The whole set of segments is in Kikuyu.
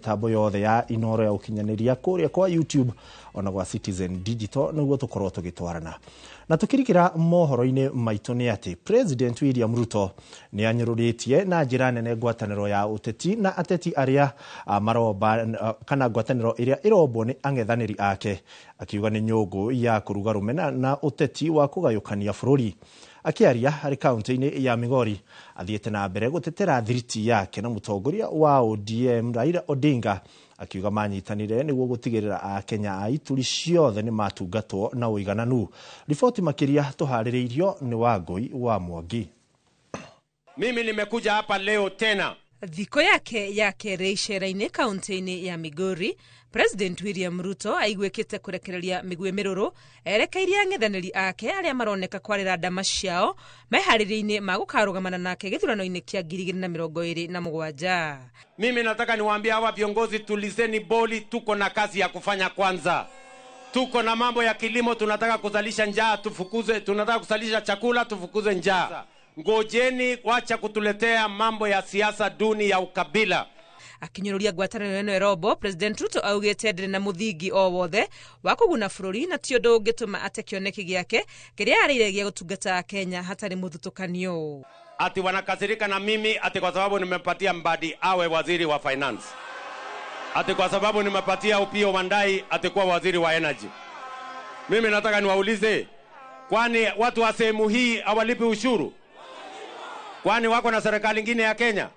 Mĩtambo yothe ya Inoro ya ũkinyanĩria kũrĩa kwa YouTube ona gwa Citizen Digital nĩguo tũkorwo tũgĩtwarana. Na tũkĩrikĩra mohoro-inĩ maitũ nĩ atĩ President William Ruto nĩ anyũrũrĩtie na njĩra nene ngwatanĩro ya ũteti na ateti arĩa maromba kana ngwatanĩro ĩrĩa ĩrombwo nĩ ang'ethanĩri ake, akiuga nĩ nyũngũ ya kũruga rũmena na ũteti wa kũgayũkania bũrũri. Akĩaria harĩ kaunti-inĩ ya Migori, athiĩte na mbere gũtetera thiriti yake na mũtongoria wa ODM Raila Odinga, akiuga manyitanire nĩguo gũtigĩrĩra Akenya a ituri ciothe nĩ matungatwo na ũigananu. Riboti makĩria tũharĩrĩirio nĩ Wangũi wa Mwangi. Mimi nimekuja hapa leo tena. Thikũ yake ya kerĩ icera-inĩ kaunti-inĩ ya Migori, President William Ruto aiguĩkĩte kũrekereria mĩguĩ mĩrũrũ erekeirie ang'ethanĩri ake arĩa maroneka kwarĩra ndama ciao meharĩria-inĩ ma gũkarũgamana nake gĩthurano-inĩ kĩa 2027. Mimi nataka niwaambie hawa viongozi, tulizeni boli, tuko na kazi ya kufanya kwanza. Tuko na mambo ya kilimo, tunataka kuzalisha njaa tufukuze, tunataka kuzalisha chakula tufukuze njaa. Ngojeni, wacha kutuletea mambo ya siasa duni ya ukabila. Akinyũrũria ngwatanĩro ĩno ĩrombo, President Ruto augĩte ndĩrĩ na mũthingi o wothe wa kũguna bũrũri na ti ũndũ ũngĩtũma ate kĩoneki gĩake kĩrĩa arĩire gĩa gũtungata Kenya hatarĩ mũthutũkanio. Ati wanakasirika na mimi ati kwa sababu nimepatia Mbadi awe waziri wa finance, ati kwa sababu nimepatia Opiyo Wandayi ati kuwa waziri wa energy. Mimi nataka niwaulize, kwani watu wa sehemu hii hawalipi ushuru? Kwani wako na serikali nyingine ya Kenya?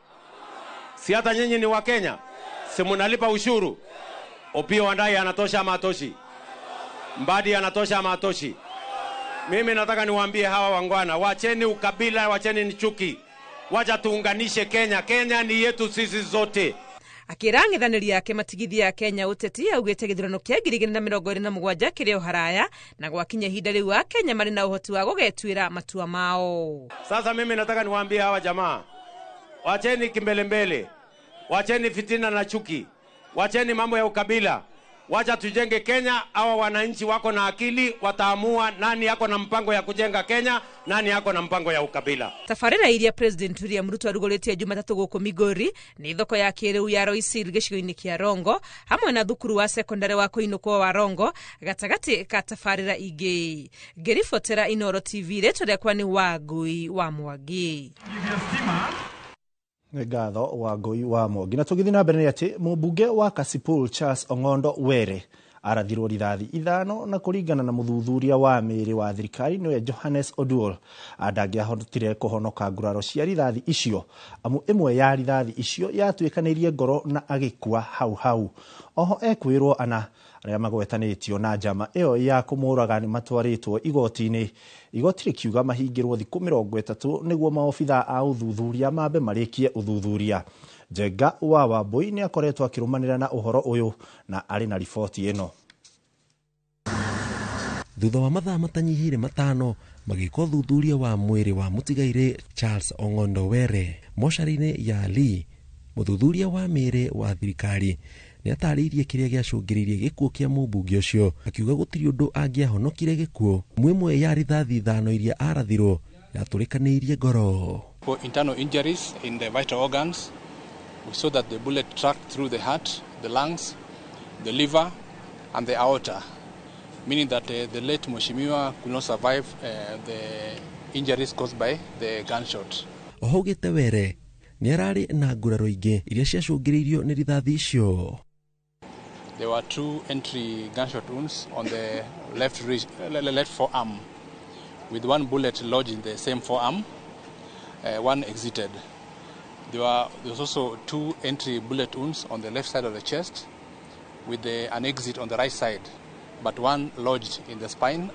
Si hata nyinyi ni wa Kenya? Si mnalipa ushuru? Opiyo Wandayi anatosha ama hatoshi? Mbadi anatosha ama hatoshi? Mimi nataka niwaambie hawa wangwana, wacheni ukabila, wacheni ni chuki. Wacha tuunganishe Kenya. Kenya ni yetu sisi zote. Akĩra ang'ethanĩri ake matigithia Kenya ũteti, augĩte gĩthurano kĩa 2027 kĩrĩ o haraya na gwakinya ihinda rĩu Akenya marĩ na ũhoti wa gũgetuĩra matua mao. Sasa mimi nataka niwaambie hawa jamaa, wacheni kimbelembele, wacheni fitina na chuki, wacheni mambo ya ukabila. Wacha tujenge Kenya. Hawa wananchi wako na akili, wataamua nani yako na mpango ya kujenga Kenya, nani yako na mpango ya ukabila. Tabarĩra iria President William Ruto arugũrĩtie Jumatatũ gũkũ Migori nĩ thoko ya kĩrĩu ya Roysil gĩcigo-inĩ kĩa Rongo hamwe na thukuru wa sekondari wa kũinũkwo wa Rongo gatagatĩ ka tabarĩra ingĩ. Ngĩribotera Inoro TV, rĩtwa rĩakwa nĩ Wangũi wa Mwangi. Nĩ ngatho Wangũi wa Mwangi. Na tũgĩthiĩ na mbere nĩ atĩ mũmbunge wa Kasipul Charles Ong'ondo Were arathirwo rithathi 5 na kũringana na mũthuthuria wa mĩĩrĩ wa thirikari nĩwe Johannes Oduol ndangĩahotire kũhonoka nguraro cia rithathi icio, amu ĩmwe ya rithathi icio yatuĩkanĩirie ngoro na agĩkua hau hau. Oho ekwĩrwo ana arĩa magwetanĩtio na njama ĩyo ya kũmũraga nĩ matwarĩtwo igoti-inĩ. Igoti rĩkiuga mahingĩrwo thikũ 30 nĩguo maobitha a ũthuthuria mambe marĩkie ũthuthuria. Njenga wa Wambui nĩ akoretwo akĩrũmanĩra na ũhoro ũyũ na arĩ na riboti ĩno. Thutha wa mathaa matanyihĩire 5 magĩka ũthuthuria wa mwĩrĩ wa mũtigairĩ Charles Ong'ondo Were mocarĩ-inĩ ya Lee, mũthuthuria wa mĩĩrĩ wa thirikari nĩ atarĩirie kĩrĩa gĩacũngĩrĩirie gĩkuũ kĩa mũmbunge ũcio, akiuga gũtirĩ ũndũ angĩahonokire gĩkuũ. Ĩmwe ya rithathi 5 iria arathirwo yatũrĩkanĩirie ngoro. For internal injuries in the vital organs, we saw that the bullet tracked through the heart, the lungs, the liver and the aorta, meaning that the late Mheshimiwa could not survive the injuries caused by the gunshot. Oho augĩte Were nĩ ararĩ na nguraro ingĩ iria ciacũngĩrĩirio nĩ rithathi icio. There were 2 entry gunshot wounds on the left forearm, with 1 bullet lodged in the same forearm, 1 exited. There was also 2 entry bullet wounds on the left side of the chest, with an exit on the right side, but 1 lodged in the spine.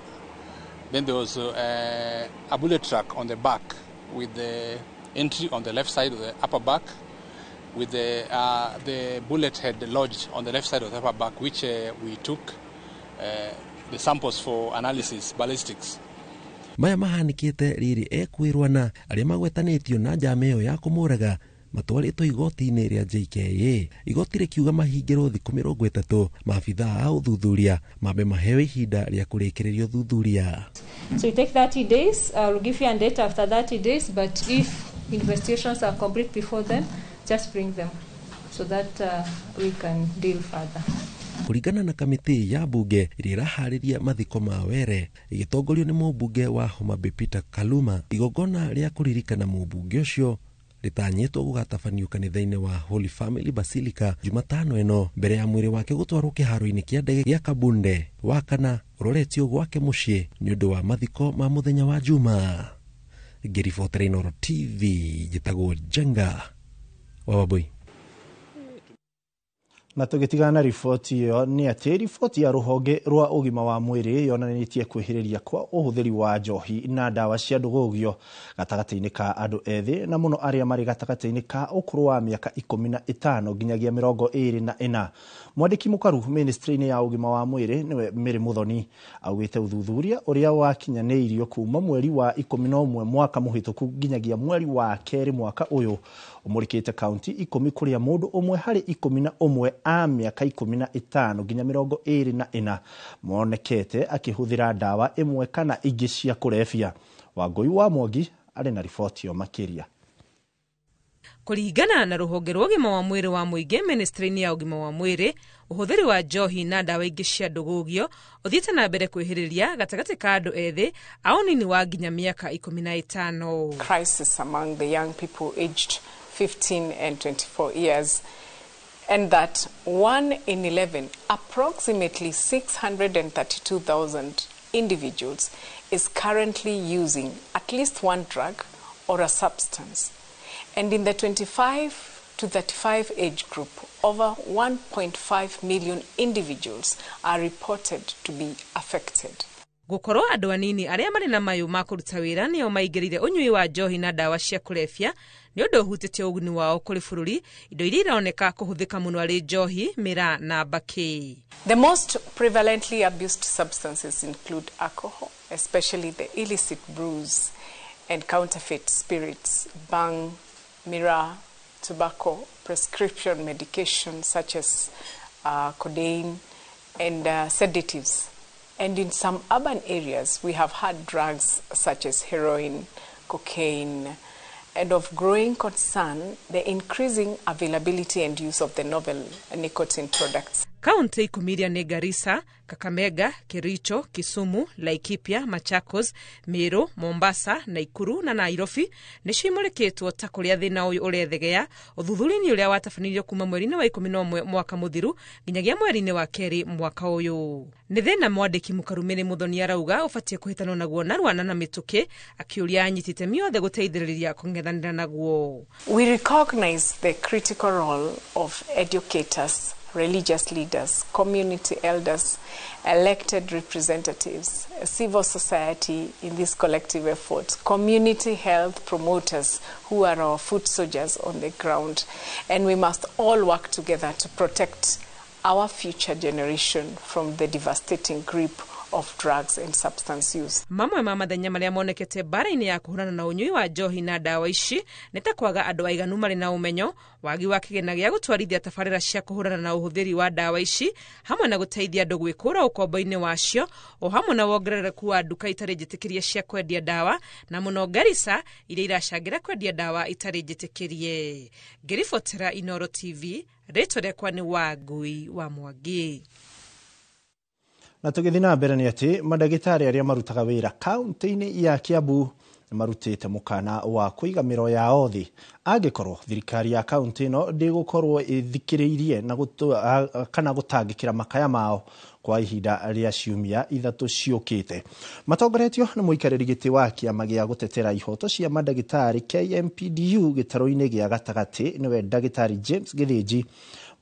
Then there was a bullet track on the back, with the entry on the left side of the upper back, with the bullet head lodged on the left side of the upper back, which we took the samples for analysis, ballistics. Maya mahanĩkĩte rĩrĩ ekwĩrwo na arĩa magwetanĩtio na njama ĩyo ya kũmũraga matwarĩtwo igoti-inĩ rĩa JKIA. Igoti rĩkiuga mahingĩrwo thikũ 30 maabithaa a ũthuthuria mambe maheo ihinda rĩa kũrĩkĩrĩria ũthuthuria. So you take 30 days, I'll give you a date after 30 days, but if investigations are complete before then, just bring them. so that we can deal further. Kũringana na kamĩtĩ ya mbunge ĩrĩa ĩraharĩria mathiko ma Were ĩgĩtongorio nĩ mũmbunge wa Homa Bay Peter Kaluma, igongona rĩa kũririkana mũmbunge ũcio rĩtanyĩtwo gũgatabanio kanitha-inĩ wa Holy Family Basilica Jumatano ĩno mbere ya mwĩrĩ wake gũtwarwo kĩharo-inĩ kĩa ndege gĩa Kabunde Wakana ũroretio gwake mũciĩ nĩ ũndũ wa mathiko ma mũthenya wa Juma. Ngĩribotera Inooro TV njĩtagwo Njenga wa Wambui. Na tũgĩtigana na riboti ĩyo nĩ atĩ riboti ya rũhonge rwa ũgima wa mwĩrĩ yonanĩtie kwĩhĩrĩria kwa ũhũthĩri wa njohi na ndawa cia ndũgũgio gatagatĩ-inĩ ka andũ ethĩ na mũno arĩa marĩ gatagatĩ-inĩ ka ũkũrũ wa mĩaka 15 nginyagia 24. Mwandĩki mũkaru ministry-inĩ ya ũgima wa mwĩrĩ nĩwe Mary Muthoni augĩte ũthuthuria ũrĩa wakinyanĩirio kuma mweri wa 11 mwaka mũhĩtũku nginyagia mweri wa 2 mwaka ũyũ ũmũrĩkĩte kaunti 10 kũrĩa mũndũ ũmwe harĩ 11 a mĩaka 15 nginya 24 monekete akĩhũthĩra ndawa ĩmwe kana ingĩ cia kũrebia. Wangũi wa Mwangi arĩ na riboti ĩyo makĩria. Kũringana na rũhonge rwa ũgima wa mwĩrĩ wa mũingĩ ministry-inĩ ya ũgima wa mwĩrĩ, ũhũthĩri wa njohi na ndawa ingĩ cia ndũgũgio ũthiĩte na mbere kwĩhĩrĩria gatagatĩ ka andũ ethĩ a ũnini wa nginya mĩaka 15. Crisis among the young people aged 15 and 24 years, and that 1 in 11, approximately 632,000 individuals, is currently using at least one drug or a substance. And in the 25 to 35 age group, over 1.5 million individuals are reported to be affected. Gũkorwo andũ anini arĩa marĩ na mayũ ma kũruta wĩra nĩo maingĩrire ũnyui wa njohi na ndawa cia kũrebia nĩ ũndũ ũhutĩtie ũguni wao kũrĩ bũrũri, indo iria ironeka kũhũthĩka mũno arĩ njohi, mĩraa na mbakĩ. The most prevalently abused substances include alcohol, especially the illicit brews and counterfeit spirits, bhang, miraa, tobacco, prescription medication such as codeine and sedatives. And in some urban areas, we have had drugs such as heroin, cocaine, and of growing concern, the increasing availability and use of the novel nicotine products. Kaunti 10 iria nĩ Garissa, Kakamega, Kericho, Kisumu, Laikipia, Machakos, Meru, Mombasa, Nakuru na Nairobi nĩcio imũrĩkĩtwo ta kũrĩa thĩna ũyũ ũrethegea ũthuthuria-inĩ ũrĩa watabanĩirio kuma mweri-inĩ wa 11 mwaka mũthiru nginyagia mweri-inĩ wa 2 mwaka ũyũ. Nĩ thĩna mwandĩki mũkaru Mary Muthoni arauga ũbatiĩ kũhĩtanwo naguo narua na mĩtũkĩ, akĩũria anyiti itemi othe gũteithĩrĩria kũng'ethanĩra naguo. We recognize the critical role of educators, religious leaders, community elders, elected representatives, civil society in this collective effort, community health promoters who are our foot soldiers on the ground. And we must all work together to protect our future generation from the devastating grip of drugs and substance use. Mamwe ma mathenya marĩa monekete mbara-inĩ ya kũhũrana na ũnyui wa njohi na ndawa ici nĩ ta kwaga andũ aiganu marĩ na ũmenyo, wagi wa kĩgĩna gĩa gũtwarithia tabarĩra cia kũhũrana na ũhũthĩri wa ndawa ici, hamwe na gũteithia andũ gwĩkũra ũkombo-inĩ wacio, o hamwe na wongerereku wa nduka itarĩ njĩtĩkĩrie cia kwendia ndawa, na mũno Garissa iria iracangĩra kwendia ndawa itarĩ njĩtĩkĩrie. Ngĩribotera Inooro TV, rĩtwa rĩakwa nĩ Wangui wa Mwangi. Na tũgĩthiĩ na mbere nĩ atĩ mandagĩtarĩ arĩa marutaga wĩra kaunti-inĩ ya Kiambu nĩ marutĩte mũkana wa kũiga mĩro yao thĩ angĩkorwo thirikari ya kaunti ĩno ndĩgũkorwo ĩthikĩrĩirie na kana gũtangĩkĩra makaya mao kwa ihinda rĩa ciumia 3 ciũkĩte. Matongoretio nĩ mũikarĩri gĩtĩ wa kĩama gĩa gũtetera ihoto cia mandagĩtarĩ KMPDU gĩtarũ-inĩ gĩa gatagatĩ nĩwe ndagĩtarĩ James Gĩthĩnji,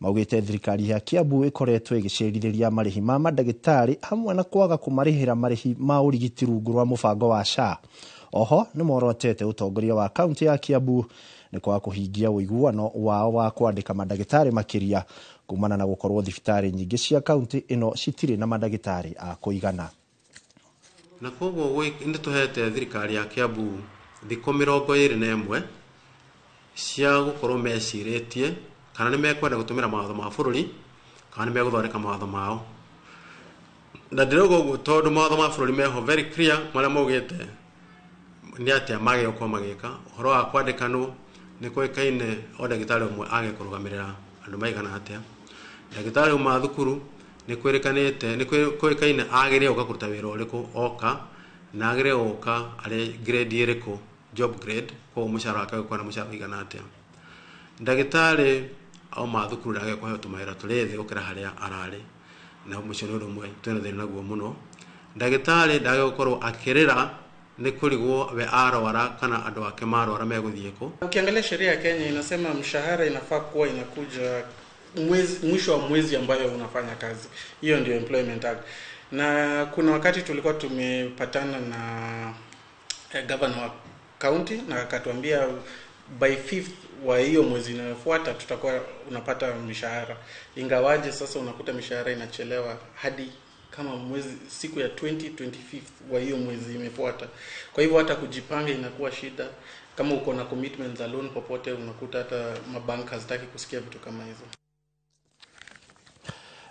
maugĩte thirikari ya Kiambu ĩkoretwo ĩgĩcerithĩria marĩhi ma mandagĩtarĩ hamwe na kwaga kũmarĩhĩra marĩhi ma ũrigiti rungu rwa mũbango wa SHA. Oho nĩ morotete ũtongoria wa kaunti ya Kiambu nĩ kwaga kũhingia ũiguano wao wa kwandĩka mandagĩtarĩ makĩria kumana na gũkorwo thibitarĩ nyingĩ cia kaunti ĩno citirĩ na mandagĩtarĩ a kũigana. Na koguo nĩ tũhete thirikari ya Kiambu thikũ 21 cia gũkorwo mecirĩtie kana nĩ mekwenda gũtũmĩra mawatho ma bũrũri kana nĩ megũthondeka mawatho mao. Na ndĩrauga ũguo tondũ mawatho ma bũrũri meho very clear marĩa maugĩte nĩ atĩa magĩrĩirwo gũkorwo magĩka. Ũhoro wa kwandĩkanwo nĩ kũĩkaine o ndagĩtarĩ ũmwe age kũrũgamĩrĩra andũ maigana atĩa. Ndagĩtarĩ uma thukuru nĩ kwĩrĩkanĩte nĩ kwĩrĩkaine agĩrĩire gũka kũruta wĩra ũrĩkũ oka, na agĩrĩire gũka arĩ grade ĩrĩkũ, job grade, koguo mũcara wake ũgũkorwo na mũcara ũigana atĩa. Ndagĩtarĩ auma thukuru ndagĩrĩire kũheo tũmawĩra tũrĩ thĩ gũkĩra harĩa ararĩ, na ũcio nĩ ũndũ ũmwe twĩna thĩna naguo mũno. Ndagĩtarĩ ndagĩrĩire gũkorwo akĩrĩra nĩ kũrigwo we arwara kana andũ ake marwara megũthiĩ kũ. Ukiangalia sheria ya Kenya inasema mshahara inafaa kuwa inakuja mwezi, mwisho wa mwezi ambayo unafanya kazi. Hiyo ndio Employment Act. Na kuna wakati tulikuwa tumepatana na governor wa county na akatuambia by 5th wa hiyo mwezi inayofuata tutakuwa unapata mishahara. Ingawaje sasa unakuta mishahara inachelewa hadi kama mwezi siku ya 20-25 wa hiyo mwezi imefuata. Kwa hivyo hata kujipanga inakuwa shida. Kama uko na commitment za loan popote, unakuta hata mabank hazitaki kusikia vitu kama hizo.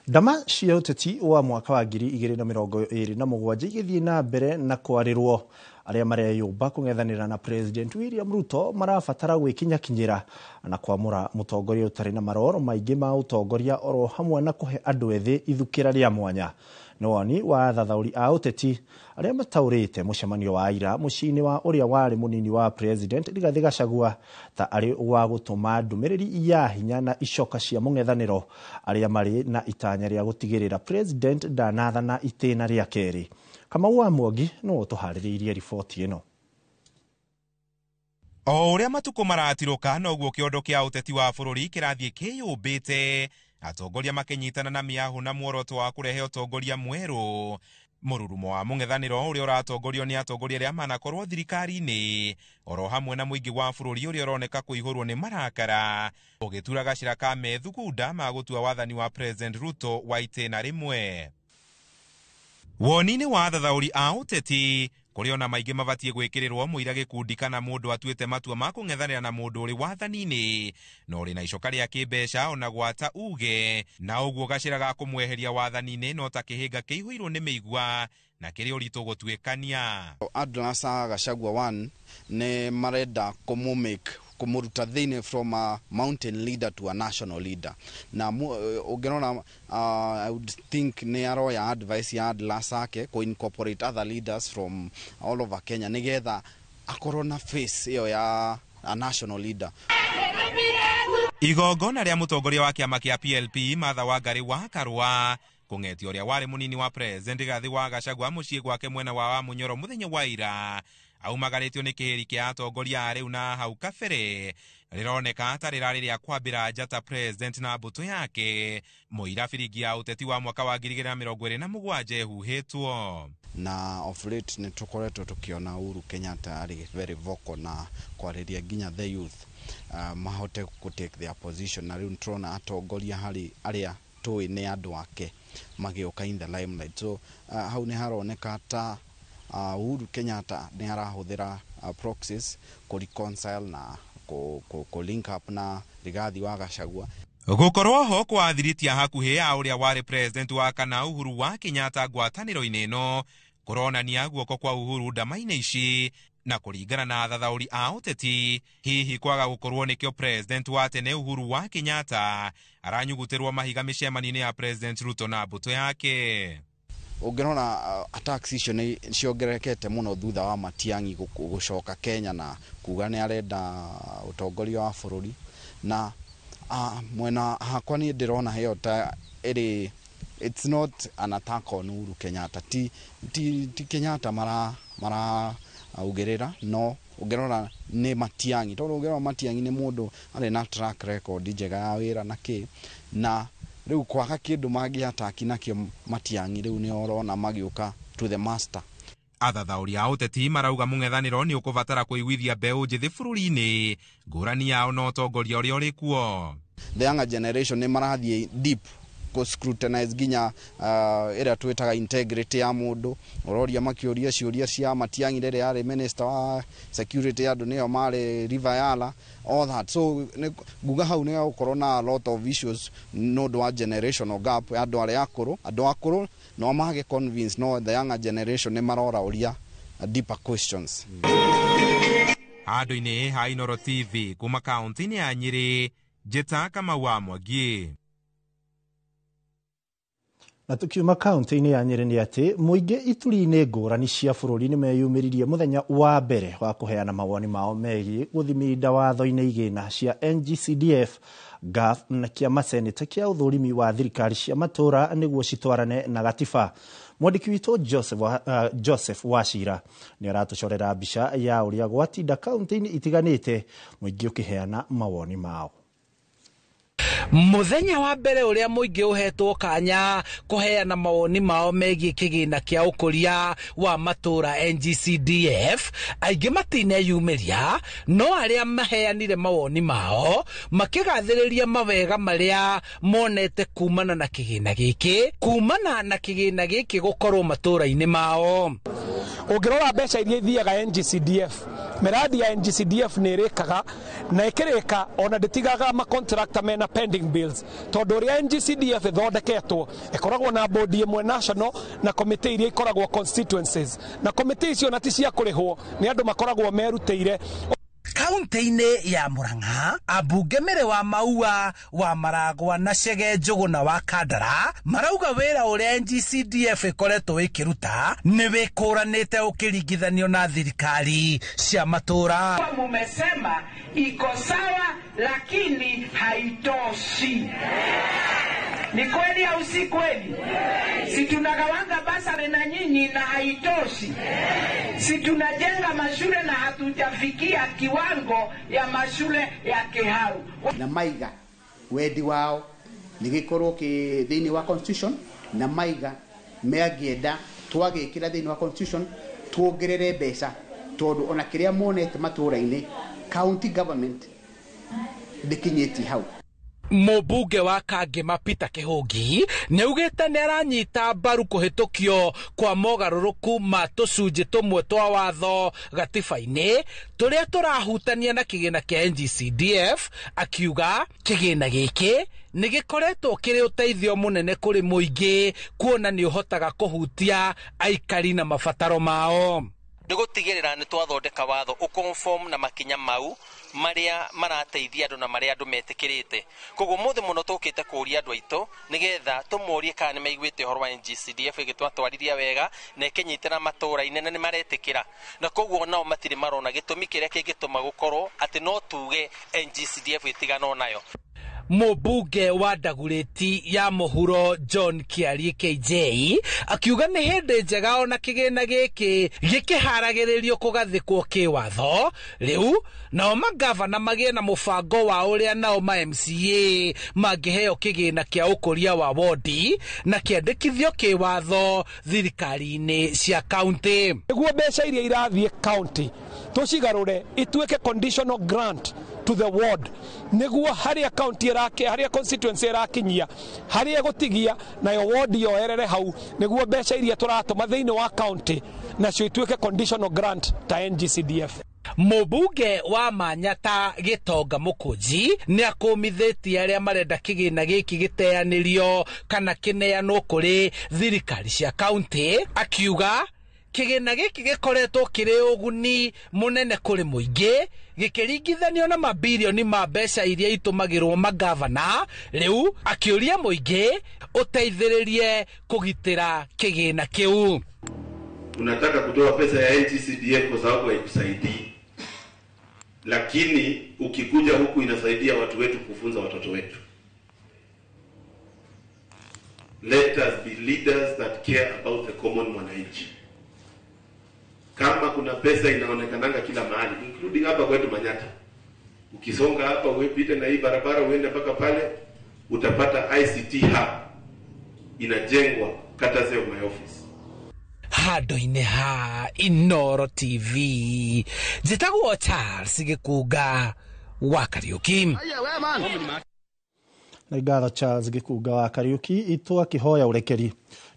Ndama cia ũteti wa mwaka wa 2027 igĩthiĩ na mbere na kwarĩrwo, arĩa mareyũmba kũng'ethanĩra na President William Ruto marabatara gwĩkinyakinyĩra na kwamũra mũtongoria ũtarĩ na maroro maingĩ ma ũtongoria oro hamwe na kũhe andũ ethĩ ithukĩra rĩa mwanya. Nĩ woni wa athathaũri a ũteti arĩa mataũrĩte mũcemanio wa ira mũciĩ-inĩ wa ũrĩa warĩ mũnini wa President Rigathĩ Gachagua ta arĩ wa gũtũma ndũmĩrĩri ya hinya na icoka cia mũng'ethanĩro arĩa marĩ na itanya rĩa gũtigĩrĩra President ndanathana itĩna rĩa kerĩ. Kamau wa Mwangi nĩwe ũtũharĩrĩirie riboti ĩno. O ũrĩa matukũ maratirũka noguo kĩondo kĩa ũteti wa bũrũri kĩrathiĩ kĩyũmbĩte, atongoria makĩnyitana na mĩahũ na muoroto wa kũrehe ũtongoria mwerũ. Mũrurumo wa mũng'ethanĩro ũrĩa ũratongorio nĩ atongoria arĩa manakorwo thirikari-inĩ oro hamwe na mũingĩ wa bũrũri ũrĩa ũroneka kũihũrwo nĩ marakara, ũgĩtura gacĩra ka methugunda ma gũtua wathani wa President Ruto wa itĩna rĩmwe. Woni-inĩ wa athathaũri a ũteti, kũrĩ ona maingĩ mabatiĩ gwĩkĩrĩrwo mũira gĩkundi kana mũndũ atuĩte matua ma kũng'ethanĩra na mũndũ ũrĩ wathani-inĩ na ũrĩ na icoka rĩa kĩmbeca ona gwata uge, na ũguo gacĩra ga kũmweheria wathani-inĩ no ta kĩhĩnga kĩihũirwo nĩ mĩigua na kĩrĩ ũritũ gũtuĩkania. Atlas a Gachagua 1 nĩ marenda kũmũmake kũmũruta thĩinĩ from a mountain leader to a national leader, na ũngĩrora I would think nĩ aroya advice ya Atlas ake kũ incorporate other leaders from all over Kenya nĩgetha akorwo na face ĩyo ya a national leader. Igongona rĩa mũtongoria wa kĩama kĩa PLP Martha Wangari wa Karua kũng'etia ũrĩa warĩ mũnini wa President Rigathĩ wa Gachagua mũciĩ gwake mwena wa Wamunyoro mũthenya wa ira aumagarĩtio nĩ kĩhĩri kĩa atongoria a rĩu na hau kabere rĩroneka ta rĩrarĩ rĩa kwambĩra njata President na mbũtũ yake mũira biringi ya ũteti wa mwaka wa 2027 ĩhuhĩtwo. Na of late nĩ tũkoretwo tũkĩona Uhuru Kenyatta arĩ very vocal na kwarĩria nginya the youth mahote kũ take their position, na rĩu nĩtũrona atongoria harĩ arĩa tũĩ nĩ andũ ake magĩũka in the limelight. So hau nĩ haroneka ta Uhuru Kenyatta nĩ arahũthĩra proxies kũ reconcile na kũ link up na Rigathi wa Gachagua. Gũkorwo ho kwa thiritia hakuhĩ ya ũrĩa warĩ president wa kana Uhuru wa Kenyatta ngwatanĩro-inĩ ĩno kũronania guoko kwa Uhuru ndama-inĩ ici, na kũringana na athathaũri a ũteti hihi kwaga gũkorwo nĩkĩo president wa tene Uhuru wa Kenyatta aranyugutĩrwo mahiga mĩcemanio-inĩ ya President Ruto na mbũtũ yake. Ũngĩrora attacks icio nĩ ciongererekete mũno thutha wa Matiang'i gũcoka Kenya na kuga nĩ arenda ũtongoria wa bũrũri, na mwena hakwa niĩ ndĩrona ĩyo ta ĩrĩ it's not an attack on Uhuru Kenyatta, ti Kenyatta mara augĩrĩra, no ũngĩrora nĩ Matiang'i, tondũ ũngĩrora Matiang'i nĩ mũndũ arĩ na track record njega ya wĩra na kĩ, na rĩu kwaga kĩndũ mangĩataki nakĩo Matiang'i rĩu nĩ ũrona magĩũka to the master. Athathaũri a ũteti marauga mũng'ethanĩro nĩ ũkũbatara kũiguithia mbeũ njĩthĩ bũrũri-inĩ ngũrani yao na ũtongoria ũrĩa ũrĩ kuo. The younger generation nĩ marathiĩ deep kũ scrutinize nginya ĩrĩa twĩtaga integrity ya mũndũ, ũroria makĩũria ciũria cia Matiang'i rĩrĩa arĩ minister wa security, andũ nĩo marĩ River Yala, all that. So nguga hau nĩ gũkorwo na a lot of issues nĩ ũndũ wa generational gap, andũ arĩa akũrũ, andũ akũrũ no mage convince, no the younger generation nĩ marora ũria deeper questions. Handũ-inĩ ha Inooro TV kuma kaunti-inĩ ya Nyĩrĩ, Njĩta Kamau wa Mwangi. Na tukiuma kaunti-inĩ ya Nyĩrĩ nĩ atĩ mũingĩ ituri-inĩ ngũrani cia bũrũri nĩ meyumĩririe mũthenya wa mbere wa kũheana mawoni mao megiĩ gũthiminda watho-inĩ igĩna cia NGCDF, GAF na kĩama seneta kĩa ũthũrimi wa thirikari cia matũra nĩguo citwarane na gatiba. Mwandĩki witũ Joseph Wachira nĩ aratũcorera mbica ya ũrĩa gwatinda kaunti-inĩ itiganĩte mũingĩ ũkĩheana mawoni mao. Mũthenya wa mbere ũrĩa mũingĩ ũhetwo kanya kũheana mawoni mao megiĩ kĩgĩna kĩa ũkũria wa matũra NGCDF, aingĩ matineyumĩria, no arĩa maheanire mawoni mao makĩgathĩrĩria mawega marĩa monete kumana na kĩgĩna gĩkĩ, kumana na kĩgĩna gĩkĩ gũkorwo matũra-inĩ mao. Ũngĩrora mbeca iria ithiaga NGCDF, mĩradi ya NGCDF nĩ ĩrĩkaga na ĩkĩrĩka ona ndĩtigaga macontractor mena pending bills, tondũ ũrĩa NGCDF ĩthondeketwo ĩkoragwo na bodi ĩmwe national na komĩtĩ iria ikoragwo constituencies, na komĩtĩ icio na ti cia kũrĩhwo, nĩ andũ makoragwo merutĩire. Kaunti-inĩ ya Murang'a, ambunge Mĩrĩ wa Maua, wa Maragwa na Chege Njũgũna wa Kandara marauga wĩra ũrĩa NGCDF ĩkoretwo ĩkĩruta nĩ wĩkũranĩte ũkĩringithanio na thirikari cia matũra. Mumesema iko sawa lakini haitoshi. Ni kweli au si kweli? Si tunagawanga basari na nyinyi na haitoshi? Si tunajenga mashule na hatujafikia kiwango ya mashule ya Kiharu? Na maiga wendi wao nigikorwo ki thiini wa constitution, na maiga meangienda twagikira thiini wa constitution tuongerere mbeca, tondu ona kiria monete matura-ini county government ndikinyitie hau. Mũmbunge wa Kangema Peter Kĩhũngi nĩ augĩte nĩ aranyita mbaru kũhĩtũkio kwa mogarũrũku ma tũcunjĩ tũmwe twa watho gatiba-inĩ tũrĩa tũrahutania na kĩgĩna kĩa NGCDF, akiuga kĩgĩna gĩkĩ nĩ gĩkoretwo kĩrĩ ũteithio mũnene kũrĩ mũingĩ kuona nĩ ũhotaga kũhutia aikari na mabataro mao. Nĩ gũtigĩrĩra nĩ twathondeka watho ũconform na makinya mau marĩa marateithia andũ na marĩa andũ metĩkĩrĩte. Koguo mũthĩ mũno tũkĩte kũria andũ aitũ nĩgetha tũmorie kana nĩ maiguĩte ũhoro wa NGCDF ĩgĩtwatwarithia wega na ĩkĩnyitĩra matũra-inĩ na nĩ maretĩkĩra, na koguo nao matirĩ marona gĩtũmi kĩrĩa kĩngĩtũma gũkorwo atĩ no tuge NGCDF ĩtiganwo nayo. Mũmbunge wa Ndagurĩti ya Mũhuro John Kĩarie KJ akiuga nĩ hĩndĩ njega ona kĩgĩna gĩkĩ gĩkĩharagĩrĩrio kũgathĩkwo kĩwatho rĩu nao magavana magĩe na mũbango wa ũrĩa nao ma MCA mangĩheo kĩgĩna kĩa ũkũria wa wodi na kĩandĩkithio kĩwatho thirikari-inĩ cia kaunti. Nĩguo mbeca iria irathiĩ kaunti tũcigarũre ituĩke conditional grant to the ward, nĩguo harĩa county ĩrake, harĩa constituency ĩrakinyia, harĩa ĩgũtigia nayo ward yoerere hau, nĩguo mbeca iria tũratũma thĩinĩ wa county nacio ituĩke conditional grant ta NGCDF. Mũmbunge wa Manyata Gĩtonga Mũkũnji nĩ akũmithĩtie arĩa marenda kĩgĩna gĩkĩ gĩteanĩrio kana kĩneanwo kũrĩ thirikari cia kaunti, akiuga kĩgĩna gĩkĩ gĩkoretwo kĩrĩ ũguni mũnene kũrĩ mũingĩ gĩkĩringithanio na mabirioni ma mbeca iria itũmagĩrwo magavana, rĩu akĩũria mũingĩ ũteithĩrĩrie kũgitĩra kĩgĩna kĩu. Unataka kutoa pesa ya NGCDF kwa sababu haikusaidii, lakini ukikuja huku inasaidia watu wetu kufunza watoto wetu. Let us be leaders that care about the common mwananchi. Kama kuna pesa inaonekananga kila mahali, including hapa kwetu Manyata, ukisonga hapa uepite na hii barabara uende mpaka pale, utapata ICT hub inajengwa courtesy of my office. Handũ-inĩ ha Inooro TV, njĩtagwo Charles Gĩkunga wa Kariũki. Na ngatho Charles Gĩkunga wa Kariũki itũ akĩhoya ũrekeri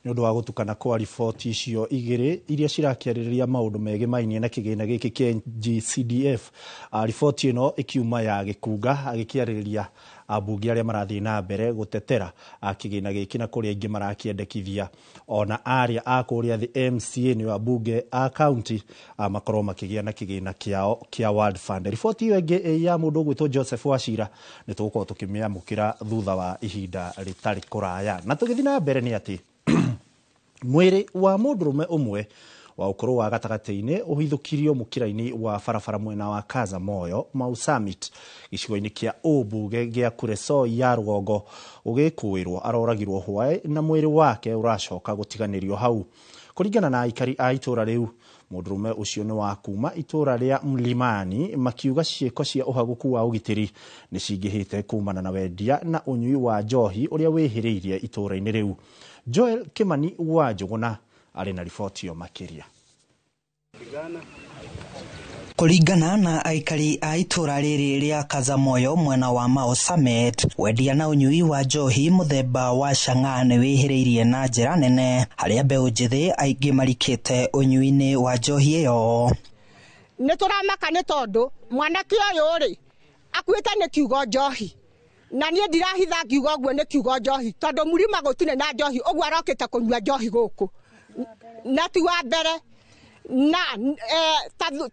nĩ ũndũ wa gũtukana kwa riboti icio igĩrĩ iria cirakĩarĩrĩria maũndũ megemainie na kĩgĩna gĩkĩ kĩa NGCDF. Riboti ĩno ĩkiuma ya Gĩkunga agĩkĩarĩrĩria Ambunge arĩa marathiĩ na mbere gũtetera kĩgĩna gĩkĩ na kũrĩa aingĩ marakĩendekithia ona arĩa a kũrĩa thĩ MCA nĩo ambunge a county makorwo makĩgĩa na kĩgĩna kĩao kĩa World Fund. Riboti ĩyo ĩngĩ ya mũndũ ũgwĩtwo Joseph Wachira nĩ tũgũkorwo tũkĩmĩamũkĩra thutha wa ihinda rĩtarĩ kũraya. Na tũgĩthiĩ na mbere nĩ atĩ mwĩrĩ wa mũndũrũme ũmwe wa ũkũrũ wa gatagatĩ-inĩ ũhithũkirio mũkĩra-inĩ wa barabara mwena wa Kazamoyo Mau Summit gĩcigo-inĩ kĩa ũmbunge gĩa Kuresoi ya rũgongo ũgĩkũĩrwo aroragirwo hwaĩ na mwĩrĩ wake ũracoka gũtiganĩrio hau. Kũringana na aikari a itũra rĩu, mũndũrũme ũcio nĩ wa kuma itũra rĩa Mlimani, makiuga ciĩko cia ũhagũku wa ũgitĩri nĩ cingĩhĩte kumana na wendia na ũnyui wa njohi ũrĩa wĩhĩrĩirie itũra-inĩ rĩu. Joel Kimani wa Njũgũna arĩ na riboti ĩyo makĩria. Kũringana na aikari a itũra rĩrĩ rĩa Kazamoyo mwena wa Mau Summit, wendia na ũnyui wa njohi mũthemba wa chang'aa nĩ wĩhĩrĩirie na njĩra nene, harĩa mbeũ njĩthĩ aingĩ marikĩte ũnyui-inĩ wa njohi ĩyo. Nĩ tũramaka nĩ tondũ mwanake ũyũ rĩ akuĩte nĩ kiugo njohi, na niĩ ndirahitha ngiuga ũguo nĩ kiugo njohi tondũ mũrima gũtirĩ na njohi, ũguo arokĩte kũnyua njohi gũkũ na ti wa mbere na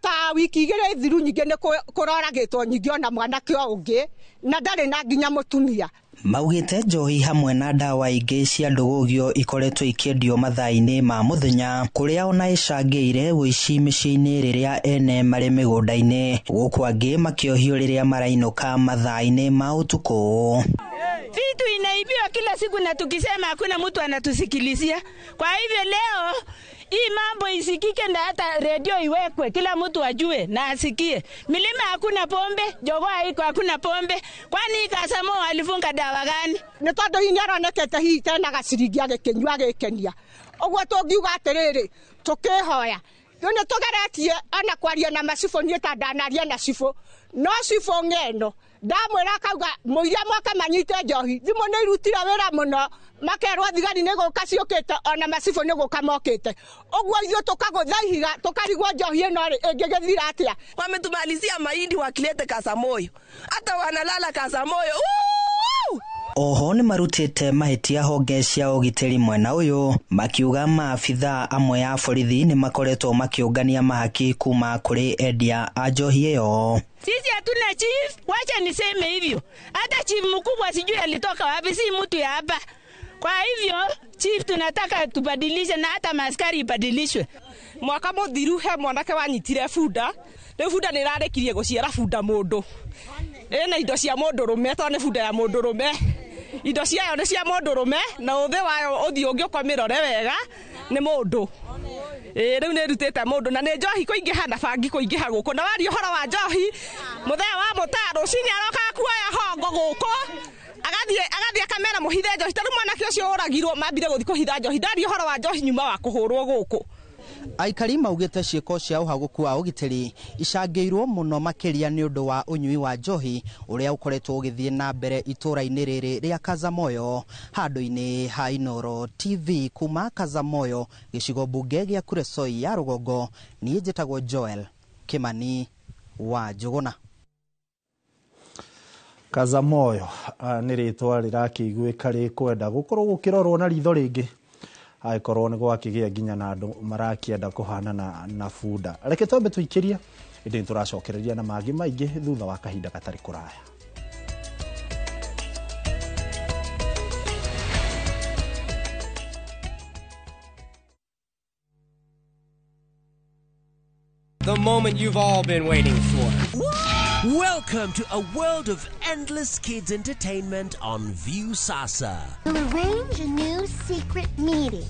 ta wiki igĩrĩ thiru nyingĩ nĩ kũroragĩtwo nyingĩ ona mwanake o ũngĩ na ndarĩ na nginya mũtumia. Maugĩte njohi hamwe na ndawa ingĩ cia ndũgũgio ikoretwo ikĩendio mathaa-inĩ ma mũthenya, kũrĩa ona ĩcangĩire ũici mĩciĩ-inĩ rĩrĩa ene marĩ mĩgũnda-inĩ, gũkũ angĩ makĩohio rĩrĩa marainũka mathaa-inĩ ma ũtukũ. Vitu inaibiwa kila siku na tukisema hakuna mtu anatusikilizia. Kwa hivyo leo hii mambo isikike na hata redio iwekwe, kila mtu ajue na asikie. Milima hakuna pombe, jogoo haiko hakuna pombe. Kwani Kasamo alifunga dawa gani? Nĩ tondũ hihi nĩaronekete hihi tena gaciringi agĩkĩnyua agĩkenia. Ũguo tũngiuga atĩrĩrĩ, tũkĩhoya rĩu nĩ tũgeretie ona kwaria na macibũ, niĩ ta ndanaria na cibũ, no cibũ ng'eno ndamwĩra akauga mũiria moke manyite njohi. Thimũ nĩ irutire wĩra mũno, makerwo thigari nĩ gũka ciũkĩte ona macibũ nĩ gũka mokĩte. Ũguo ithuĩ tũkagũtha ihiga tũkarigwo njohi ĩno rĩ ĩngĩgĩthira atĩa. Wametumalizia mahindi wakilete Kasamoyo, hata wanalala Kasamoyo. Oho nĩ marutĩte mahĩtia honge cia ũgitĩri mwena ũyũ, makiuga maabithaa amwe a borithi nĩ makoretwo makĩũngania mahaki kuma kũrĩ endia a njohi ĩyo. Sisi hatuna chief, wacha niseme hivyo. Hata chief mkubwa sijui alitoka wapi, si mtu ya hapa. Kwa hivyo chief tunataka tubadilishe na hata maskari ibadilishwe. Mwaka mũthiru he mwanake wanyitire bunda, rĩu bunda nĩ ĩrarĩkirie gũciara bunda mũndũ. Ĩna indo cia mũndũrũme tondũ nĩ bunda ya mũndũrũme. Indo ciayo nĩ cia mũndũrũme na ũthĩ wayo ũthiũ ũngĩũka mĩrore wega nĩ mũndũ. Rĩu nĩ ĩrutĩte mũndũ na nĩ njohi kũingĩha na bangi kũingĩha gũkũ. Na waria ũhoro wa njohi, mũthee wa mũtaa rũcinĩ arokaga kuoya hongo gũkũ, agathiĩ akamera mũhithe njohi. Ta rĩu mwanake ũcio ũragirwo mambire gũthiĩ kũhitha njohi. Ndaria ũhoro wa njohi nyuma wa kũhũrwo gũkũ. Aikari maugĩte ciĩko cia ũhagũku wa ũgitĩri icangĩirwo mũno makĩria nĩ ũndũ wa ũnyui wa njohi ũrĩa ũkoretwo ũgĩthiĩ na mbere itũra-inĩ rĩrĩ rĩa Kazamoyo. Handũ-inĩ ha Inooro TV kuma Kazamoyo, gĩcigo mbunge gĩa Kuresoi ya rũgongo, niĩ njĩtagwo Joel Kimani wa Njũgũna. Kazamoyo nĩ rĩtwa rĩrakĩiguĩka rĩkwenda gũkorwo gũkĩrorwo na ritho rĩngĩ angĩkorwo nĩ gwakĩgĩa nginya na andũ marakĩenda kũhanana na bunda. Reke twambe tũikĩrie, ĩndĩ nĩ tũracokereria na mangĩ maingĩ thutha wa kahinda gatarĩ kũraya. The moment you've all been waiting for. Welcome to a world of endless kids entertainment on Viusasa. We'll arrange a new secret meeting.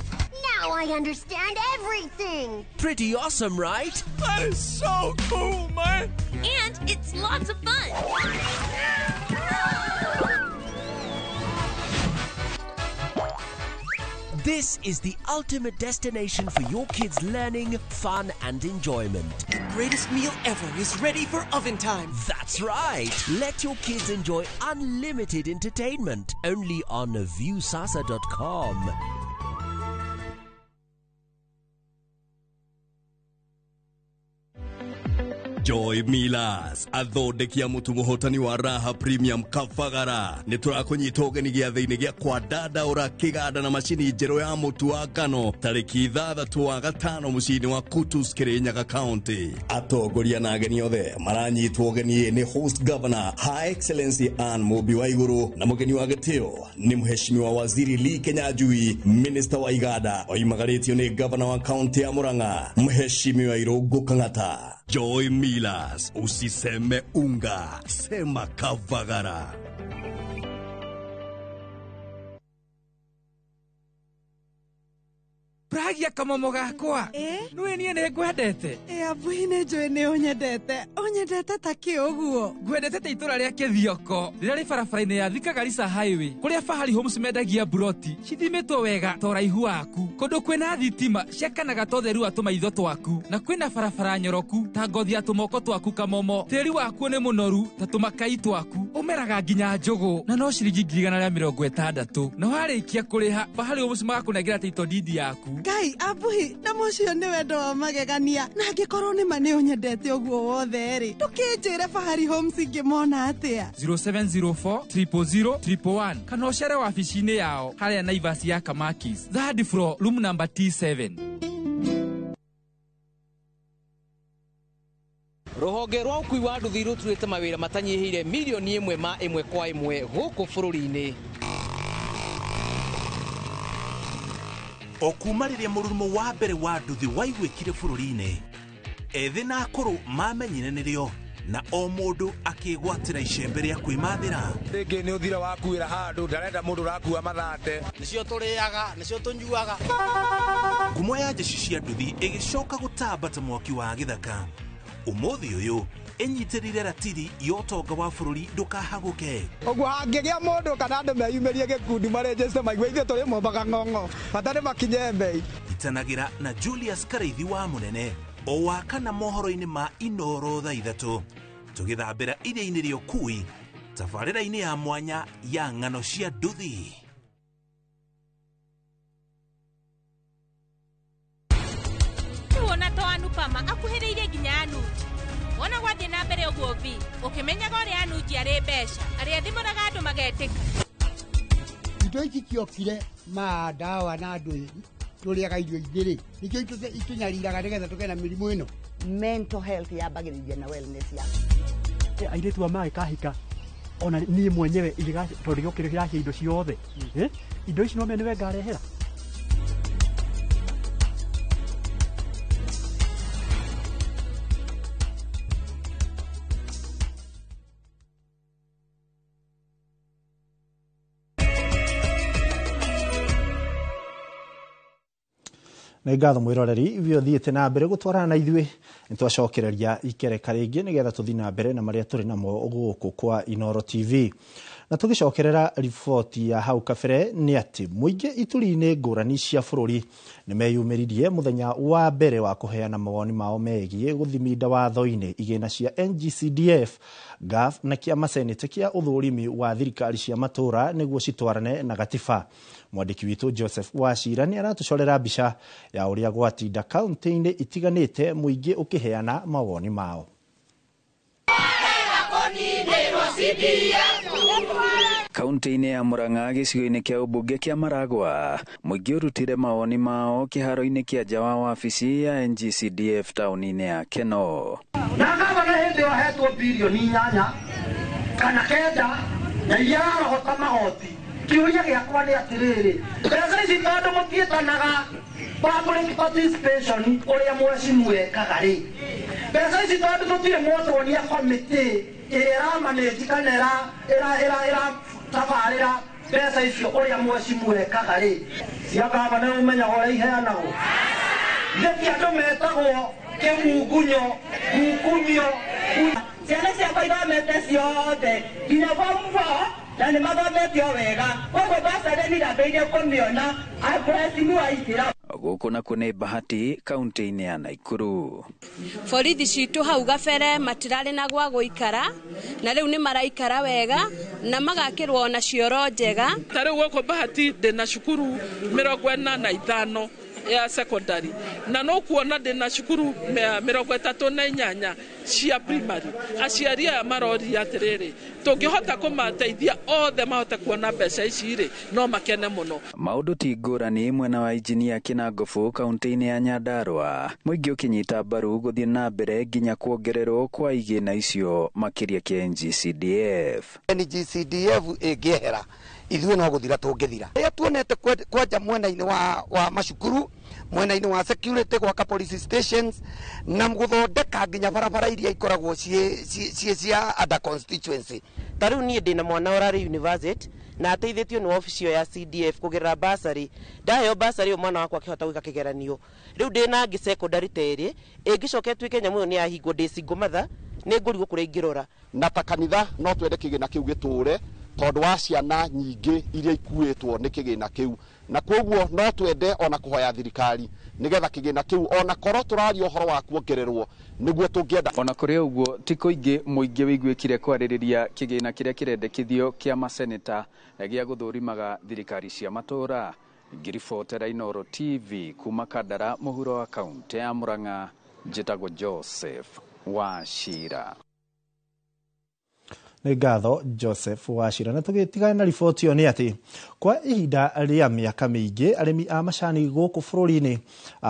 Now I understand everything. Pretty awesome, right? That is so cool, man. And it's lots of fun. This is the ultimate destination for your kids' learning, fun, and enjoyment. The greatest meal ever is ready for oven time. That's right. Let your kids enjoy unlimited entertainment only on Viusasa.com. Joy Millers athondeki a mũtu mũhotani wa Raha Premium Kabagara nĩ tũrakũnyita ũgeni gĩathĩ-inĩ gĩa kwandandaũra kĩganda na macini njerũ ya mũtu wa ngano tarĩki 6 wa gatano mũciĩ-inĩ wa Kutus, Kirinyaga County. Atongoria na ageni othe maranyitwo ũgeni nĩ host governor Her Excellency Anne Mũmbi wa Igũrũ na mũgeni wa gĩtĩo nĩ mheshimiwa waziri Lee Kinyanjui, minister wa iganda oimagarĩtio nĩ governor wa county ya Murang'a mheshimiwa Irũngũ Kang'ata. Joy Millers, usiseme unga, sema Kavagara. Pragia kamomo gakwa nĩwe niĩ nĩ ngwendete. Abuhi nĩ njũĩ nĩ ũnyendete. Ũnyendete ta kĩ ũguo? Ngwendete ta itũra rĩa Kĩthioko rĩrĩa rĩ barabara-inĩ ya Thika Garissa Highway kũrĩa Fahari Homes mendagia mburoti cithimĩtwo wega ta ũraihu waku, kũndũ kwĩna thitima ciakanaga ta ũtheru wa tũmaitho twaku, na kwĩna barabara nyoroku ta ngothi ya tũmoko twaku kamomo. Tĩri wakuo nĩ mũnoru ta tũmakai twaku, ũmeraga nginya njũgũ na no ciringi 160,000, na warĩkia kũrĩha Fahari Homes magakũnengera title deed yaku. Ngai abuhi na mũcio nĩ wendo wa magegania, na angĩkorwo nĩ ma nĩ ũnyendete ũguo wothe rĩ, ndũkĩnjĩre Fahari Homes ingĩmona atĩa? 0704 000 111 kana ũcere wabici-inĩ yao harĩa Naivas ya Kamakis, third floor, room number T7. Rũhonge rwa ũkui wa nduthi rũturĩte mawĩra matanyihĩire milioni 1 ma 1 kwa 1 gũkũ bũrũri-inĩ. O kuma rĩrĩa mũrurumo wa mbere wa nduthi waiguĩkire bũrũri-inĩ, ethĩ na akũrũ mamenyire nĩrĩo na o mũndũ akĩgwatĩra icembe rĩa kwĩmathĩra. Rĩngĩ nĩ ũthira wakuĩra handũ, ndarenda mũndũ ũrakua mathate. Nĩcio tũrĩaga, nĩcio tũnyuaga. Ngumo ya njeci cia nduthi ĩgĩcoka gũtamba ta mwaki wa gĩthaka. Ũmũthĩ ũyũ ĩnyitĩrĩire ratiri ya ũtonga wa bũrũri ndũkahagũke. Ũguo hangĩgĩa mũndũ kana andũ meyumĩrie gĩkundi marĩnjĩte maigue ithuĩ tũrĩ mombaga ng'ong'o, bata nĩ makinye mbei. Itanagĩra na Julius Karaithi wa Mũnene o wa kana mohoro-inĩ ma Inoro thaa 3 tũgĩthambĩra iria-inĩ rĩa ũkui tabarĩra-inĩ ya mwanya ya ng'ano cia nduthi. Wona to Anupama akuhĩrĩirie nginya Anuji. Wona gwathiĩ na mbere ũguo vi ũkĩmenyaga ũrĩa Anuji arĩ mbeca arĩa thimũraga andũ magetĩka. Indo ici ciokire ma ndawa na andũ tũrĩaga irio ingĩ rĩ, nĩkĩo itũnyariraga nĩgetha tũgĩe na mĩrimũ ĩno. Mental health yambagĩrĩria na wellness yaku. Airĩtu a magĩkahika ona niĩ mwenyewe tondũ gĩokire kĩracia indo ciothe, indo ici no mene nĩwe ngarehera. Nĩ ngatho mwĩroreri ithuĩ ũthiĩte na mbere gũtwarana na ithuĩ nĩ twacokereria ikereka rĩngĩ nĩgetha tũthiĩ na mbere na marĩa tũrĩ namo gũkũ kwa Inoro TV. Na tũgĩcokerera riboti ya hau kabere nĩ atĩ mũingĩ ituri-inĩ ngũrani cia bũrũri nĩ meyumĩririe mũthenya wa mbere wa kũheana mawoni mao megiĩ gũthiminda watho-inĩ igĩna cia NGCDF, GAF na kĩama senate kĩa ũthũrimi wa thirikari cia matũra nĩguo citwarane na gatiba. Mwandĩki witũ Joseph Wachira nĩ aratũcorera mbica ya ũrĩa gwatinda kaunti-inĩ itiganĩte mũingĩ ũkĩheana mawoni mao. Kaunti-inĩ ya Murang'a gĩcigo-inĩ kĩa ũmbunge kĩa Maragwa, mũingĩ ũrutire mawoni mao kĩharo-inĩ kĩa nja wa wabici ya NGCDF taũni-inĩ ya Keno. Na gavana hĩndĩ ĩyo ahetwo bilioni 8 kana 9 na iria ararogota magoti. Kĩũria gĩakwa nĩ atĩrĩrĩ, mbeca ici tondũ mũtiĩtanaga public participation ũrĩa mheshimiwa ekaga rĩ, mbeca ici tondũ tũtirĩ mwatuonia committee ĩrĩa ĩramanage kana ĩratabarĩra mbeca icio ũrĩa mheshimiwa ekaga rĩ, cia gavana ũmenyaga ũrĩa iheanagwo. Githĩ ti andũ metagwo kĩmungunyo, mungunyo. Ciana ciakwa ithomete ciothe nginya form 4 na nĩ mathomete o wega, koguo bursary nĩ ndambĩrĩirie kũmĩona mheshimiwa aingĩra. Gũkũ nakuo nĩ Bahati kaunti-inĩ ya Naikuru. Borithi citũ hau gabere matirarĩ na gwa gũikara na rĩu nĩ maraikara wega na magakĩrwo na cioro njega. Ta rĩu gũkũ Bahati ndĩna cukuru 45 ya secondary na no kuona ndĩ na cukuru 38 cia primary. Aciari aya maroria atĩrĩrĩ, tũngĩhota kũmateithia othe mahote kuona mbeca ici rĩ, no makene mũno. Maũndũ ti ngũrani mwena wa injinia Kinangofu kaunti-inĩ ya Nyandarua, mũingĩ ũkĩnyita mbaru gũthiĩ na mbere nginya kuongererwo kwa igĩna icio makĩria kĩa NGCDF. NGCDF ĩngĩehera ithuĩ no gũthira tũngĩthira. Rĩrĩa tuonete kwanja mwena-inĩ wa macukuru, mwena-inĩ wa security, gwaka police stations na gũthondeka nginya barabara iria ikoragwo ciĩ cia under constituency. Ta rĩu niĩ ndĩna mwana ũrarĩ university na ateithĩtio nĩ wabici ĩyo ya CDF kũgerera bursary. Ndaheo bursary ĩyo mwana wakwa akĩhota gwĩka kĩgeranio. Rĩu ndĩna angĩ secondary ta ĩrĩ, ĩngĩcoka ĩtuĩke nyamũ ĩyo nĩ yahingwo ndĩ single mother, nĩ ngũrigwo kũrĩa ingĩrora. Na ta kanitha no twende kĩgĩna kĩu gĩtũre tondũ wa ciana nyingĩ iria ikuĩtwo nĩ kĩgĩna kĩu, na koguo no twende ona kũhoya thirikari nĩgetha kĩgĩna kĩu ona korwo tũraria ũhoro wa kuongererwo nĩguo tũngĩenda. Ona kũrĩ ũguo ti kũingĩ mũingĩ wĩiguĩkire kwarĩrĩria kĩgĩna kĩrĩa kĩrendekithio kĩa maseneta gĩa gũthũrimaga thirikari cia matũũra. Ngĩribotera Inooro TV kuma Kandara mũhuro wa kaunti ya Murang'a, njĩtagwo Joseph Wachira. Nĩ ngatho Joseph Wachira. Na tũgĩtigana na riboti ĩyo nĩ atĩ kwa ihinda rĩa mĩaka mĩingĩ arĩmi a macani gũkũ bũrũri-inĩ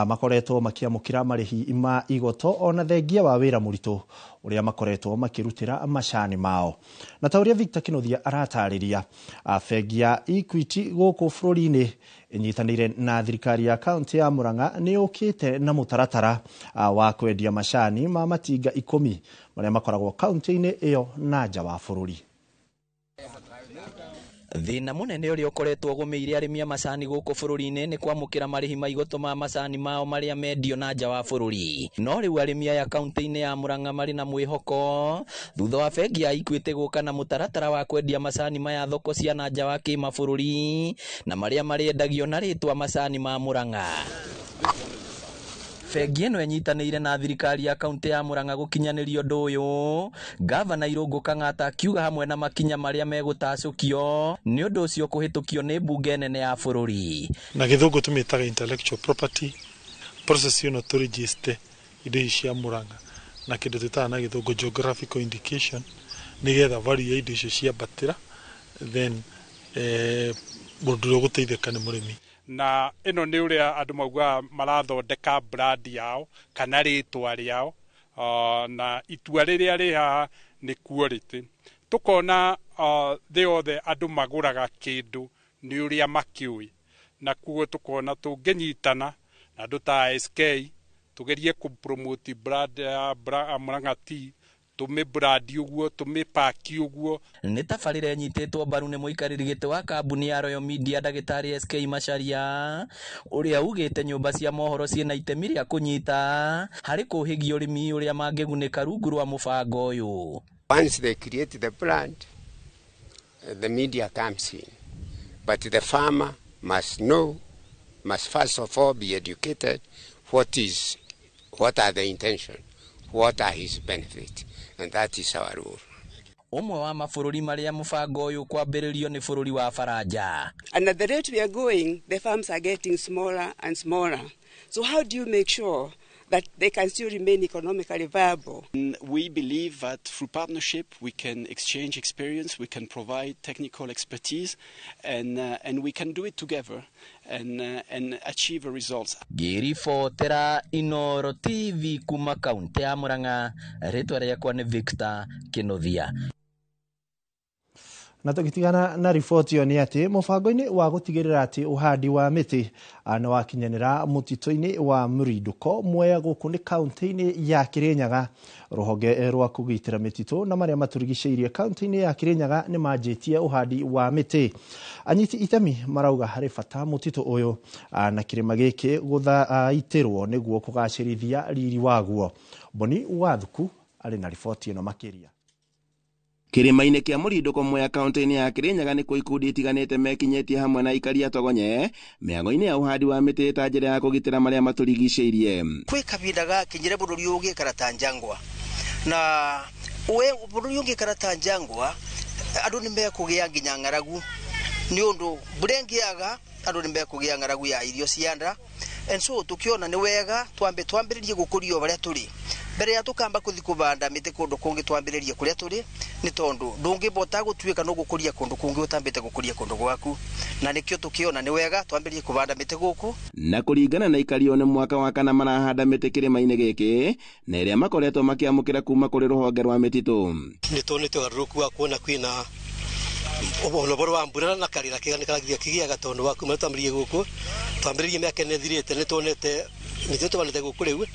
makoretwo makĩamũkĩra marĩhi ma igoto ona thengia wa wĩra mũritũ ũrĩa makoretwo makĩrutĩra macani mao. Na ta ũrĩa Victor Kĩnuthia aratarĩria, bengi ya Equity gũkũ bũrũri-inĩ ĩnyitanĩire na thirikari ya kaunti ya Murang'a nĩ yũkĩte na mũtaratara wa kwendia macani ma matinga 10 marĩa makoragwo kaunti-inĩ ĩyo na nja wa bũrũri. Thĩna mũnene ũrĩa ũkoretwo ũgũmĩire arĩmi a macani gũkũ bũrũri-inĩ nĩ kwamũkĩra marĩhi ma igoto ma macani mao marĩa mendio na nja wa bũrũri. No rĩu arĩmi aya kaunti-inĩ ya Murang'a marĩ na mwĩhoko thutha wa bengi ya Equity gũka na mũtaratara wa kwendia macani maya thoko cia na nja wa kĩmabũrũri na marĩa marĩendagio na rĩtwa macani ma Murang'a. Bengi ĩno ĩnyitanĩire na thirikari ya kaunti ya Murang'a gũkinyanĩria ũndũ ũyũ. Gavana Irũngũ Kang'ata akiuga hamwe na makinya marĩa megũtacũkio nĩ ũndũ ũcio kũhĩtũkio nĩ mbunge nene ya bũrũri. Na gĩthũngũ tũmĩtaga intellectual property process ĩno tũ register indo ici cia Murang'a na kĩndũ twĩtaga na gĩthũngũ geographical indication nĩgetha value ya indo icio ciambatĩra, then mũndũ ũrĩa ũgũteithĩka nĩ mũrĩmi. Na ĩno nĩ ũrĩa andũ maugaga marathondeka brand yao kana rĩtwa rĩao, na itua rĩrĩa rĩ haha nĩ quality. Tũkona thĩ yothe andũ magũraga kĩndũ nĩ ũrĩa makĩũĩ, na kuo tũkona tũngĩnyitana na andũ ta SK tũgerie kũ promote brand ya Murang'a Tea, tũmĩ brand ũguo tũmĩ pack ũguo. Nĩ tabarĩra ĩnyitĩtwo mbaru nĩ mũikarĩri gĩtĩ wa kambuni ya Royal Media ndagĩtarĩ SK Macharia ũrĩa ugĩte nyũmba cia mohoro ciĩna itemi rĩa kũnyita harĩ kũhĩgia ũrĩmi ũrĩa mangĩgunĩka rungu rwa mũbango ũyũ. Once they create the brand, the media comes in, but the farmer must know, must first of all be educated what are the intention, what are his benefits, and that is our role. Ũmwe wa mabũrũri marĩa mũbango ũyũ kwambĩrĩrio nĩ bũrũri wa Faranja. And at the rate we are going, the farms are getting smaller and smaller. So how do you make sure that they can still remain economically viable? We believe that through partnership we can exchange experience, we can provide technical expertise, and we can do it together and achieve results. Ngĩribotera Inooro TV kuma kaunti ya Murang'a, rĩtwa rĩakwa nĩ Victor Kĩnuthia. Na tũgĩtigana na riboti ĩyo nĩ atĩ mũbango-inĩ wa gũtigĩrĩra atĩ ũhandi wa mĩtĩ nĩ wakinyanĩra mũtitũ-inĩ wa Mũrindũko Mwea gũkũ nĩ kaunti-inĩ ya Kĩrĩnyaga. Rũhonge rwa kũgitĩra mĩtitũ na marĩa matũrigicĩirie kaunti-inĩ ya Kĩrĩnyaga nĩ manjĩtie ũhandi wa mĩtĩ. Anyiti itemi marauga harĩ bata mũtitũ ũyũ na kĩrĩma gĩkĩ gũthaitĩrwo nĩguo kũgacĩrithia riri waguo. Boni Wathuku arĩ na riboti ĩno makĩria. Kĩrĩma-inĩ kĩa Mũrindũko Mwea kaunti-inĩ ya Kĩrĩnyaga nĩkuo ikundi itiganĩte mekinyĩtie hamwe na aikari a Togonye mĩhango-inĩ ya ũhandi wa mĩtĩ ta njĩra ya kũgitĩra marĩa matũrigicĩirie. Kwĩ kahinda gakinyire bũrũri ũgĩikara ta njangwa, na we bũrũri ũngĩikara ta njangwa andũ nĩ mekũgĩa nginya ng'aragu, nĩ ũndũ mbura ĩngĩaga andũ nĩ mekũgĩa ng'aragu ya irio cia nda, And so tukiona ni wega twambe twambiririe gukurio baria turi mbere ya tukamba kuthi kubanda miti kundu kungi twambiririe kuria turi ni tondu ndungibota gutuika no gukuria kundu kungi utambite gukuria kundu gwaku na nikio tukiona ni wega twambiririe kubanda miti guku. Na kuringana na ikario ni mwaka wa kana marahanda miti kirima-ini giki na iria makoretwo makiamukira kuma kuri ruhonge rwa mititu. Ni tuonete ugaruruku wa kuona kwina ũhoro wa mbura na karira kega kigiaga tondu wa kuma twambiririe guku twambiririe miaka ĩna ĩthirĩte nĩ tuonete mĩtĩ tũhandĩte gũkũ rĩu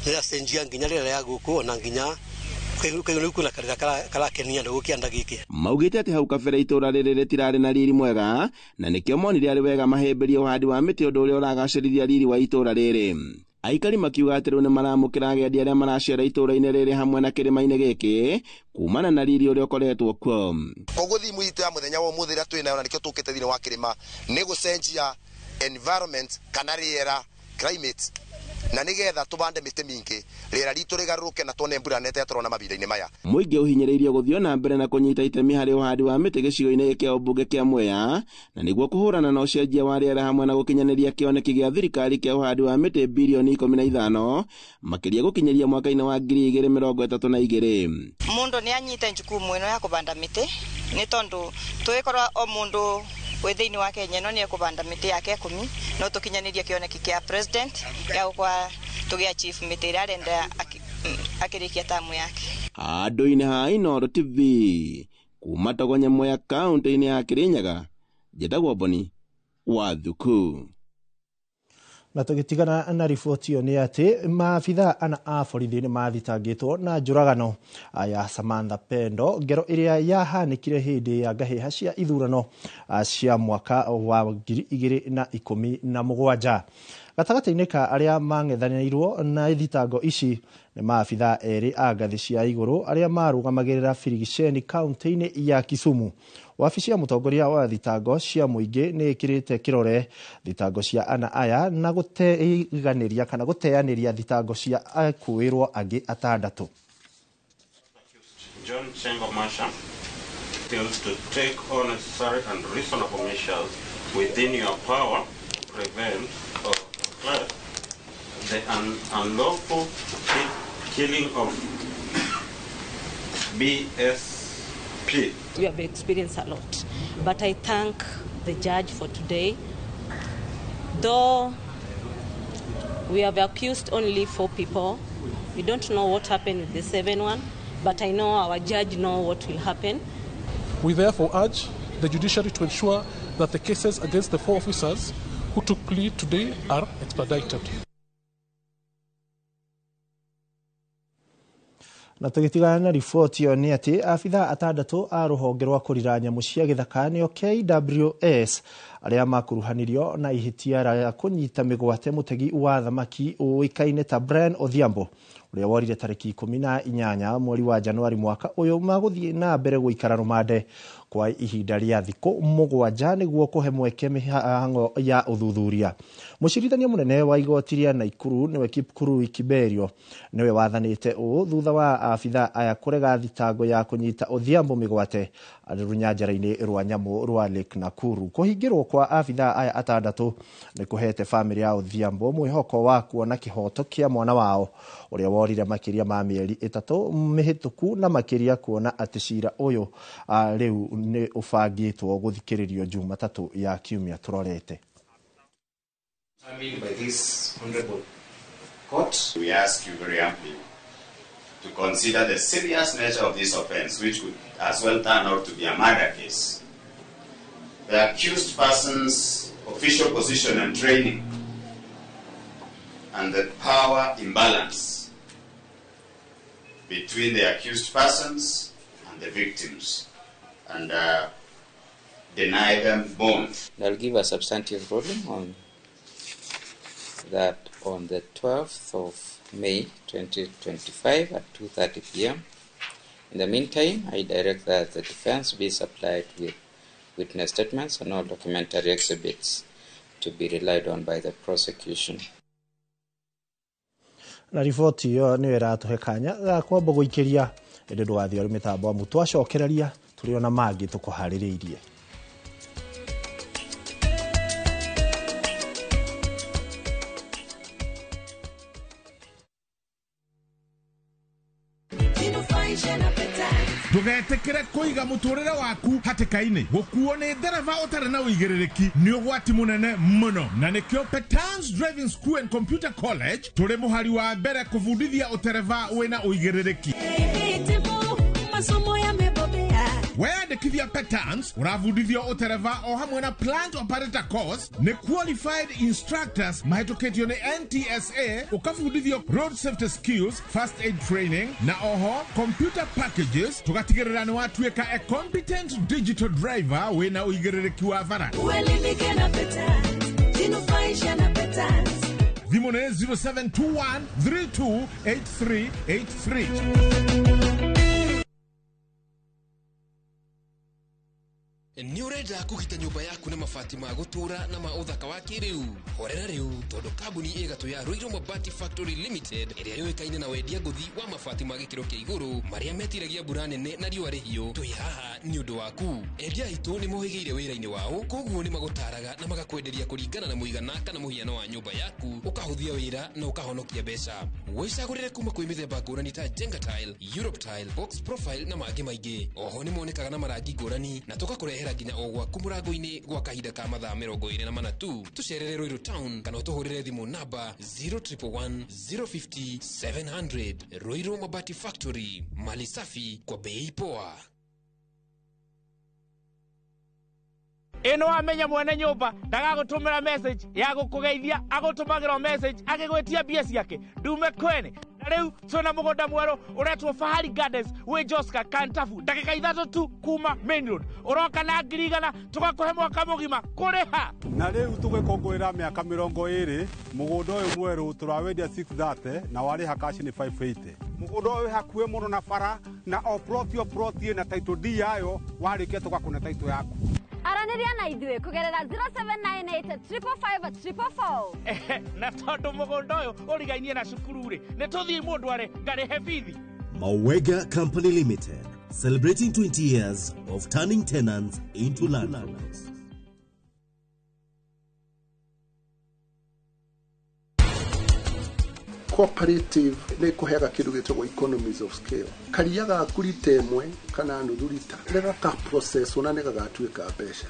nĩ yacenjia nginya rĩera ya gũkũ ona nginya rĩu kwĩna karĩra karakenia andũ gũkĩanda gĩkĩ. Maugĩte atĩ hau kabere itũra rĩrĩ rĩtirarĩ na riri mwega na nĩkĩo monire arĩ wega mahĩmbĩrie ũhandi wa mĩtĩ ũndũ ũrĩa ũragacĩrithia riri wa itũra rĩrĩ. Aikari makiuga atĩ rĩu nĩ maramũkĩra agendi arĩa maracera itũra-inĩ rĩrĩ hamwe na kĩrĩma-inĩ gĩkĩ kumana na riri ũrĩa ũkoretwo kuo. Koguo thimu itũ ya mũthenya wa ũmũthĩ ĩrĩa twĩ nayo na nĩkĩo tũkĩte thĩinĩ wa kĩrĩma nĩ gũcenjia environment kana rĩera climate na nigetha tubande mĩtĩ mĩingĩ rĩera ritũ rĩgarũrũke na tuone mbura nene tũrona mahinda-inĩ maya. Mũingĩ ũhinyĩrĩirio gũthiĩ na mbere na kũnyita itemi harĩ ũhandi wa mĩtĩ gĩcigo-inĩ kĩa ũmbunge kĩa Mwea na nĩguo kũhũrana na ũcenjia wa rĩera hamwe na gũkinyanĩria kĩoneki gĩa thirikari kĩa ũhandi wa mĩtĩ bilioni 15 makĩria gũkinyĩria mwaka-inĩ wa 2032. Mũndũ nĩ anyite jukumu ĩno ya kũbanda mĩtĩ nĩ tondũ tũgĩkorwo o mũndũ wĩ thĩinĩ wa Kenya ĩno nĩ ekũbanda mĩtĩ yake 10 no tũkinyanĩrie kĩoneki kĩa president gĩa gũkorwo tũgĩ achieve mĩtĩ ĩrĩa arenda akĩrĩkia tamu yake. Handũ-inĩ ha Inooro TV kuma Togonye Mwea kaũntĩ-inĩ ya Kirinyaga, njĩtagwo Boni wa Thuku. Na tũgĩtigana na riboti ĩyo nĩ atĩ maabithaa ana a borithi nĩ mathitangĩtwo na njũragano ya Samantha Pendo, ngero ĩrĩa yahanĩkire hĩndĩ ya ngahĩha cia ithurano cia mwaka wa 2017. Gatagatĩ-inĩ ka arĩa mang'ethanĩirwo na thitango ici nĩ maabithaa erĩ a ngathĩ cia igũrũ arĩa marũgamagĩrĩra birigiceni kaũntĩ-inĩ ya Kisumu. Wabici ya mũtongoria wa thitango cia mũingĩ nĩ ĩkĩrĩte kĩrore thitango cia ana aya na gũteiganĩria kana gũteanĩria thitango cia akuĩrwo angĩ atandatũ. John Chengo Masha fails to take all necessary and reasonable measures within your power to prevent or suppress the unlawful killing of BSP. We have experienced a lot, but I thank the judge for today. Though we have accused only 4 people, we don't know what happened with the 7 one, but I know our judge knows what will happen. We therefore urge the judiciary to ensure that the cases against the 4 officers who took plea today are expedited. Na tũgĩtigana na riboti ĩyo nĩ atĩ abithaa atandatũ a rũhonge rwa kũrira nyamũ cia gĩthaka nĩo KWS arĩa makuruhanirio na ihĩtia rĩa kũnyita mĩgwate mũtegi wa thamaki ũĩkaine ta Brian Odhiambo ũrĩa worire tarĩki 18 mweri wa Januari mwaka ũyũ magũthiĩ na mbere gũikara rũmande kwa ihinda rĩa thikũ 7 nĩguo kũhe mweke mĩhang'o ya ũthuthuria. Mũcirithania mũnene wa igoti rĩa Naikuru nĩwe Kipkurui Kiberio nĩwe wathanĩte ũũ thutha wa abithaa aya kũrega thitango ya kũnyita Odhiambo mĩgwate arĩ rũnyanjara-inĩ rwa nyamũ rwa Lake Nakuru. Kũhingĩrwo kwa abithaa aya atandatũ nĩ kũhete bamĩrĩ ya Odhiambo mwĩhoko wa kuona kĩhoto kĩa mwana wao ũrĩa worire makĩria ma mĩeri 3 mĩhĩtũku na makĩria kuona atĩ cira ũyũ rĩu nĩ ũbangĩtwo gũthikĩrĩrio Jumatatũ ya kiumia tũrorete. By this honorable court, we ask you very humbly to consider the serious nature of this offense, which could as well turn out to be a murder case. The accused person's official position and training, and the power imbalance between the accused persons and the victims, and deny them bond. I'll give a substantive ruling on that on the 12th of May 2025 at 2:30 p.m. In the meantime, I direct that the defense be supplied with witness statements and all documentary exhibits to be relied on by the prosecution. Na riboti ĩyo nĩyo ĩratũhe kanya ga kwamba gũikĩria ĩndĩ ndũgathiĩ arĩ mĩtambo amu twacokereria tũrĩ ona mangĩ tũkũharĩrĩirie. Ndũgetĩkĩre kũiga mũtũrĩre waku hatĩka-inĩ. Gũkuo nĩ ndereba ũtarĩ na ũigĩrĩrĩki nĩ ũgwati mũnene mũno, na nĩkĩo Petans Driving School and Computer College tũrĩ mũhari wa mbere kũbundithia ũtereba wĩna ũigĩrĩrĩki. Masomo yamebobea. Weyandĩkithia Petans ũrabundithio ũtereba o hamwe na plant operator course nĩ qualified instructors mahĩtũkĩtio nĩ NTSA, ũkabundithio road safety skills, first aid training na oho computer packages, tũgatigĩrĩra nĩ watuĩka a competent digital driver wĩna ũigĩrĩrĩki wa bara. Uelimike na Petans, jinufaishe na Petans. Thimũ nĩ 0721 328383. Nĩ ũrenda kũgita nyũmba yaku na mabati ma gũtũũra na ma ũthaka wa kĩrĩu? Horera rĩu, tondũ kambuni ĩgatũ ya Ruiru Mabati Factory Limited ĩrĩa yũĩkaine na wendia ngũthi wa mabati ma gĩkĩro kĩa igũrũ marĩa metiragia mbura nene na riũa rĩhiũ, twĩ haha nĩ ũndũ waku. Endia aitũ nĩ mohĩgĩire wĩra-inĩ wao, koguo nĩ magũtaraga na magakwenderia kũringana na mũigana kana mũhiano wa nyũmba yaku, ũkahũthia wĩra na ũkahonokia mbeca. Wĩcagũrĩre kuma kwĩ mĩthemba ngũrani ta Jenga Tile, Europe Tile, Box Profile na mangĩ maingĩ. Oho nĩ monekaga na marangi ngũrani na tũgakũrehera nginya o gwaku mũrango-inĩ gwa kahinda ka mathaa 24 tu. Tũcerere Ruiru Town kana ũtũhũrĩre thimũ namba 0111 050 700. Ruiru Mabati Factory, mali safi kwa bei poa. Ĩno wamenya mwene nyũmba ndagagũtũmĩra message ya gũkũgeithia, agũtũmagĩra message agĩgwĩtia mbia ciake ndume kwene. Na rĩu twĩna mũgũnda mwerũ ũretwo Fahari Gardens wĩ Joska Kantafu, ndagĩka 3 tu kuma main road. Ũroka na 100,000 tũgakũhe mwaka mũgima kũrĩha. Na rĩu tũgĩkũngũĩra mĩaka 20, mũgũnda ũyũ mwerũ tũrawendia 630 na warĩha cash nĩ 580. Mũgũnda ũyũ wĩ hakuhĩ mũno na bara na o plot o plot ĩna title deed yayo, warĩkia tũgakũne title yaku. Aranĩria na ithuĩ kũgerera 0798 555 444. Na tondũ mũgũnda ũyũ ũrigainie na cukuru rĩ, nĩ tũthiĩ mũndũ arĩ ngarĩhe bithi. Mawega Company Limited, celebrating 20 years of turning tenants into landlords. Cooperative nĩ kũheaga kĩndũ gĩtagwo economies of scale. Karia gaku rita ĩmwe kana nuthu rita rĩrĩa gaka process ona nĩ gagatuĩka mbeca.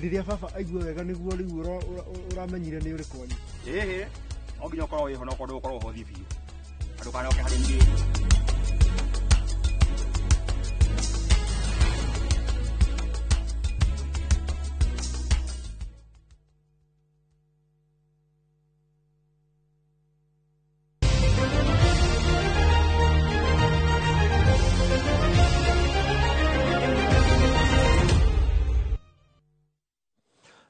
Rĩrĩa baba aigua wega nĩguo rĩu ũramenyire nĩ ũrĩ kwanyu. Ĩhĩ, no nginya ũkorwo wĩho, no ũkorwo ndũgũkorwo ũhũthie biũ. Ndũkanoke harĩ niĩ.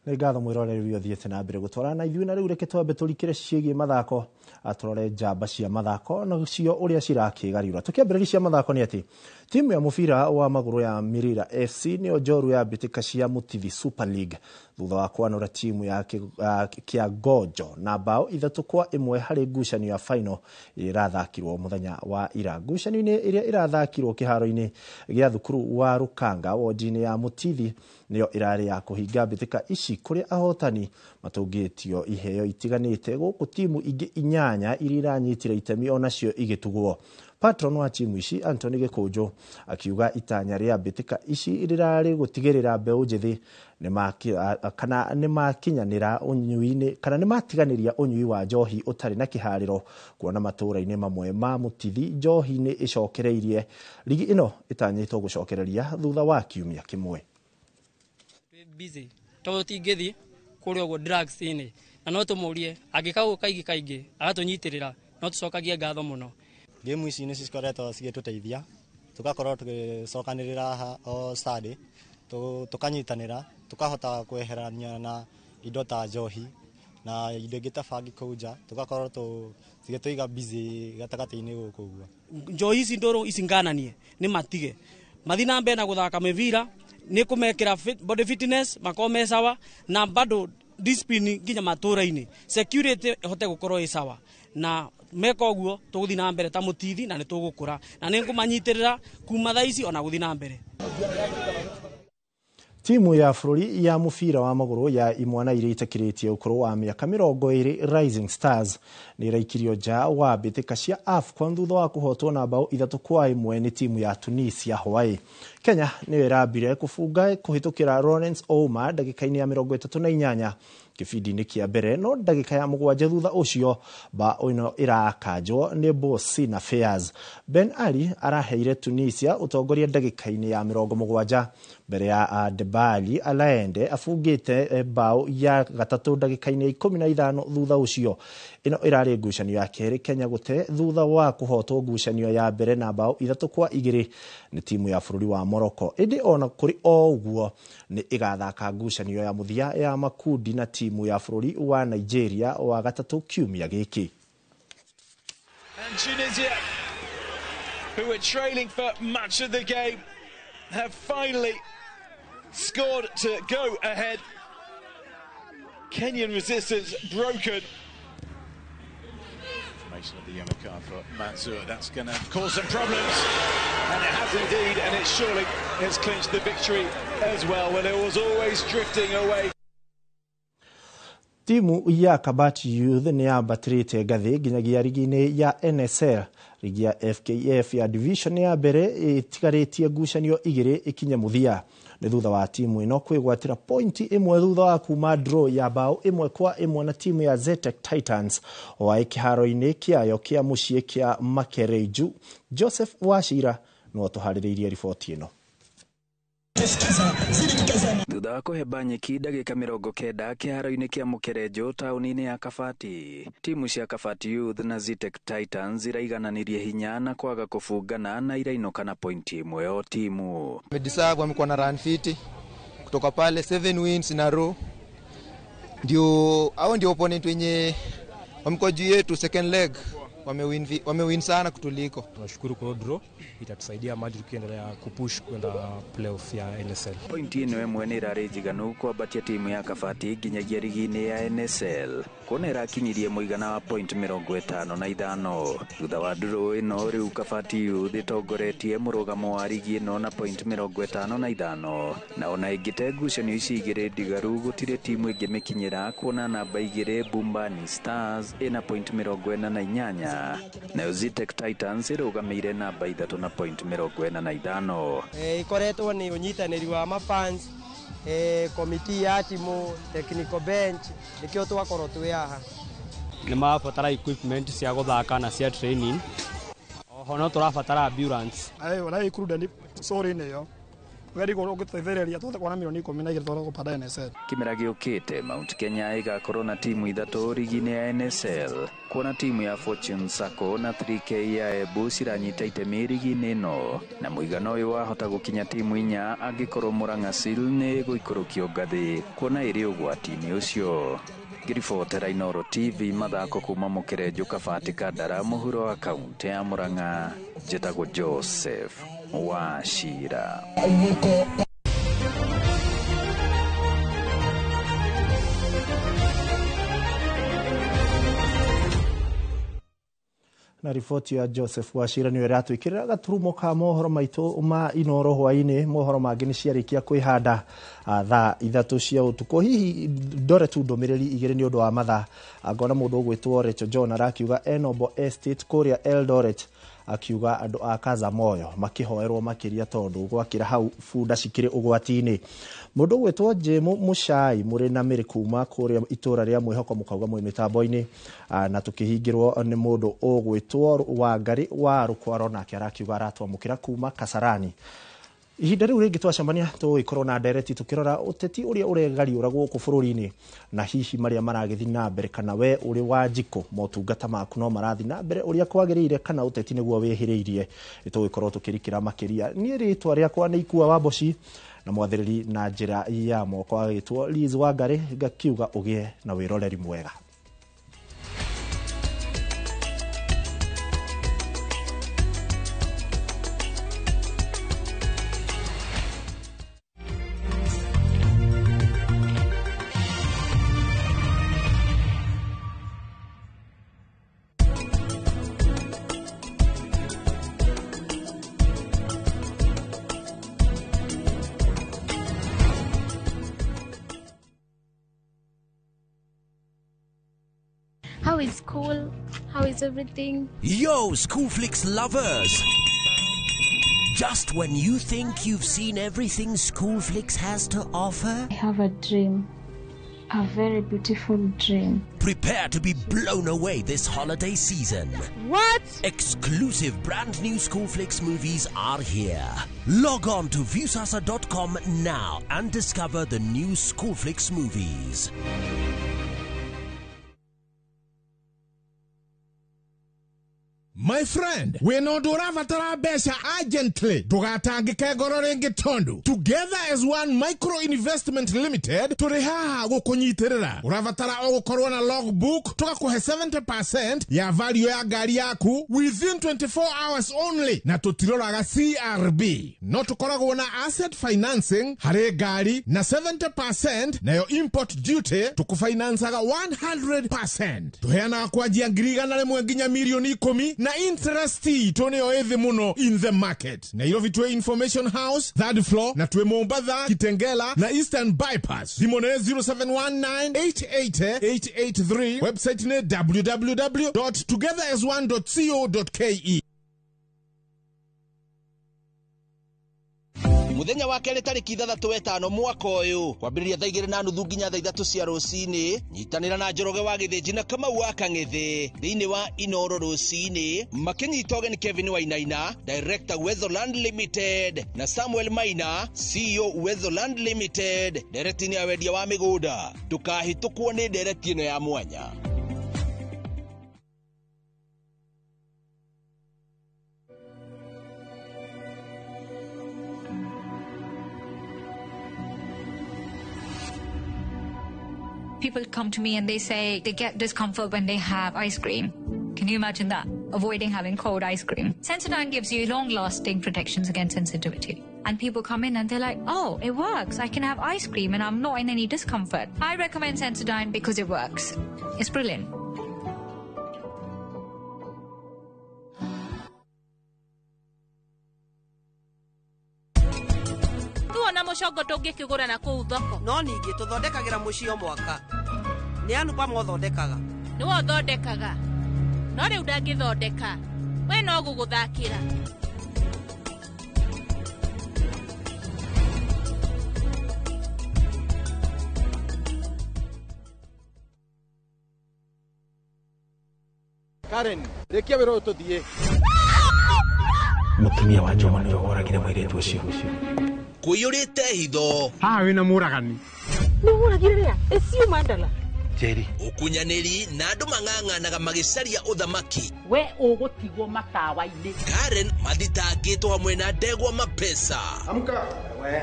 Nĩ ngatho mwĩroreri ũthiĩte na mbere gũtwarana na ithuĩ, na rĩu reke twambe tũrikĩre ciĩgiĩ mathako, tũrore njamba cia mathako nacio ũrĩa cirakĩgariũra. Tũkĩambĩrĩria cia mathako nĩ atĩ timu ya mũbira wa magũrũ ya Mirira FC nĩyo njoru ya mbĩtĩka cia Mũtithi Super League thutha wa kwanũra timu ya Kĩangonjo na bao 3-1 harĩ ngucanio ya final ĩrĩa ĩrathakirwo mũthenya wa ira. Ngucanio-inĩ ĩrĩa ĩrathakirwo kĩharo-inĩ gĩa thukuru wa Rũkanga wodi-inĩ ya Mũtithi nĩyo ĩrarĩ ya kũhinga mbĩtĩka ici, kũrĩa ahotani matũngĩtio iheo itiganĩte gũkũ timu ingĩ 8 iria iranyitire itemi onacio igĩtugwo. Patron wa timu ici Anthony Gĩkũnjũ akiuga itanya rĩa mbĩtĩka ici rĩrarĩ gũtigĩrĩra mbeũ njĩthĩ kana nĩmakinyanĩra ũnyui-inĩ kana nĩmatiganĩria ũnyui wa njohi ũtarĩ na kĩharĩro, kuona matũũra-inĩ mamwe ma Mũtithi njohi nĩ ĩcokereirie. Rigi ĩno ĩtanyĩtwo gũcokereria thutha wa kiumia kĩmwe. Busy tondũ tingĩthiĩ kũrĩa ũguo drugs-inĩ, na no tũmũrie angĩka ũguo kaingĩ kaingĩ agatũnyitĩrĩra, no tũcokagie ngatho mũno. Game ici nĩ cikoretwo cigĩtũteithia, tũgakorwo tũgĩcokanĩrĩra haha o Sunday, tũkanyitanĩra, tũkahota kweherania na indo ta njohi na indo ingĩ ta bangi kũu nja, tũgakorwo cigĩtũiga busy gatagatĩ-inĩ gũkũ ũguo. Njohi ici ndũrũ ici ngananie nĩ matige mathi na mbere na gũthaka mĩbira, nĩ kũmekĩra body fitness makorwo me sawa, na bado discipline nginya matũra-inĩ, security ĩhote gũkorwo ĩ sawa, na meka ũguo tũgũthiĩ na mbere ta Mũtithi na nĩ tũgũkũra, na nĩ ngũmanyitĩrĩra kuma thaa ici ona gũthiĩ na mbere. Timu ya bũrũri ya mũbira wa magũrũ ya imwana iria itakĩrĩtie ũkũrũ wa mĩaka 20 Rising Stars nĩ ĩraikirio nja wa mbĩtĩka cia AFCON thutha wa kũhotwo na bao 3-1 nĩ timu ya Tunisia Hawaii. Kenya nĩyo ĩrambire kũbunga kũhĩtũkĩra Lawrence Ouma ndagĩka-inĩ ya 38 kĩbindi-inĩ kĩa mbere, no ndagĩka ya 7 thutha ũcio bao ĩno ĩrakanjwo nĩ Bosina Fairs. Ben Ali araheire Tunisia ũtongoria ndagĩka-inĩ ya 70 mbere ya Debali Alaende abungĩte bao ya gatatũ ndagĩka-inĩ ya 15 thutha ũcio. Ĩno ĩrarĩ ngucanio ya kerĩ Kenya gũte thutha wa kũhotwo ngucanio ya mbere na bao 3-2 nĩ timu ya bũrũri wa Morocco. Ĩndĩ ona kũrĩ o ũguo nĩ ĩgathaka ngucanio ya mũthia ya makundi na timu ya bũrũri wa Nigeria wa gatatũ kiumia gĩkĩ. And Tunisia, who were trailing for much of the game, have finally scored to go ahead. Kenyan resistance broken. Formation of the yellow card for Mansour. That's going to cause some problems, and it has indeed, and it surely has clinched the victory as well. Well, it was always drifting away. Timu ya Kabati Youth nĩ yambatĩrĩte ngathĩ nginyagia rigi-inĩ ya NSL. Rigi ya FKF ya division ya mbere ĩtigarĩtie ngucanio 2 ĩkinye mũthia. Nĩ thutha wa timu ĩno kwĩgwatĩra pointi 1 thutha wa kuma draw ya bao 1-1 na timu ya Zetech Titans wa kĩharo-inĩ kĩayo kĩa mũciĩ kĩa Makereju. Joseph Wachira no atũharĩrĩirie riboti ĩno. Thutha wa kũhemba nyeki ndagĩka 90 kĩharo-inĩ kĩa Mũkerenjo taũni-inĩ ya Kabati, timu cia Kabati Youth na Zetech Titans iraigananirie hinya na kwaga kũbungana na irainũka na pointi 1 o timu. Wamedeserve, wamekuwa na run fiti kutoka pale 7 wins in a row. Ndio hao ndio opponent wenye wamekuwa juu yetu second leg. Wamewin sana kutuliko. Tunashukuru kwa draw, itatusaidia mali tukiendelea kupush kwenda playoff ya NSL. Pointi ĩno ĩmwe nĩ ĩrarĩ njiganu kwambatia timu ya Kabati nginyagia rigi-inĩ ya NSL kuona ĩrakinyirie mũigana wa point 55. Thutha wa draw ĩno rĩu Kabati Youth ĩtongoretie mũrũgamo wa rigi ĩno na point 55, na ona ĩngĩte ngucanio ici igĩrĩ ndigaru gũtirĩ timu ĩngĩmĩkinyĩra kuona namba 2 Bumbani Stars ĩna point 48, nayo Zetech Titans ĩrũgamĩire namba 3 na point 45. Ikoretwo nĩ ũnyitanĩri wa mafans, komiti ya timu, technical bench, nĩkĩo twakorwo twĩ haha. Nĩ marabatara equipment cia gũthaka na cia training. Oho no tũrabatara ambulance. Kĩmera gĩũkĩte Mount Kenya ĩgakorwo na timu 3 rigi-inĩ ya NSL kuona timu ya Fortune Sacco na 3K ya Embu ciranyita itemi rigi-inĩ ĩno, na mũigana ũyũ wahota gũkinya timu 4 angĩkorwo Murang'a Seal nĩ ĩgũikũrũkio ngathĩ kuona ĩrĩ ũgwati-inĩ ũcio. Ngĩribotera Inooro TV mathako kuma Mũkerenjo Kabati Kandara mũhuro wa kaũntĩ ya Murang'a, njĩtagwo Joseph Wachira. Na riboti ya Joseph Wachira nĩyo ĩratwĩkĩrĩra gaturumo ka mohoro maitũ ma Inooro hwaĩ-inĩ. Mohoro mangĩ nĩ ciarĩkia kwĩhanda thaa 3 cia ũtukũ. Hihi ndore tu ndũmĩrĩri 2 nĩ ũndũ wa mathaa. Ngona mũndũ ũgwĩtwo Rachel John arakiuga Enobo Estate kũrĩa Eldoret, akiuga andũ a Kazamoyo makĩhoerwo makĩria tondũ gwakĩra hau bunda cikĩrĩ ũgwati-inĩ. Mũndũ ũgwĩtwo Jemu Mũcai mũrĩ na mĩrĩ kuma kũrĩa itũra rĩa Mwĩhoko mũkauga mwĩ mĩtambo-inĩ, na tũkĩhingĩrwo nĩ mũndũ ũgwĩtwo Wangari wa Rũkwaro, nake arakiuga aratwamũkĩra kuma Kasarani. Ihinda rĩu rĩngĩ twacemania tũgĩkorwo na ndereti tũkĩrora ũteti ũrĩa ũregariũra gũkũ bũrũri-inĩ na hihi marĩa maragĩthiĩ na mbere, kana we ũrĩ wa njiko motungata maku no marathiĩ na mbere ũrĩa kwagĩrĩire, kana ũteti nĩguo wĩhĩrĩirie. Tũgĩkorwo tũkĩrikĩra makĩria. Niĩ rĩtwa rĩakwa nĩ Ikua wa Mboci na mwathĩrĩri na njĩra ya moko agĩtwo Liz Wangari, ngakiuga ũgĩe na wĩroreri mwega. How is school? How is everything? Yo, Schoolflix lovers! Just when you think you've seen everything Schoolflix has to offer, I have a dream. A very beautiful dream. prepare to be blown away this holiday season. What? Exclusive brand new Schoolflix movies are here. Log on to Viusasa.com now and discover the new Schoolflix movies. My friend, wĩna ũndũ ũrabatara mbeca urgently, ndũgatangĩke ngoro rĩngĩ tondũ Together as One Micro Investment Limited tũrĩ haha gũkũnyitĩrĩra. Ũrabatara o gũkorwo na logbook, tũgakũhe 70% ya value ya ngari yaku within 24 hours only, na tũtiroraga CRB. No tũkoragwo na asset financing harĩ ngari na 70%, nayo import duty tũkũfinancaga 100%. Tũheanaga kwanjia 100,000 nginya 10,000,000 na interest itũ nĩyo ĩthĩ mũno in the market. Nairobi twĩ Information House third floor, na twĩ Mombatha, Kitengela na Eastern Bypass. Thimũ nĩ 0719888883, website nĩ www.togetherasone.co.ke. Muthenya wa kerĩ tarĩki 6 5 mwaka ũyũ, kwambĩrĩria 2:30 nginya 3:00 cia rũcinĩ, nyitanĩra na Njoroge wa Gĩthĩnji na Kamau wa Kang'ĩthĩ thĩinĩ wa Inoro rũcinĩ, makĩnyita ũgeni Kevin Wainaina, Director Uwezo Land Limited, na Samuel Maina, CEO Uwezo Land Limited, ndereti-inĩ ya wendia wa mĩgũnda. Ndũkahĩtũkwo nĩ ndereti ĩno ya mwanya. People come to me and they say they get discomfort when they have ice cream. Can you imagine that? Avoiding having cold ice cream. Sensodyne gives you long-lasting protections against sensitivity. And people come in and they're like, oh, it works. I can have ice cream and I'm not in any discomfort. I recommend Sensodyne because it works. It's brilliant. Tuona mũcongo tũngĩkĩgũra na kũu thoko. No ningĩ tũthondekagĩra mũciĩ o mwaka. Nĩ Anupa mothondekaga. Nĩwe ũthondekaga, no rĩu ndangĩthondeka, we no gũgũthakĩra. Karen, rĩkia wĩra ũyũ tũthiĩ. Mũtumia wa Njoma nĩwe woragire mũirĩtu ũcio. Kũiyũrĩte hitho. Haha wĩna mũragani. Nĩ ũragire rĩa ĩciũ mandala. Njeri. Ũkunyanĩri na andũ mang'ang'anaga magĩcaria ũthamaki. We ũgũtigwo matawa-inĩ. Karen mathitangĩtwo hamwe na ndegwa mapesa. Amuka.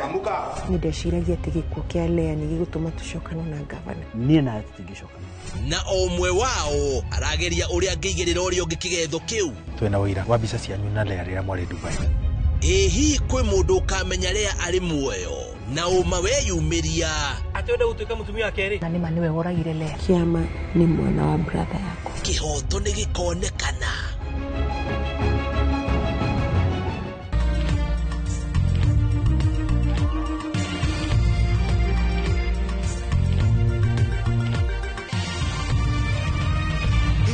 Amuka. Nĩ ndeciragia atĩ gĩkuũ kĩa Lea nĩ gĩgũtũma tũcokane na ngavana. Niĩ nawe tũtingĩcokana. Na o ũmwe wao arageria ũrĩa angĩigĩrĩra ũrĩa ũngĩ kĩgetho kĩu. Twĩna ũira wa mbica cianyu na Lea rĩrĩa mwarĩ Dubai. Ĩ hihi kwĩ mũndũ ũkamenya Lea arĩ muoyo na ũma weyumĩria? Atĩ wenda gũtuĩka mũtumia wa kerĩ. Na nĩma nĩwe woragire Lea. Kĩama nĩ mwana wa brother yakwa. Kĩhoto nĩ gĩkonekana.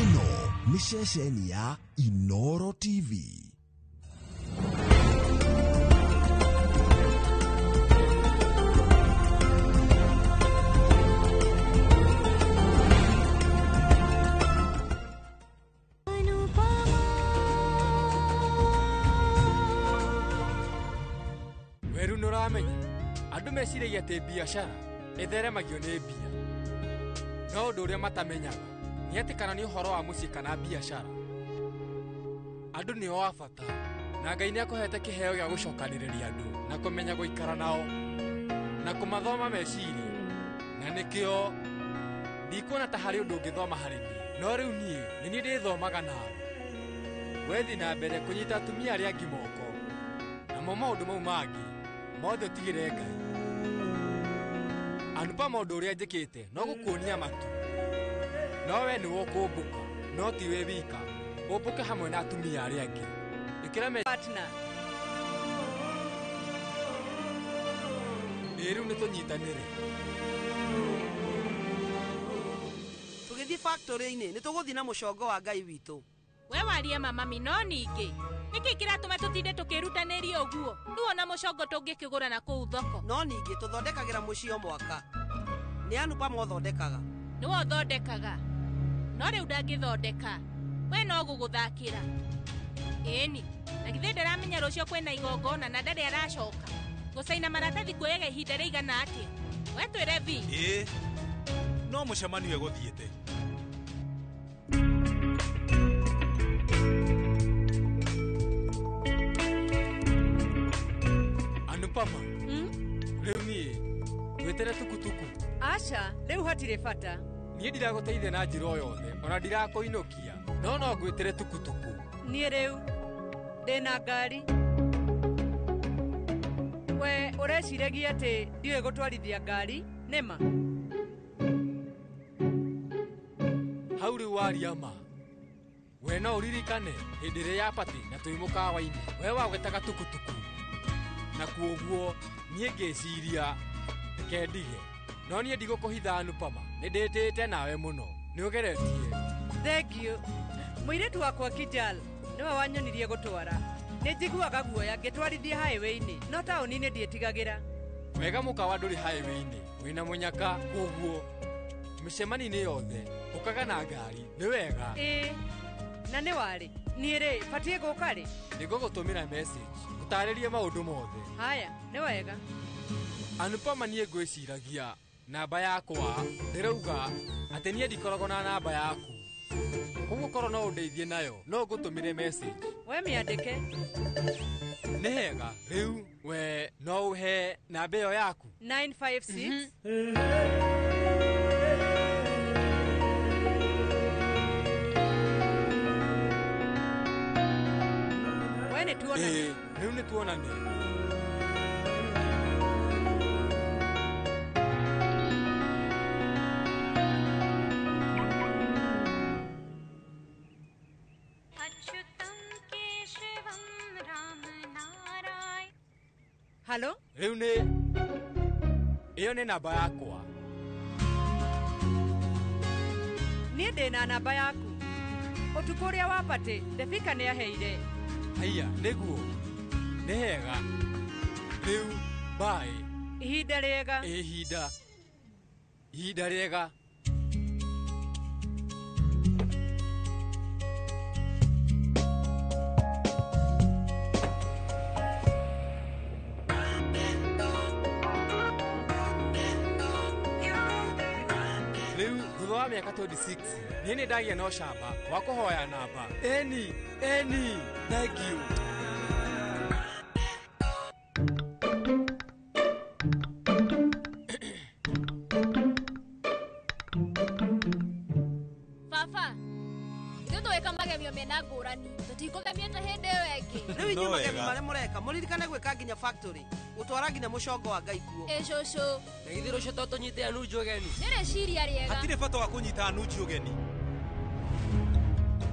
Ĩno nĩ ceceni ya Inoro TV. Weru nĩ ũramenya andũ meciragia atĩ biacara ĩtheremagio nĩ mbia, no ũndũ ũrĩa matamenyaga nĩ atĩ kana nĩ ũhoro wa mũciĩ kana biacara, andũ nĩo a bata, na Ngai nĩ akũhete kĩheo gĩa gũcokanĩrĩria andũ na kũmenya gũikara nao na kũmathoma meciria, na nĩkĩo ndikuona ta harĩ ũndũ ũngĩthoma harĩ niĩ, no rĩu niĩ nĩ niĩ ndĩthomaga nawe. Wethi na mbere kũnyita atumia arĩa angĩ moko, namo maũndũ mau mangĩ mothe ũtigĩre Ngai. Anupa maũndũ ũrĩa njĩkĩte no gũkuonia matu, no we nĩwe ũkũmbũka, no ti wĩ wika, ũmbũke hamwe na atumia arĩa angĩ. Ĩkĩra me Partner. Ĩ rĩu nĩtũnyitanĩre. Tũgĩthiĩ Tũgĩthiĩ factory-inĩ nĩ tũgũthiĩ na mũcongo wa Ngai witũ. We warie mama mi no ningĩ nĩkĩ kĩratũma tũtinde tũkĩrutanĩria ũguo? Rĩu ona mũcongo tũngĩkĩgũra na kũu thoko. No ningĩ tũthondekagĩra mũciĩ o mwaka. Nĩ Anupama ũthondekaga. Nĩwe ũthondekaga. No rĩu ndangĩthondeka. We no gũgũthakĩra. Ĩni, na githĩ ndaramenya rũciũ kwĩna igongona na ndarĩ aracoka. Gũcaina maratathi kuoyaga ihinda rĩigana atĩa? We twĩre vi. Ĩĩ, no mũcemanio egũthiĩte. Anupama. Rĩu niĩ ngwĩtere tukutuku. Aca, rĩu hatirĩ bata. Niĩ ndiragũteithia na njĩra o yothe, ona ndirakũinũkia. No no ngwĩtere tukutuku. Niĩ rĩu ndĩna ngari. We ũreciragia atĩ ndiũĩ gũtwarithia ngari, nĩma? Hau rĩu waria ma. We no ũririkane hĩndĩ ĩrĩa ya pati na twĩ mũkawa-inĩ, we wagwetaga tukutuku. Na kuoguo niĩ ngĩciria reke ndige. No niĩ ndigũkũhitha Anupama, nĩ ndĩtĩte nawe mũno. Nĩ ũgeretie. Thank you. Mũirĩtu wakwa Kijal nĩwe wanyonirie gũtwara. Nĩ njiguaga guoya ngĩtwarithia highway-inĩ, no taũni-inĩ ndiĩtigagĩra. Wega mũkawa ndũrĩ highway-inĩ, wĩna mũnyaka koguo mĩcemanio-inĩ yothe ũkaga na ngari, nĩ wega. Ĩĩ, na nĩ warĩ. Niĩ rĩ, batiĩ gũka rĩ? Nĩngũgũtũmĩra message ũtarĩrie maũndũ mothe. Haya, nĩ wega. Anupama niĩ ngwĩciragia namba yakwa ndĩrauga atĩ niĩ ndikoragwo na namba yaku. Koguo korwo no ũndeithie nayo, no ngũtũmĩre message. We mĩandĩke. Nĩ hega, rĩu we no ũhe namba ĩyo yaku. 956. We nĩ tuonane. Rĩu nĩ tuonane. Halo? Rĩu nĩ ĩyo nĩ namba yakwa. Niĩ ndĩna namba yaku. Ũtukũ ũrĩa wa patĩ, Debika nĩ aheire. Haiya, nĩguo. Nĩ hega. Rĩu, bye. Ihinda rĩega. Ihinda. Ihinda rĩega. Rĩu thutha wa mĩaka 26 niĩ nĩ ndagĩa na ũcamba wa kũhoya namba. Eni, eni, thank you. Baba, ithuĩ tũgĩka magemio mena ngũrani, tũtikũgemio ta hĩndĩ ĩyo ĩngĩ. Rĩu inyuĩ magemio marĩa mũreka, mũririkane gwĩka nginya factory, gũtwara nginya mũcongo wa Ngai kuo. Ĩ cũcũ. Na githĩ rũciũ to tũnyite Anuji ũgeni? Nĩ rĩciria rĩega. Hatirĩ bata wa kũnyita Anuji ũgeni.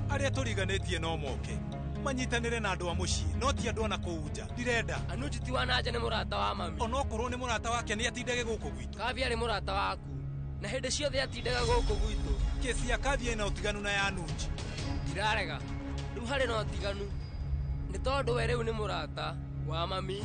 Arĩa tũriganĩtie no moke. Manyitanĩre na andũ a mũciĩ, no ti andũ a na kũu nja. Ndirenda. Anuji ti wa na nja, nĩ mũrata wa mami. Onokorwo nĩ mũrata wake nĩ atindage gũkũ gwitũ. Kavia nĩ mũrata waku. Na hĩndĩ ciothe atindaga gũkũ gwitũ. Kesi ya Kavia ĩna ũtiganu na ya Anuji. Ndirarega. Rĩu harĩ na ũtiganu. Nĩ tondũ we rĩu nĩ mũrata wa mami.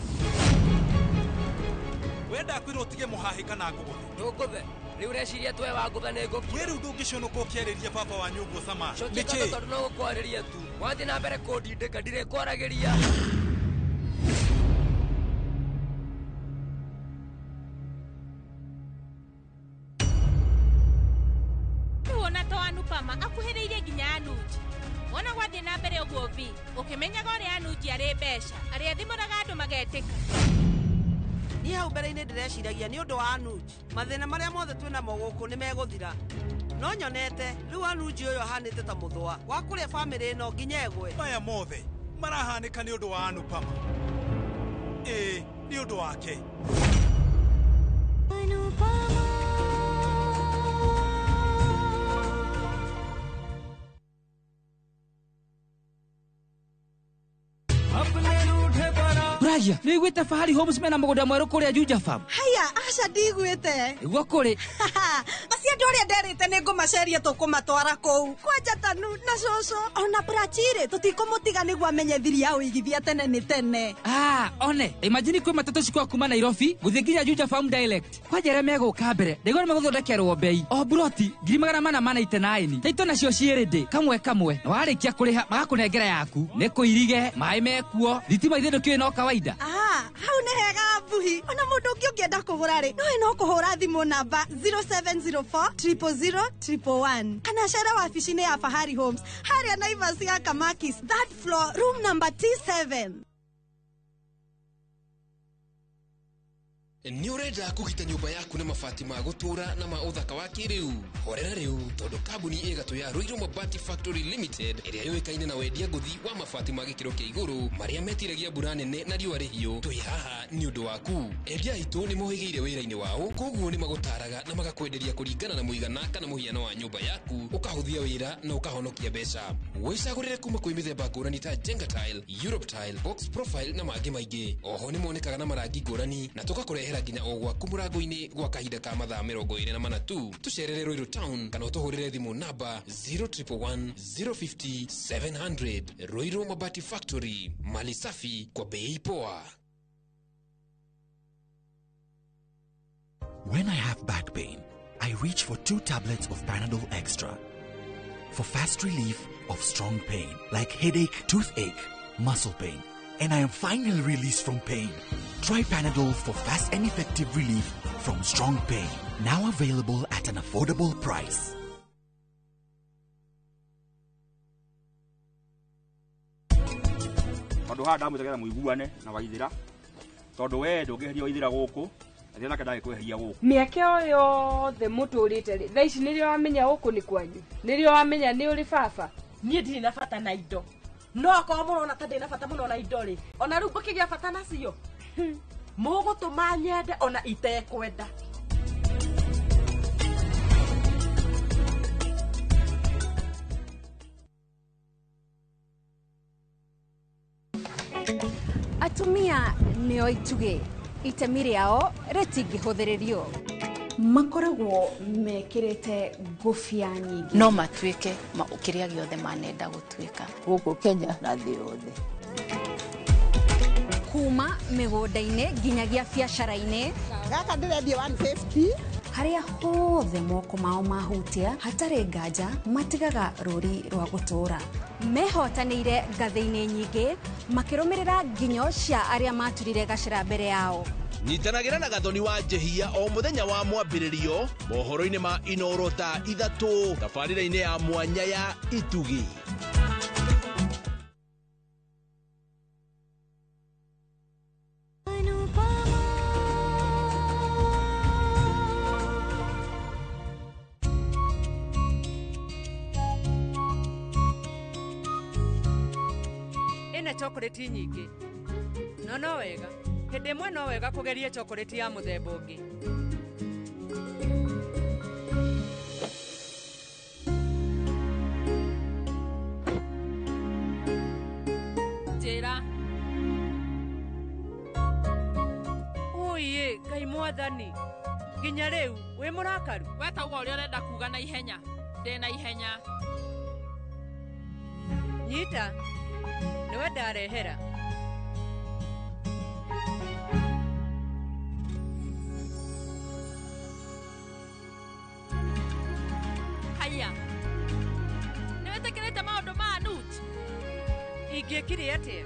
We ndakwĩra ũtige mũhahĩ kana ngũgũthe. Ndũngũthe. Rĩu ũreciria twe wangũtha nĩ ngũkira. We rĩu ndũngĩconoka ũkĩarĩria baba wanyu ũguo Sama. Cokia ngatho tondũ no gũkwarĩria tu. Wathiĩ na mbere kũndindĩka ndirĩkwaragĩria. Rĩu ona to Anupama akuhĩrĩirie nginya Anuji. Wona gwathiĩ na mbere ũguo vi, ũkĩmenyaga ũrĩa Anuji arĩ mbeca, arĩa thimũraga andũ magetĩka. Niĩ hau mbere-inĩ ndĩreciragia nĩ ũndũ wa Anuji. Mathĩna marĩa mothe twĩnamo gũkũ nĩ megũthira. No nyonete rĩu Anuji ũyũ ahanĩte ta mũthũa wa kũrĩa bamĩrĩ ĩno nginya ĩgwe. Maya mothe marahanĩka nĩ ũndũ wa Anupama. Ĩĩ, nĩ ũndũ wake. Ragia, nĩ wiguĩte Fahari Homes mena mũgũnda mwerũ kũrĩa Juja Farm? Haya, aca ndiguĩte. Nĩguo kũrĩ. Macio andũ Kũrĩa nderĩte nĩ ngũmaceria tũkũmatwara kũu. Kwanja Tanu na cũcũ ona Prachire tũtikũmũtiga nĩguo amenye thiri ya ũigithia tene nĩ tene. Ah, one imagine kwĩ matatũ cikwa kuma Nairobi gũthiĩ nginya Juja Farm Direct. Kwanja arĩa megũka mbere ndaigua nĩ megũthondekerwo bei o buroti 499 taito nacio ciĩrĩ kamwe kamwe, na warĩkia kũrĩha magakũnengera yaku. Nĩ kũirige maĩ mekuo, thitima ithe ndũkĩũĩ no kawaida. Ah, hau nĩ hega Mbuhi. Ona mũndũ ũngĩ ũngĩenda kũgũra rĩ, nowe no kũhũra thimũ namba 0704 000 111 kana cere wabici-inĩ ya Fahari Homes harĩa Naivas ya Kamakis, third floor, room number T7. Nĩ ũrenda kũgita nyũmba yaku na mabati ma gũtũũra na ma ũthaka wa kĩrĩu? Horera rĩu, tondũ kambuni ĩgatũ ya Ruiru Mabati Factory Limited ĩrĩa yũĩkaine na wendia ngũthi wa mabati ma gĩkĩro kĩa igũrũ marĩa metiragia mbura nene na riũa rĩhiũ, twĩ haha nĩ ũndũ waku. Endia aitũ nĩ mohĩgĩire wĩra-inĩ wao, koguo nĩ magũtaraga na magakwenderia kũringana na mũigana kana mũhiano wa nyũmba yaku, ũkahũthia wĩra na ũkahonokia mbeca. Wĩcagũrĩre kuma kwĩ mĩthemba ngũrani ta Jenga Tile, Europe Tile, Box Profile na mangĩ maingĩ. Oho nĩ monekaga na marangi ngũrani na tũgakũrehera nginya o gwaku mũrango-inĩ gwa kahinda ka mathaa 24 tu. Tũcerere Ruiru Town kana ũtũhũrĩre thimũ namba 0111 050 700. Ruiru Mabati Factory, mali safi kwa bei poa. When I have back pain, I reach for 2 tablets of Panadol Extra for fast relief of strong pain like headache, toothache, muscle pain, and I am finally released from pain. Try Panadol for fast and effective relief from strong pain. Now available at an affordable price. Tondu haha ndamwĩtagĩra mũiguane na Waithĩra, tondu we ndũngĩeheria Waithĩra gũkũ, na nake ndagĩkweheria gũkũ. Mĩaka ĩyo yothe mũtũrĩte rĩ, thaa ici nĩrĩo wamenya gũkũ nĩ kwanyu, nĩrĩo wamenya nĩ ũrĩ baba. Niĩ ndirĩ na bata na indo, no akorwo mũrona ta ndĩ na bata mũno na indo rĩ, ona rĩu ngũkĩgĩa bata nacio, mũgũtũma nyende ona itekwenda. Atumia nĩo itugĩ, itemi rĩao rĩtingĩhũthĩrĩrio. Makoragwo mekĩrĩte ngũbia nyingĩ. No matuĩke kĩrĩa gĩothe manenda gũtuĩka. Gũkũ Kenya na thĩ yothe. Kuma mĩgũnda-inĩ nginyagia biacara-inĩ. Gaka ndĩrendia 150. Harĩa hothe moko mao mahutia, hatarĩ nganja matigaga rũri rwa gũtũũra. Mehotanĩire ngathĩ-inĩ nyingĩ, makĩrũmĩrĩra nginyo cia arĩa maturire gacĩra mbere yao. Nyitanagĩra na Gathoni wa Njehia o mũthenya wa mwambĩrĩrio mohoro-inĩ ma Inoro thaa 3 tabarĩra-inĩ ya mwanya ya Itugi. Ĩna chocolate nyingĩ. No no wega. Hĩndĩ ĩmwe no wega kũgeria chocolate ya mũthemba ũngĩ. Njĩra. Ũiĩ, Ngai mwathani. Nginya rĩu wĩ mũrakaru? We tauga ũrĩa ũrenda kuga na ihenya. Ndĩ na ihenya. Nyita. Nĩwe ndarehera. Haya. Nĩwĩtĩkĩrĩte maũndũ ma Anuj? Ingĩkire atĩa?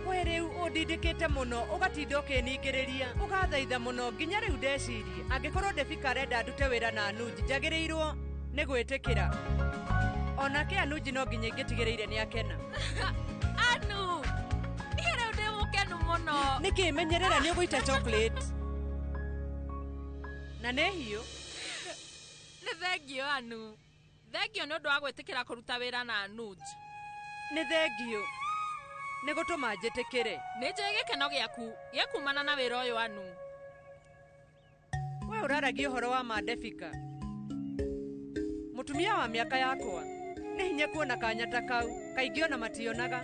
We rĩu ũndindĩkĩte mũno, ũgatinda ũkĩningĩrĩria, ũgathaitha mũno nginya rĩu ndeciria. Angĩkorwo Debika arenda ndute wĩra na Anuj, njagĩrĩirwo nĩ gwĩtĩkĩra. Onake Anuj no nginya ingĩtigĩrĩire nĩ akena. Anu, niĩ rĩu ndĩ mũkenu mũno. Nĩkĩ menyerera nĩ ũgũita chocolate. Na nĩ hiũ. Nĩ thengio Anu. Thengio nĩ ũndũ wa gwĩtĩkĩra kũruta wĩra na Anuj. Nĩ thengio. Nĩ gũtũma njĩtĩkĩre. Nĩ njũĩ gĩkeno gĩaku gĩkumana na wĩra ũyũ Anu. We ũraragia ũhoro wa ma Debika. Mũtumia wa mĩaka yakwa nĩ hinya kuona kanya ta kau, kaingĩ ona mationaga.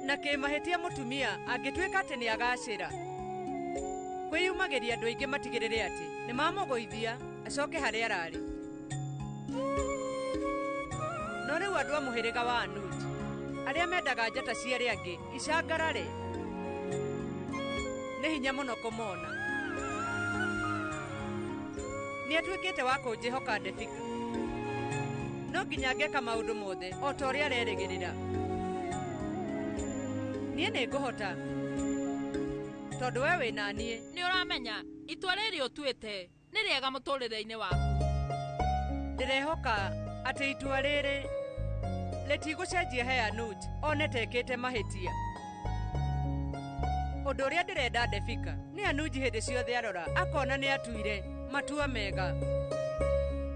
Na kĩmahĩtia mũtumia angĩtuĩka atĩ nĩ agacĩra. Kwĩyumagĩria andũ aingĩ matigĩrĩre atĩ nĩ mamũgũithia acoke harĩa ararĩ. No rĩu andũ a mũhĩrĩga wa Anuj arĩa mendaga njata cia arĩa angĩ icangarare nĩ hinya mũno kũmona. Nĩ atuĩkĩte wa kũnjĩhoka Ndebika. No nginya ngeka maũndũ mothe o ta ũrĩa arerĩgĩrĩra. Niĩ nĩ ngũhota tondũ we wĩ na niĩ. Nĩ ũramenya itua rĩrĩ ũtuĩte nĩ rĩega mũtũrĩre-inĩ waku. Ndĩrehoka atĩ itua rĩrĩ rĩtigũcenjia he Anuj one tekĩte mahĩtia. Ũndũ ũrĩa ndĩrenda Ndebika nĩ Anuj hĩndĩ ciothe arora akona nĩ atuire matua mega.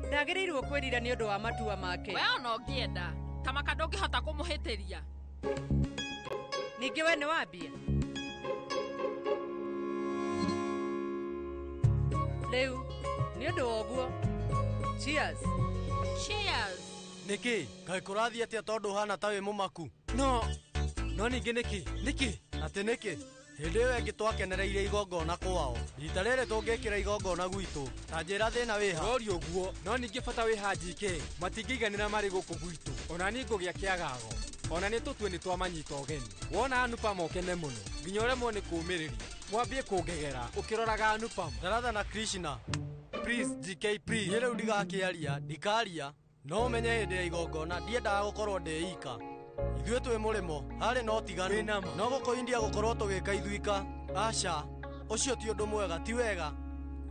Ndagĩrĩirwo kwĩrira nĩ ũndũ wa matua make. We ona ũngĩenda tamaka ndũngĩhota kũmũhĩtĩria. Ningĩ we nĩ wambia. Rĩu nĩ ũndũ wa ũguo. Cheers. Cheers. Nĩkĩ kaĩ kũrathiĩ atĩa tondũ ũhana ta wĩ mũmaku? No ningĩ nĩkĩ? Nĩkĩ? Atĩ nĩkĩ? Hĩndĩ ĩyo ĩngĩ twakenereire igongona kwao. Rita rĩrĩ tũngĩkĩra igongona gwitũ. Ta njĩra thĩna wĩha. Rori ũguo, no ningĩ bata wĩha GK. Matingĩiganĩra marĩ gũkũ gwitũ. Ona niĩ ngũgĩa kĩagago. Ona nĩ tũtue nĩ twamanyita ũgeni. Wona Anupama ũkene mũno. Nginya ũremwo nĩ kũũmĩrĩria. Mwambie kũngegera ũkĩroraga Anupama. Daratha na Krishna. Please GK please. Niĩ rĩu ndigakĩaria, ndikaria. No ũmenye hĩndĩ ya igongona ndiendaga gũkorwo ndĩ ika. Ithuĩ twĩ mũrĩmo, harĩ no tiganu. No gũkũ India gũkorwo tũgĩka ithuika. Aca, ũcio ti ũndũ mwega, ti wega.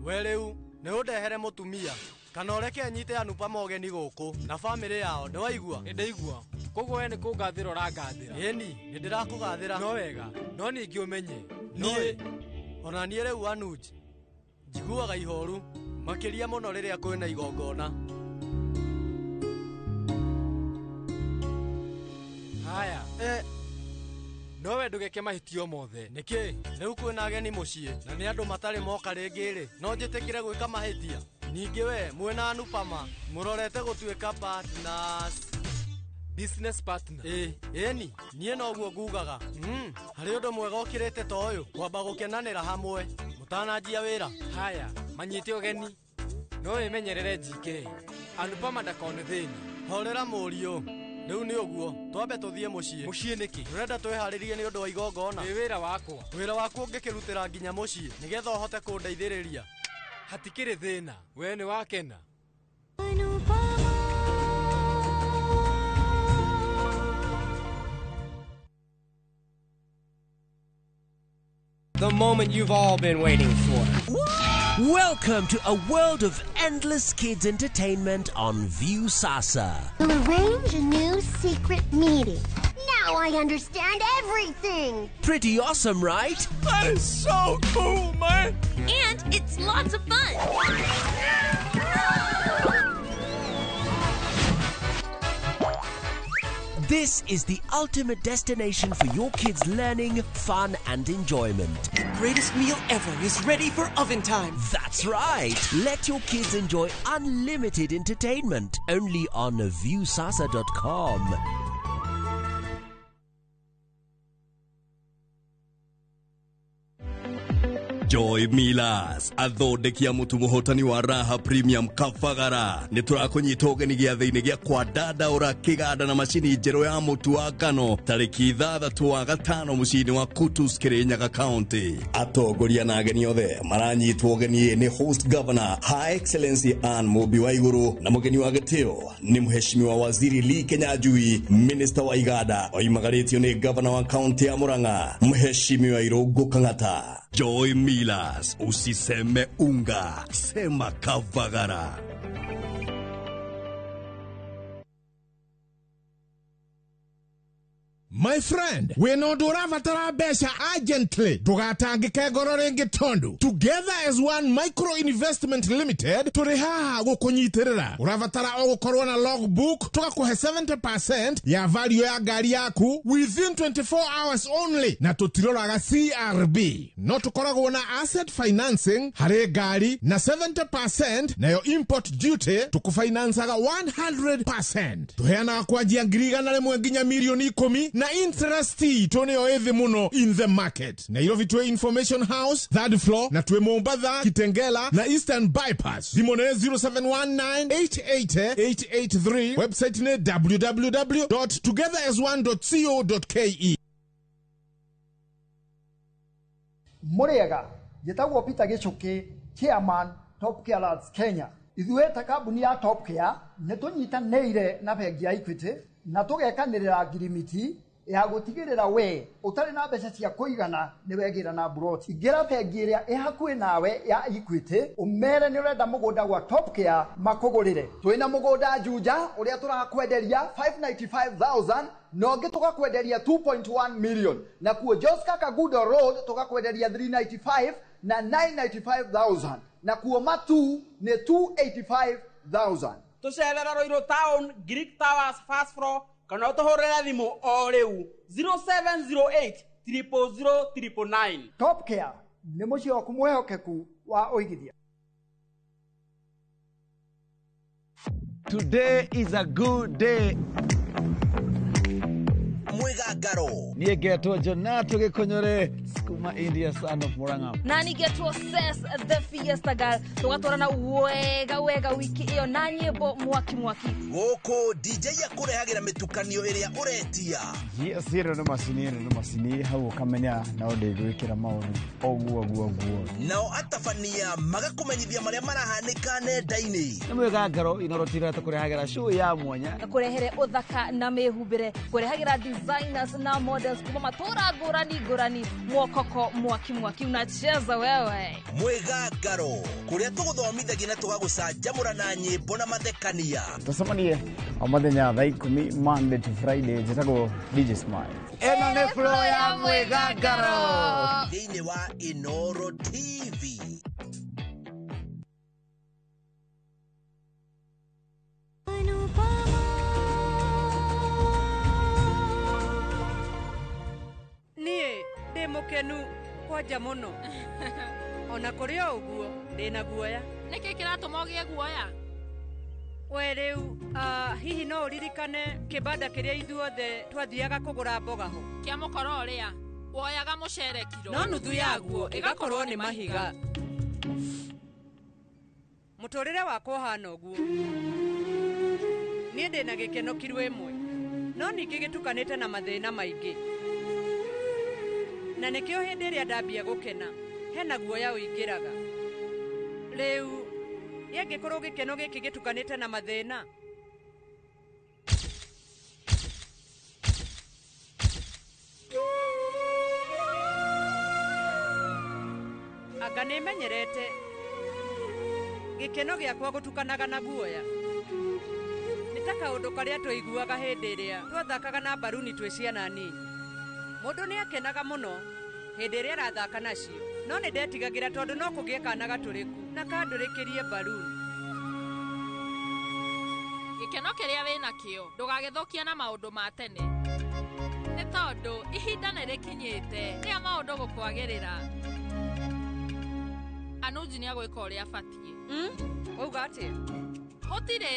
We rĩu nĩ ũndehere mũtumia kana ũreke nyite Anupama ũgeni gũkũ na bamĩrĩ yao, nĩ waigua? Nĩ ndaigua. Koguo we nĩ kũngathĩra ũrangathĩra. Ĩni, nĩ ndĩrakũgathĩra. No wega, no ningĩ ũmenye. Niĩ ona niĩ rĩu Anuj njiguaga ihoru makĩria mũno rĩrĩa kwĩna igongona. Haya. No we ndũgeke mahĩtio mothe. Nĩkĩ? Rĩu kwĩna ageni mũciĩ na nĩ andũ matarĩ moka rĩngĩ rĩ, no njĩtĩkĩre gwĩka mahĩtia. Ningĩ we mwĩna Anupama mũrorete gũtuĩka partners. Business partner. Ĩni, niĩ noguo ngugaga. Harĩ ũndũ mwega ũkĩrĩte ta ũyũ, kwamba gũkenanĩra hamwe mũtananjia wĩra. Haya, manyite ũgeni. No wĩmenyerere GK. Anupama ndakone thĩna. Horera mũriũ. Rĩu nĩ ũguo, twambe tũthiĩ mũciĩ. Mũciĩ nĩkĩ? Tũrenda twĩharĩrie nĩ ũndũ wa igongona. Nĩ wĩra wakwa. Wĩra waku ũngĩkĩrutĩra nginya mũciĩ nĩgetha ũhote kũndeithĩrĩria. Hatikĩrĩ thĩna. We nĩ wakena. The moment you've all been waiting for. Welcome to a world of endless kids entertainment on Viusasa. We'll arrange a new secret meeting. Now I understand everything. Pretty awesome, right? That is so cool, man. And it's lots of fun. This is the ultimate destination for your kids' learning, fun, and enjoyment. The greatest meal ever is ready for oven time. That's right. Let your kids enjoy unlimited entertainment only on Viusasa.com. Joy Millers athondeki a mutu muhotani wa Raha Premium Kabagara nĩ tũrakũnyita ũgeni gĩathĩ-inĩ gĩa kwandandaũra kĩganda na macini njerũ ya mũtu wa ngano tarĩki 6 wa gatano mũciĩ-inĩ wa Kutus Kirinyaga County. Atongoria na ageni othe maranyitwo ũgeni nĩ host governor Her Excellency Anne Mũmbi wa Igũrũ na mũgeni wa gĩtĩo nĩ mheshimiwa Waziri Lee Kinyanjui, minister wa Iganda oimagarĩtio nĩ governor wa county ya Murang'a mheshimiwa Irũngũ Kang'ata. Joy Millers, usiseme unga, sema Kavagara. My friend, wĩna ũndũ ũrabatara mbeca urgently, ndũgatangĩke ngoro rĩngĩ tondũ Together as One Micro Investment Limited tũrĩ haha gũkũnyitĩrĩra. Ũrabatara o gũkorwo na logbook, tũgakũhe 70% ya value ya ngari yaku within 24 hours only, na tũtiroraga CRB. No tũkoragwo na asset financing harĩ ngari na 70% nayo import duty tũkũfinansaga 100%. Tũheanaga kwanjia 100,000 nginya 10,000,000 na Na interest itũ nĩyo ĩthĩ mũno in the market. Nairobi twĩ Information House third floor, na twĩ Mombatha, Kitengela na Eastern Bypass. Thimũ nĩ 0719888883. Website nĩ www.togetherasone.co.ke. Mũrĩega, njĩtagwo Peter Gĩchũkĩ, chairman Top Care Lads Kenya. Ithuĩ ta kambuni ya Top Care nĩ tũnyitanĩire na bengi ya Equity na tũgekanĩrĩra ngirimiti ya gũtigĩrĩra we ũtarĩ na mbeca cia kũigana nĩ wegĩra na mburoti. Ingĩra bengi ĩrĩa ĩ hakuhĩ nawe ya Equity ũmere nĩ ũrenda mũgũnda gwa Top Care makũgũrĩre. Twĩna mũgũnda Juja ũrĩa tũrakwenderia 595,000 na ũngĩ tũgakwenderia 2.1 million, na kuo Joska Kagudo Road tũgakwenderia 395 na 995,000, na kuo Matu nĩ 285,000. Tũcerera Ruiru Town, Greek Towers first floor, kana ũtũhũrĩre thimũ o rĩu 0708 000 999. Top Care nĩ mũciĩ waku mwĩhokeku wa ũigithia. Today is a good day. Mwigangaro. Niĩ ngetwo Jonato Gĩkũnyũre, Skuma India, son of Murang'a. Na nĩngetwo Ses the Fiesta Girl, tũgatwarana wega wega wiki ĩyo na nyĩmbo mwaki mwaki. Gũkũ DJ akũrehagĩra mĩtukanio ĩrĩa ũretia. Yes, ĩno nĩ macini, ĩno nĩ macini, hau ũkamenya no ndĩgwĩkĩra maũndũ ũguo ũguo ũguo. Nao atabania magakũmenyithia marĩa marahanĩka nenda-inĩ. Nĩ mwĩgangaro Inoro TV tũkũrehagĩra show ya mwanya. Kũrehere ũthaka na mĩhumbĩre, kũrehagĩra designers na models kuma matũra ngũrani ngũrani, mwokoko mwaki mwaki unacheza wewe. Mwĩgangaro kũrĩa tũgũthomithagia na tũgagũcanjamũra na nyĩmbo na mathekania. Tũcemanie o mũthenya thaa 10 Monday to Friday. Njĩtagwo DJ Smile. Ĩno nĩ flow ya mwĩgangaro thĩinĩ wa Inoro TV. Niĩ ndĩ mũkenu kwanja mũno. Ona kũrĩ o ũguo ndĩna guoya. Nĩkĩ kĩratũma ũgĩe guoya? We rĩu hihi no ũririkane kĩbanda kĩrĩa ithuothe twathiaga kũgũra mboga ho? Kĩa mũkoro ũrĩa woyaga mũcere kiro no nuthu yaguo ĩgakorwo nĩ mahiga. Mũtũrĩre wakwa ũhana ũguo. Niĩ ndĩna gĩkeno kiro ĩmwe, no ningĩ gĩtukanĩte na mathĩna maingĩ. Na nĩkĩo hĩndĩ ĩrĩa ndambia gũkena hena guoya ũingĩraga. Rĩu ĩngĩkorwo gĩkeno gĩkĩ gĩtukanĩte na mathĩna, anga nĩmenyerete gĩkeno gĩakwa gũtukanaga na guoya. Nĩ ta kaũndũ karĩa tũiguaga hĩndĩ ĩrĩa twathakaga na mbaruni twĩ ciana nini. Mũndũ nĩ akenaga mũno hĩndĩ ĩrĩa arathaka nacio, no nĩ ndetigagĩra tondũ no kũgĩe kana gatũrĩku na kandũrĩkĩrie mbaruni. Gĩkeno kĩrĩa wĩnakĩo ndũgagĩthũkie na maũndũ ma tene, nĩ tondũ ihinda nĩ rĩkinyĩte rĩa maũndũ gũkwagĩrĩra. Anuji nĩ agwĩka ũrĩa abatiĩ. Wauga atĩa? Gũtirĩ.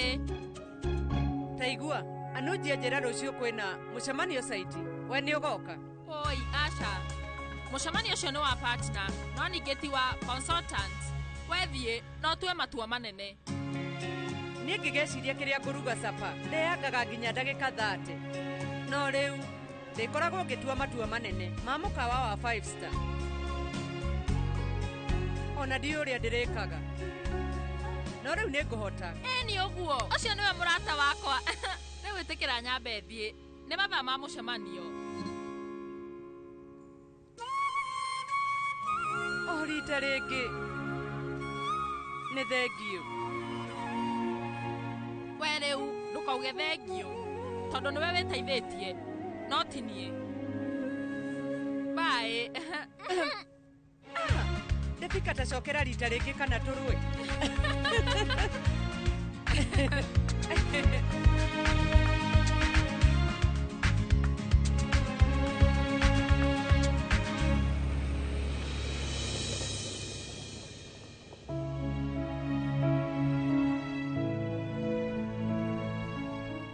Ta igua, Anuji anjĩra rũciũ kwĩna mũcemanio saiti, we nĩ ũgoka? Oi, aca. Mũcemanio ũcio nĩ wa partner, no ningĩ ti wa consultant. Wethiĩ no tue matua manene. Niĩ ngĩgeciria kĩrĩa ngũruga capa ndeangaga nginya ndagĩka 30, no rĩu ndĩkoragwo ngĩtua matua manene ma mũkawa wa 5 star. Ona ndiũĩ ũrĩa ndĩrĩkaga, no rĩu nĩ ngũhota. Ĩni ũguo, ũcio nĩwe mũrata wakwa. Rĩu ĩtĩkĩra nyambe thiĩ, nĩ mathaa ma mũcemanio. O rita rĩngĩ nĩ thengiũ. We rĩu ndũkauge thengiũ tondũ nĩwe wĩteithĩtie, no ti niĩ. Bye. Ndĩbika tacokera rita rĩngĩ kana tũrũe.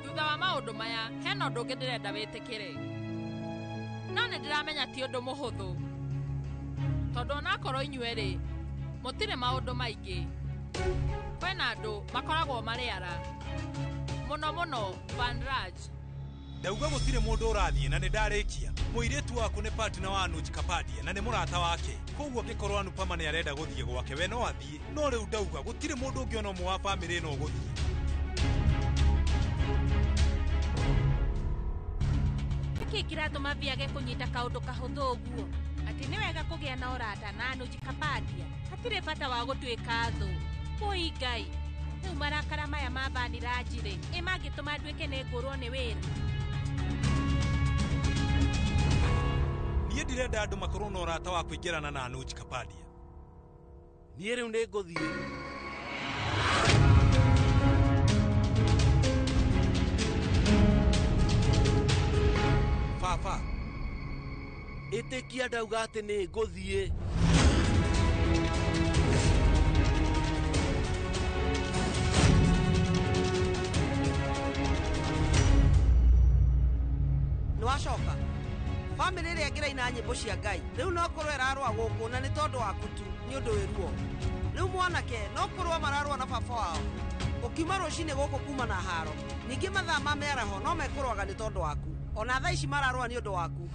Thutha wa maũndũ maya hena ũndũ ũngĩ ndĩrenda wĩtĩkĩre. No nĩ ndĩramenya ti ũndũ mũhũthũ. Tondũ onakorwo inyuĩ-rĩ, mũtirĩ maũndũ maingĩ. Kwĩna andũ makoragwo marĩ ara. Mũno mũno Vanraj. Ndauga gũtirĩ mũndũ ũrathiĩ na nĩ ndarĩkia. Mũirĩtu waku nĩ partner wa Anuj Kapadia na nĩ mũrata wake. Koguo angĩkorwo Anupama nĩ arenda gũthiĩ gwake we no athiĩ. No rĩu ndauga gũtirĩ mũndũ ũngĩ ona ũmwe wa bamĩrĩ ĩno ũgũthiĩ. Nĩkĩ kĩratũma viage kũnyita kaũndũ kahũthũ ũguo? Atĩ nĩ wega kũgĩa na ũrata na Anuj Kapadia. Hatirĩ bata wa gũtuĩka thũ. Ũi Ngai, rĩu marakara maya ma Vanraj rĩ, ĩ mangĩtũma nduĩke nĩ ngũrwo nĩ wĩra. Niĩ ndirenda andũ makorwo na ũrata wa kũingĩrana na Anuj Kapadia. Niĩ rĩu nĩ ngũthiĩ. Baba, ĩtĩkia ndauga atĩ nĩ ngũthiĩ. Nĩ wacoka bamĩrĩ ĩrĩa ĩngĩraina nyĩmbo cia Ngai rĩu no kũrũa ĩrarũa gũkũ na nĩ tondũ waku tu nĩ ũndũ wĩ ruo. Rĩu mwanake no kũrũa mararũa na baba wao ũkiuma rũcinĩ gũkũ kuma na haro ningĩ mathaa ma mĩaraho no mekũrũaga nĩ tondũ waku ona thaa ici mararũa nĩ ũndũ waku.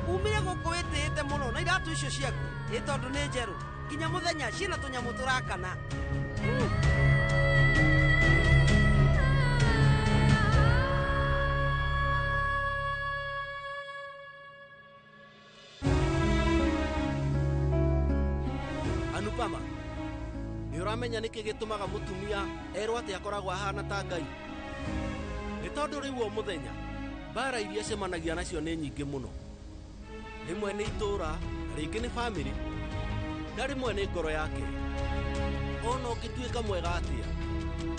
Umire gũkũ wĩtĩĩte mũno na iratũ icio ciaku ĩ tondũ nĩ njerũ nginya mũthenya ciĩna tũnyamũ tũrakana. Anupama, nĩ ũramenya nĩkĩ gĩtũmaga mũtumia erwo atĩ akoragwo ahana ta Ngai? Nĩ tondũ rĩu o mũthenya mbara iria acemanagia nacio nĩ nyingĩ mũno. Rĩmwe nĩ itũũra, na rĩngĩ nĩ bamĩrĩ, na rĩmwe nĩ ngoro yake. Ona ũngĩtuĩka mwega atĩa,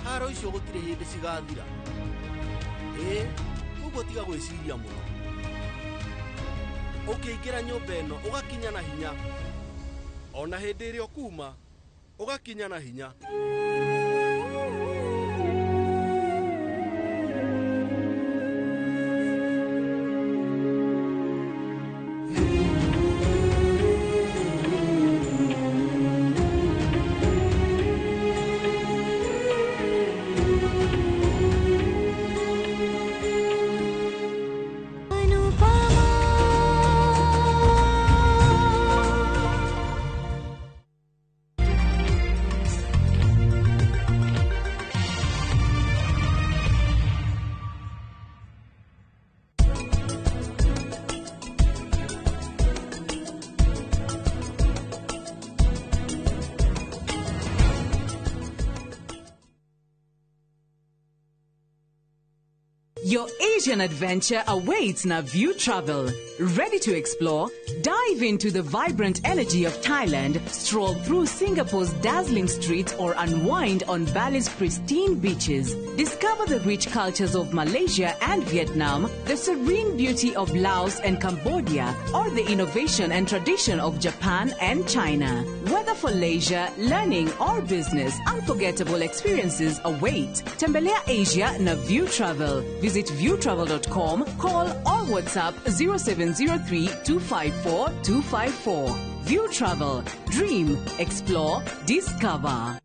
haro icio gũtirĩ hĩndĩ cigathira. Ĩĩ, ũguo tiga gwĩciria mũno. Ũkĩingĩra nyũmba ĩno ũgakinya na hinya. Ona hĩndĩ ĩrĩa ũkuma, ũgakinya na hinya. Your Asian adventure awaits Naview Travel. Ready to explore? Dive into the vibrant energy of Thailand, stroll through Singapore's dazzling streets, or unwind on Bali's pristine beaches. Discover the rich cultures of Malaysia and Vietnam, the serene beauty of Laos and Cambodia, or the innovation and tradition of Japan and China. Whether for leisure, learning, or business, unforgettable experiences await. Tembelea Asia na View Travel. Visit viewtravel.com, call or WhatsApp 0703 254 254. View Travel. Dream, explore, discover.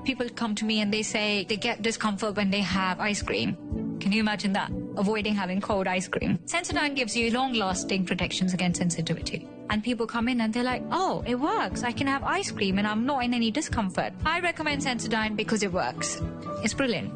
People come to me and they say they get discomfort when they have ice cream. Can you imagine that? Avoiding having cold ice cream. Sensodyne gives you long-lasting protections against sensitivity. And people come in and they're like, oh, it works. I can have ice cream and I'm not in any discomfort. I recommend Sensodyne because it works. It's brilliant.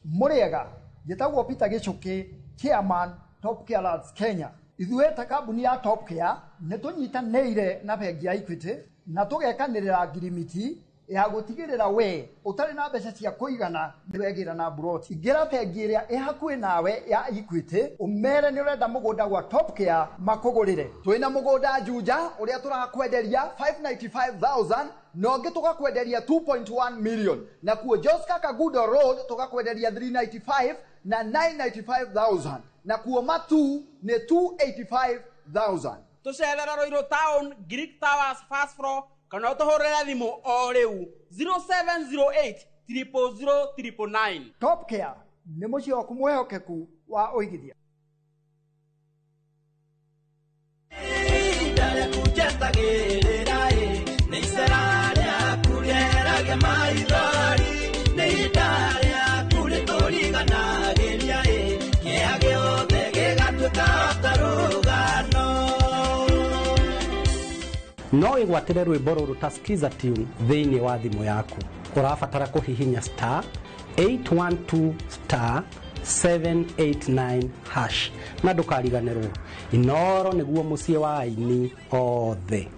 Mũrĩega, njĩtagwo Peter Gĩchũkĩ, chairman Top Care Lads Kenya. Ithuĩ ta kambuni ya Top Care nĩ tũnyitanĩire na bengi ya Equity na tũgekanĩrĩra ngirimiti Ya gũtigĩrĩra we ũtarĩ na mbeca cia kũigana nĩwegĩra na mburoti. Ingĩra bengi ĩrĩa ĩ hakuhĩ nawe ya Equity, ũmere nĩ ũrenda mũgũnda gwa Top Care makũgũrĩre. Twĩna mũgũnda Juja ũrĩa tũrakwenderia 595,000 na ũngĩ tũgakwenderia 2.1 million, nakuo Joska Kagudo Road tũgakwenderia 395 na 995,000, nakuo Matu nĩ 285,000. Tũcerere Ruiru Town, Greek Towers first floor, kana ũtũhũrĩre thimũ o rĩu 0708 000 999. Top Care nĩ mũciĩ waku mwĩhokeku wa ũigithia. No wĩgwatĩre rwĩmbo rũrũ ta skiza tune thĩinĩ wa thimũ yaku. Ũrabatara kũhihinya star 812 star 789 hash, na ndũkariganĩrwo, Inoro nĩguo mũciĩ wa aini othe.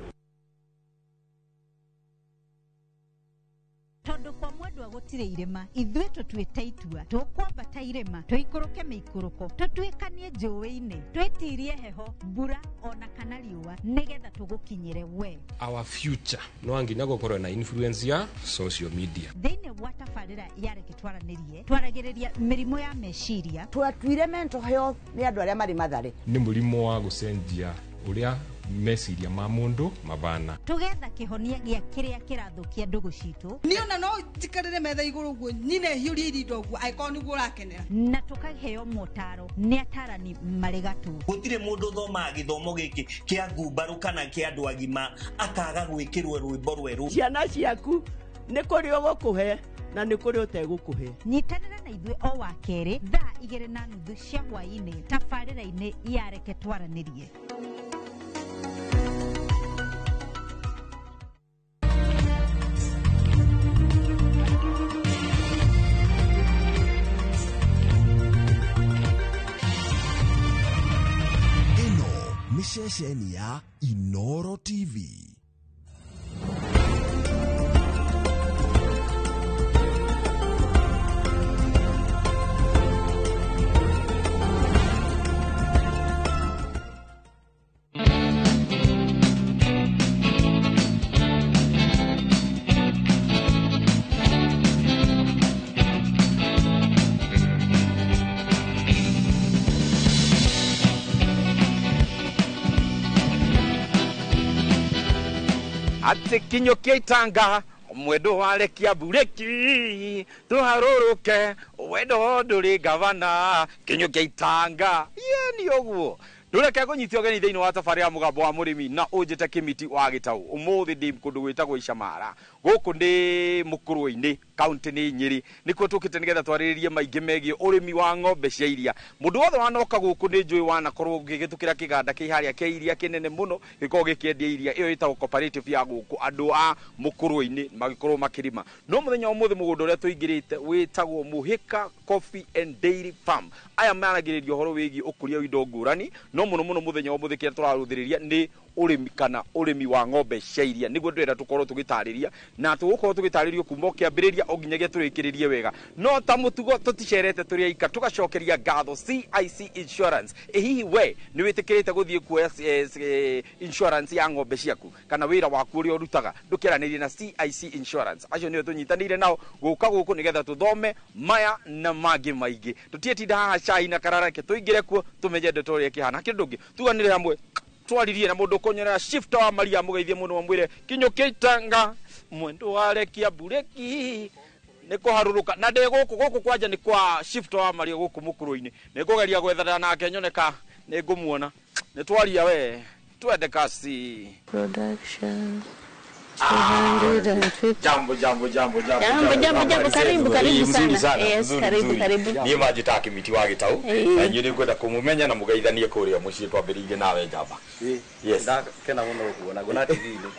Tondũ kwa mwendwa gũtirĩ irĩma, ithuĩ tũtuĩte itua tũkwambata irĩma, tũikũrũke mĩikũrũko, tũtuĩkanie njũĩ-inĩ, twĩtirie heho, mbura ona kana riũa, nĩgetha tũgũkinyĩre we. Our future no nginya gũkorwo na influence ya social media. Thĩinĩ wa tabarĩra ya Reke Twaranĩrie, twaragĩrĩria mĩrimũ ya meciria. Twatuire mental health nĩ andũ arĩa marĩ Mathare. Nĩ mũrimũ wa gũcenjia ũrĩa meciria ma mũndũ mabana. Tũgetha kĩhonia gĩa kĩrĩa kĩrathũkia ndũgũ citũ. Niĩ ona no njikarĩre metha igũrũ ũguo nyine hiũrie irinda ũguo angĩkorwo nĩguo ũrakenera. Na tũkaheo motaro nĩ atarani marĩ gatũ. Gũtirĩ mũndũ ũthomaga gĩthomo gĩkĩ kĩa ngumbarũ kana kĩa andũ agima akaga gwĩkĩrwo rwĩmbo rwerũ. Ciana ciaku nĩ kũrĩ ũgũkũhe na nĩ kũrĩ ũtegũkũhe. Nyitanĩra na ithuĩ o wa kerĩ thaa 2:30 cia hwaĩ-inĩ tabarĩra-inĩ ya Reke Twaranĩrie. Ĩno nĩ ceceni ya Inoro TV. Atĩ kinyũkia itanga mwendo warekia bureki tũharũrũke wendo ndũrĩ gavana kinyũkia itanga ye nĩ ũguo. Ndũreke ngũnyite ũgeni thĩinĩ wa tabarĩra ya Mũgambo wa Mũrĩmi na ũnjĩte Kĩmiti wa Gĩtaũ. Ũmũthĩ ndĩ kũndũ gwĩtagwo Icamara, gũkũ nĩ Mũkũrwe-inĩ, kaũntĩ nĩ Nyĩrĩ. Nĩkuo tũkĩte nĩgetha twarĩrĩrie maingĩ megiĩ ũrĩmi wa ng'ombe cia iria. Mũndũ wothe wanoka gũkũ nĩ njũĩ wanakorwo ũgĩgĩtũkĩra kĩganda kĩ harĩa kĩa iria kĩnene mũno gĩkoragwo gĩkĩendia iria. Ĩyo ĩtagwo cooperative ya gũkũ andũ a Mũkũrwe-inĩ magĩkorwo makĩrĩma. No mũthenya wa ũmũthĩ mũgũnda ũrĩa tũingĩrĩte wĩtagwo Mũhĩka Coffee and Dairy Farm. Aya maragĩrĩria ũhoro wĩgiĩ ũkũria wa indo ngũrani, no mũno mũno mũthenya wa ũmũthĩ kĩrĩa tũrarũthĩrĩria nĩ ũrĩmi kana ũrĩmi wa ng'ombe cia iria. Nĩguo ndĩrenda tũkorwo tũgĩtarĩria, na tũgũkorwo tũgĩtarĩrio kuma o kĩambĩrĩria o nginyagia tũrĩkĩrĩrie wega. No ta mũtugo tũticerete tũrĩ aika, tũgacokeria ngatho CIC Insurance. Ĩ hihi we nĩ wĩtĩkĩrĩte gũthiĩ kuoya insurance ya ng'ombe ciaku kana wĩra waku ũrĩa ũrutaga? Ndũkĩaranĩrie na CIC Insurance. Acio nĩo tũnyitanĩire nao gũka gũkũ nĩgetha tũthome maya na mangĩ maingĩ. Tũtiĩtinda haha cai na karareke, tũingĩre kuo tũmenye ndeto ũrĩa ĩkĩhana. Kĩndũ ũngĩ tuganĩre hamwe twaririe na mũndũ ũkũnyonera shift wa Maria mũgeithie mũno mwĩre kinyũkia itanga mwendo warekia bureki nĩ kũharũrũka. Na ndĩ gũkũ gũkũ kwanja nĩ kwa shift wa Maria gũkũ Mũkũrwe-inĩ. Nĩ ngũgeria gwethana nake nyone ka nĩ ngũmuona. Nĩ twaria we twende kasi Production. 250. Jambo jambo jambo jambo Jambo, jambo, jambo, karibu, karibu sana. Yes, mzuri, karibu, mzuri. karibu. Niĩ manjĩtaga Kĩmiti wa Gĩtaũ na inyuĩ nĩngwenda kũmũmenya na mũgeithanie kũrĩa mũciĩ twambĩrĩirie nawe njamba. Yes. Ndakena mũno gũkuona, nguona TV-inĩ.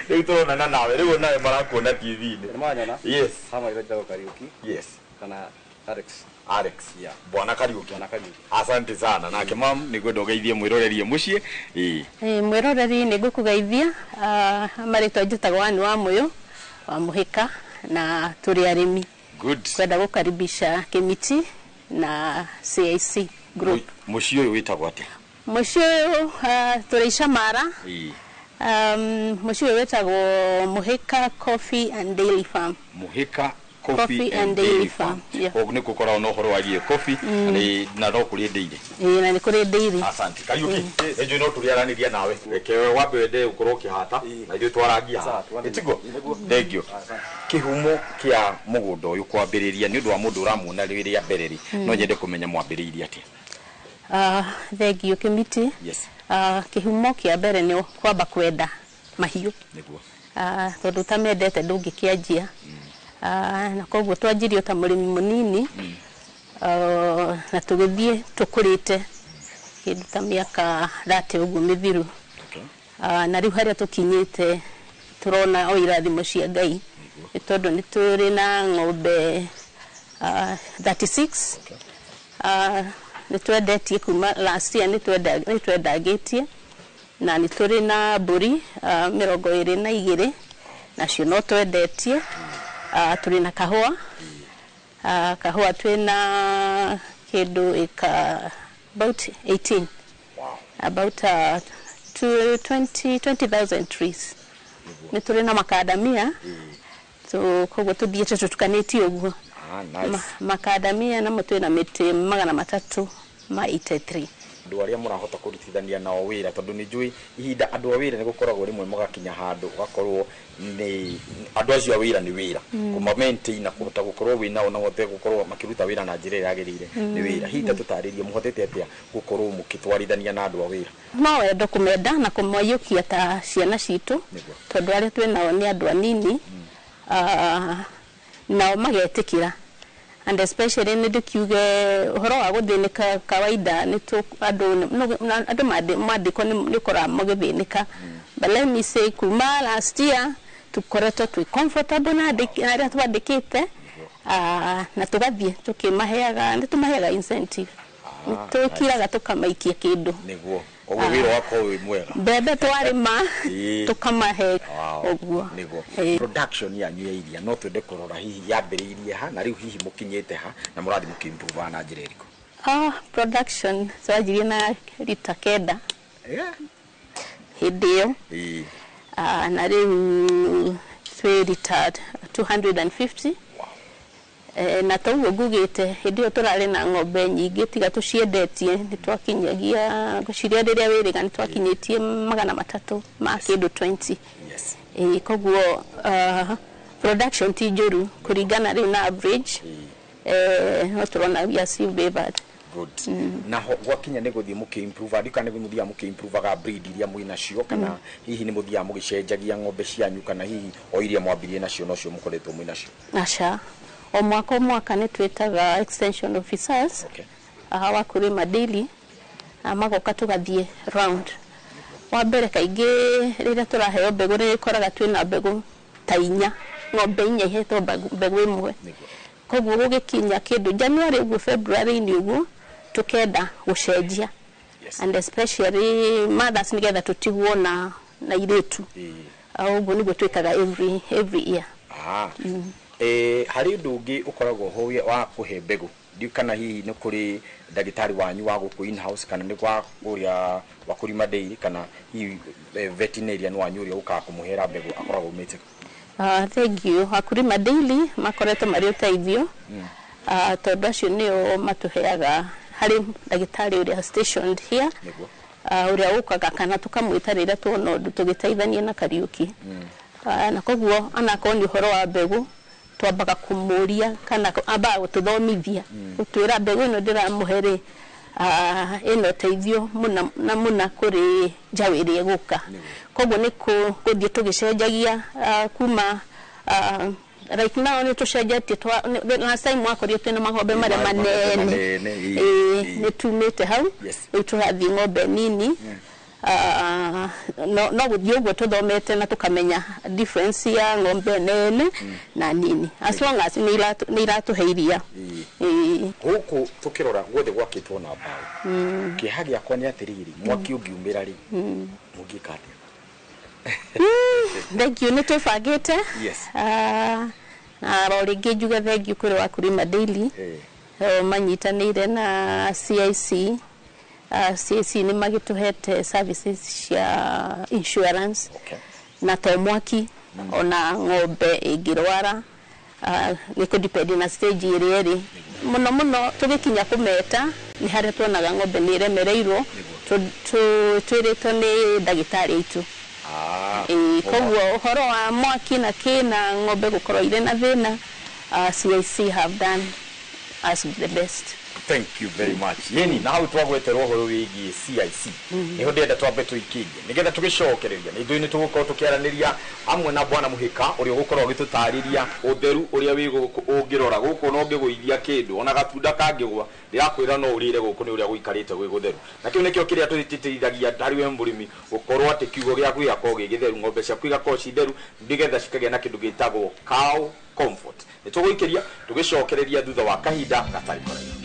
Rĩu tũronana nawe, rĩu nawe marakuona TV-inĩ. Nĩmanyona? Yes. Hama ĩrĩa njĩtagwo Kariũki. Yes. Kana Alex. Alex. Bwana Kariuki. Asante sana. Nake mam nĩngwenda ũgeithie mwĩrorerie mũciĩ. Ĩĩ. Mwĩroreri nĩngũkũgeithia. Marĩtwa njĩtagwo Ann wa Mũyũ wa Mũhĩka na tũrĩ arĩmi. Good. Kwenda gũkaribisha Kĩmiti na CIC group. Mũciĩ ũyũ wĩtagwo atĩa? Mũciĩ ũyũ tũrĩ Icamara. Mũciĩ ũyũ wĩtagwo Mũhĩka Coffee and Dairy Farm. Mũhĩka Coffee and Dairy Farm. Koguo nĩ gũkoragwo na ũhoro wa coffee na no kũrĩ dairy. Ĩĩ, na nĩ kũrĩ dairy. Asante. Kariuki, nĩnjũĩ no tũrĩaranĩria nawe. Reke wambe wende ũkorwo ũkĩhata na ithuĩ twarangia haha. Ĩtiguo? Thank you. Kĩhumo kĩa mũgũnda ũyũ kwambĩrĩria nĩ ũndũ wa mũndũ ũramuona rĩrĩa mbere rĩ, no nyende kũmenya mwambĩrĩirie atĩa. Thank you Kĩmiti. Yes. Kĩhumo kĩa mbere nĩ kwamba kwenda mahiũ. Nĩguo. Tondũ ũtamendete ndũngĩkĩanjia. Na koguo twanjirie ta mũrĩmi mũnini, na tũgĩthiĩ tũkũrĩte kĩndũ ta mĩaka 30 ũguo mĩthiru. Na rĩu harĩa tũkinyĩte tũrona o irathimo cia Ngai, nĩ tondũ nĩ tũrĩ na ng'ombe 36. Nĩ twendetie kuma last year, nĩ twendangĩtie, na nĩ tũrĩ na mbũri 22, nacio no twendetie. Tũrĩ na kahũa, kahũa twĩ na kĩndũ ĩka about 18. Wow. About 20,000 trees. Nĩ tũrĩ na makadamia, so koguo tũthiĩte tũtukanĩtie ũguo. Nice. Makadamia namo twĩ na mĩtĩ 383. Andũ arĩa mũrahota kũrutithania nao wĩra, tondũ nĩ njũĩ ihinda andũ a wĩra nĩ gũkoragwo rĩmwe mũgakinya handũ ũgakorwo nĩ andũ acio a wĩra nĩ wĩra kũma maintain na kũhota gũkorwo wĩ nao na ũhote gũkorwo makĩruta wĩra na njĩra ĩrĩa yagĩrĩire nĩ wĩra. Hihi ta tũtarĩrie mũhotete atĩa gũkorwo mũkĩtwarithania na andũ a wĩra? No wendo kũmenda na kũmaiyũkia ta ciana citũ, tondũ arĩa twĩ nao nĩ andũ anini, nao magetĩkĩra. And especially nĩ ndĩkiuge ũhoro wa gũthĩnĩka kawaida nĩ andũ mandĩkwo nĩ ũkoraga magĩthĩnĩka. But let me say kuma last year tũkoretwo twĩ comfortable na arĩa twandĩkĩte, na tũgathiĩ tũkĩmaheaga, nĩ tũmaheaga incentive. Tũkiraga tũkamaikia kĩndũ. Nĩguo. Koguo wĩra wakorwo wĩ mwega. Mbembe twarĩma tũkamahe ũguo. Nĩguo. Production yanyu ya iria no twende kũrora hihi yambĩrĩirie ha na rĩu hihi mũkinyĩte ha na mũrathiĩ mũkĩ-improve na njĩra ĩrĩkũ? Production twanjirie na rita 9. Hĩndĩ ĩyo. Na rĩu twĩ rita 250. Na toguo ngugĩte hĩndĩ ĩyo tũrarĩ na ng'ombe nyingĩ tiga tũciendetie nĩ twakinyagia ngwĩciria rĩrĩa wĩrĩga nĩ twakinyĩtie 300 ma kĩndũ 20. Yes. Koguo production ti njũru kũringana rĩu na average. No tũrona we are still favored. Good. Na gwakinya nĩ gũthiĩ mũkĩ-improve, andũ kana nĩ mũthiaga mũkĩ-improvaga breed iria mwĩ nacio, kana hihi nĩ mũthiaga mũgĩcenjagia ng'ombe cianyu, kana hihi o iria mwambirie nacio nocio mũkoretwo mwĩ nacio? Aca. O mwaka o mwaka nĩ twĩtaga extension officers. Okay. Wa kũrĩma daily, magoka tũgathiĩ round. Wa mbere kaingĩ rĩrĩa tũraheo mbegũ nĩ ĩkoraga twĩna mbegũ ta 4, ng'ombe 4 ihetwo mbegũ ĩmwe. Koguo gũgĩkinya kĩndũ January ũguo February-inĩ ũguo tũkenda gũcenjia. And especially mothers nĩgetha tũtigwo na airĩtu. Ũguo nĩguo twĩkaga every year. Harĩ ũndũ ũngĩ ũkoragwo ho wa kũhe mbegũ, ndiũ kana hihi nĩ kũrĩ ndagĩtarĩ wanyu wa gũkũ in house, kana nĩ kwa kũrĩa wa kũrima dairy, kana hihi veterinarian wanyu ũrĩa ũkaga kũmũhera mbegũ akoragwo umĩte? Thank you. Akurima daily makoretwo marĩ ũteithio, tondũ acio nĩo matũheaga harĩ ndagĩtarĩ ũrĩa stationed here, ũrĩa ũkaga kana tũkamwĩta rĩrĩa tuona ũndũ tũgĩteithania na Kariuki. Na koguo anakorwo nĩ ũhoro wa mbegũ twambaga kũmũria kana ambaga gũtũthomithia, gũtwĩra mbegũ ĩno ndĩramũhe rĩ, ĩna ũteithio mũna na mũna kũrĩ njaũ ĩrĩa ĩgũka. Koguo nĩ gũthiĩ tũgĩcenjagia kuma right now nĩ tũcenjetie, last time wakorire twĩna mang'ombe marĩa manene, nĩ tumĩte hau, rĩu tũrathiĩ ng'ombe nini. No gũthiĩ ũguo tũthomete na tũkamenya difference ya ng'ombe nene na nini, as long as nĩ iratũhe iria. Gũkũ tũkĩrora guothe gwakĩtwo na mbaũ. Kĩeha gĩakwa nĩ atĩrĩrĩ, mwaki ũngiumĩra rĩ, mũngĩka atĩa? Thank you, nĩ twĩbangĩte. Na o rĩngĩ njuge thank you kũrĩ Wakulima Daily, manyitanĩire na CIC. CIC nĩ magĩtũhete services cia insurance na to mwaki, ona ng'ombe ĩngĩrwara, nĩ kũdepend na stage ĩrĩa ĩrĩ. Mũno mũno tũgĩkinya kũmeta nĩ harĩa tuonaga ng'ombe nĩ ĩremereirwo, twĩrĩtwo nĩ ndagĩtarĩ aitũ. Koguo ũhoro wa mwaki na kĩ na ng'ombe gũkorwo irĩ na thĩna, CIC have done us the best. Thank you very much. Yeni, na hau twagweterwo ũhoro wĩgiĩ CIC. Niho ndĩrenda twambe tũikĩrie nĩgetha tũgĩcokereria nĩ ithuĩ nĩ tũgũkorwo tũkĩaranĩria hamwe na bwana Mũhĩka ũrĩa ũgũkorwo agĩtũtarĩria ũtheru ũrĩa wĩ gũkũ. Ũngĩrora gũkũ no ũngĩgũithia kĩndũ ona gatunda kangĩgwa, ndĩrakwĩra no ũrĩre gũkũ nĩ ũrĩa gũikarĩte gwĩ gũtheru, na kĩu nĩkĩo kĩrĩa tũtĩtĩrithagia harĩ we mũrĩmi, gũkorwo atĩ kiugo gĩaku gĩgakorwo gĩ gĩtheru, ng'ombe ciaku igakorwo ci theru, nĩgetha cikagĩa na kĩndũ gĩtagwo cow comfort. Nĩ tũgũikĩria tũgĩcokereria thutha wa kahinda gatarĩ karaihu.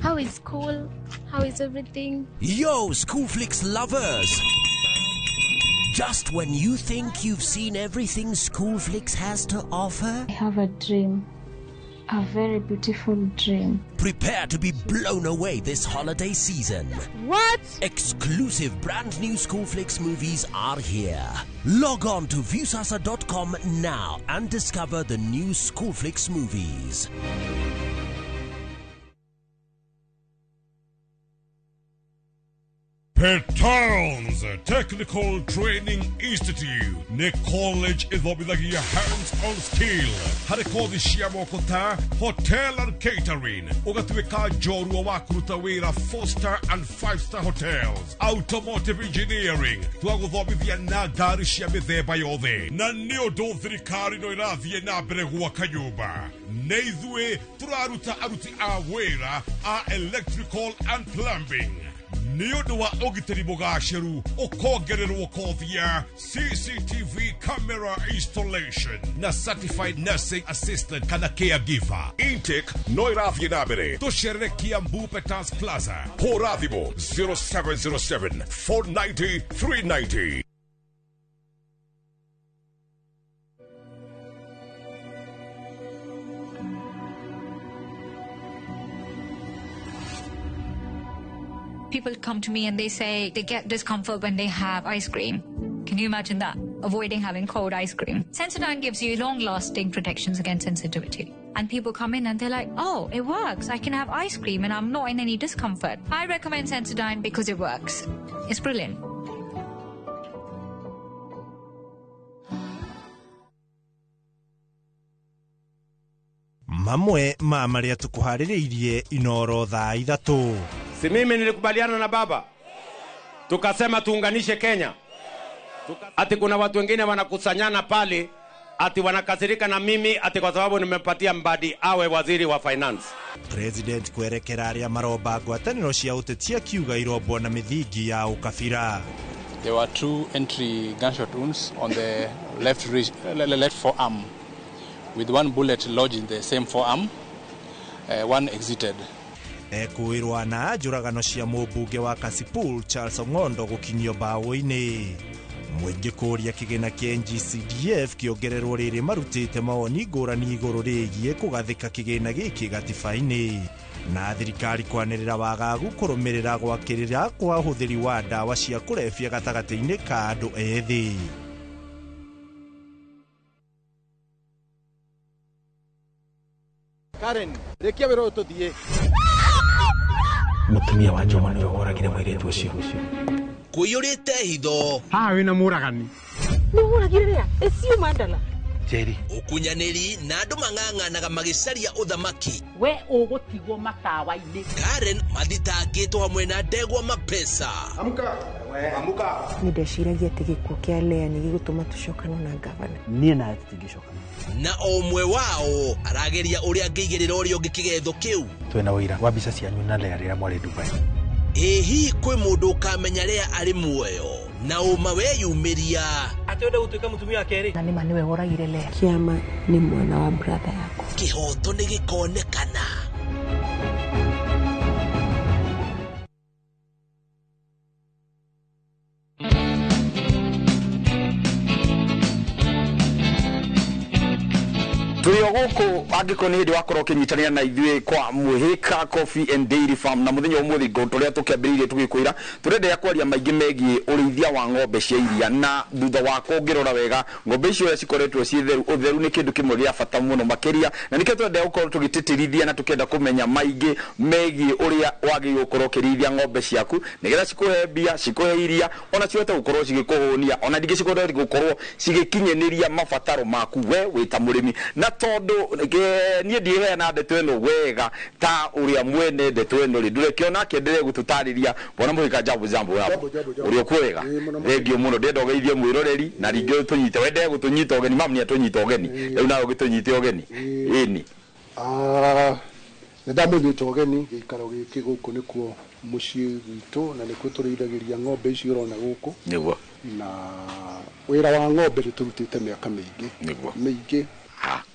How is school? How is everything? Yo, Schoolflix lovers! Just when you think you've seen everything Schoolflix has to offer, I have a dream. A very beautiful dream. Prepare to be blown away this holiday season. What? Exclusive brand new Schoolflix movies are here. Log on to Viusasa.com now and discover the new Schoolflix movies. Petals Technical Training Institute nĩ college ĩthomithagia hands-on skill harĩ kothi cia moko ta hotel and catering, ũgatuĩka njorua wa kũruta wĩra 4 star and 5 star hotels, automotive engineering, twagũthomithia na ngari cia mĩthemba yothe, na nĩ ũndũ thirikari no ĩrathiĩ na mbere gwaka nyũmba, nĩ ithuĩ tũraruta aruti a wĩra a electrical and plumbing. Nĩ ũndũ wa ũgitĩri mũgacĩru, ũkongererwo kothi ya CCTV camera installation na certified nursing assistant kana caregiver. Intake no ĩrathiĩ na mbere. Tũcerere Kiambu Peters Plaza. Hũra thimũ 0707 490 390. People come to me and they say they get discomfort when they have ice cream. Can you imagine that? Avoiding having cold ice cream. Sensodyne gives you long-lasting protections against sensitivity. And people come in and they're like, oh, it works. I can have ice cream and I'm not in any discomfort. I recommend Sensodyne because it works. It's brilliant. Mamwe ma marĩa tũkũharĩrĩirie Inoro thaa 3. Si mimi nilikubaliana na baba, tukasema tuunganishe Kenya. Ati kuna watu wengine wanakusanyana pale ati wanakasirika na mimi ati kwa sababu nimepatia Mbadi awe waziri wa finance. President kwerekera arĩa maromba ngwatanĩro cia ũteti akiuga irombwo na mĩthingi ya ũkabira. There were two entry gunshot wounds on the left wrist, left forearm, with one bullet lodged in the same forearm. One exited. Ekuĩrwo na njũragano cia mũmbunge wa Kasipul Charles Ong'ondo gũkinyio mbaũ-inĩ. Mũingĩ kũũria kĩgĩna kĩa NGCDF kĩongererwo rĩrĩ marutĩte mawoni ngũrani igũrũ rĩgiĩ kũgathĩka kĩgĩna gĩkĩ gatiba-inĩ. Na thirikari kwanĩrĩra wagagu kũrũmĩrĩra gwakĩrĩra kwa ũhũthĩri wa ndawa cia kũrebia gatagatĩ-inĩ ka andũ ethĩ. Karen, rĩkia wĩra ũyũ tũthiĩ. Mũtumia wa Juma nĩwe woragire mũirĩtu ũcio. Kũiyũrĩte hitho. Haha wĩna mũragani. Nĩ ũragire rĩa? Ĩcio Mandala. Njeri. Ũkunyanĩri na andũ mang'ang'anaga magĩcaria ũthamaki. We ũgũtigwo matawa-inĩ. Karen mathitangĩtwo hamwe na ndegwa mapesa. Amka. Amka. Nĩ ndeciragia atĩ gĩkuũ kĩa Lea nĩ gĩgũtũma tũcokane na ngavana. Niĩ nawe tũtingĩcokana. Na o ũmwe wao arageria ũrĩa angĩigĩrĩra ũrĩa ũngĩ kĩgetho kĩu. Twĩna ũira wa mbica cianyu na Lea rĩrĩa mwarĩ Dubai. Ĩ hihi kwĩ mũndũ ũkamenya Lea arĩ muoyo na ũma weyumĩria? Atĩ wenda gũtuĩka mũtumia wa kerĩ? Na nĩma nĩwe woragire Lea. Kĩama nĩ mwana wa brother yakwa. Kĩhoto nĩ gĩkonekana. Tũrĩ o gũkũ angĩkorwo nĩ hĩndĩ wakorwo ũkĩnyitanĩra na ithuĩ kwa Mũhĩka Coffee and Dairy Farm, na mũthenya ũmũthĩ ngo tũrĩa tũkĩambĩrĩirie tũgĩkwĩra tũrenderea kwaria maingĩ megiĩ ũrĩithia wa ng'ombe cia iria. Na thutha wakwa ũngĩrora wega, ng'ombe icio ũrĩa cikoretwo ciĩ theru, ũtheru nĩ kĩndũ kĩmwe gĩa bata mũno makĩria, na nĩkĩo tũrenderea gũkorwo tũgĩtĩtĩrithia na tũkĩenda kũmenya maingĩ megiĩ ũrĩa wagĩrĩirwo gũkorwo ũkĩrĩithia ng'ombe ciaku nĩgetha cikũhe mbia, cikũhe iria, ona cihote gũkorwo cigĩkũhũnia, ona ningĩ cihote gũkorwo cigĩkinyanĩria mabataro maku we wĩ ta mũrĩmi. Na tondũ niĩ ndiheana ndeto ĩno wega ta ũrĩa mwene ndeto ĩno rĩ, ndũrekĩona akĩendelee gũtũtarĩria. Bwana Mũhĩka, jambo jambo yabo, ũrĩ okuo wega? Thengio mũno. Ndĩrenda ũgeithie mwĩroreri na ningĩ ũtũnyite, wendee gũtũnyita ũgeni. Mamu nĩ atũnyita ũgeni, rĩu nawe ũgĩtũnyite ũgeni. Ĩni. Nĩ ndamũnyita ũgeni gĩikaro gĩkĩ gũkũ nĩkuo mũciĩ gwitũ, na nĩkuo tũrĩithagĩria ng'ombe ici ũrona gũkũ. Nĩguo. Na wĩra wa ng'ombe nĩ tũrutĩte mĩaka mĩingĩ. Nĩguo. Mĩingĩ.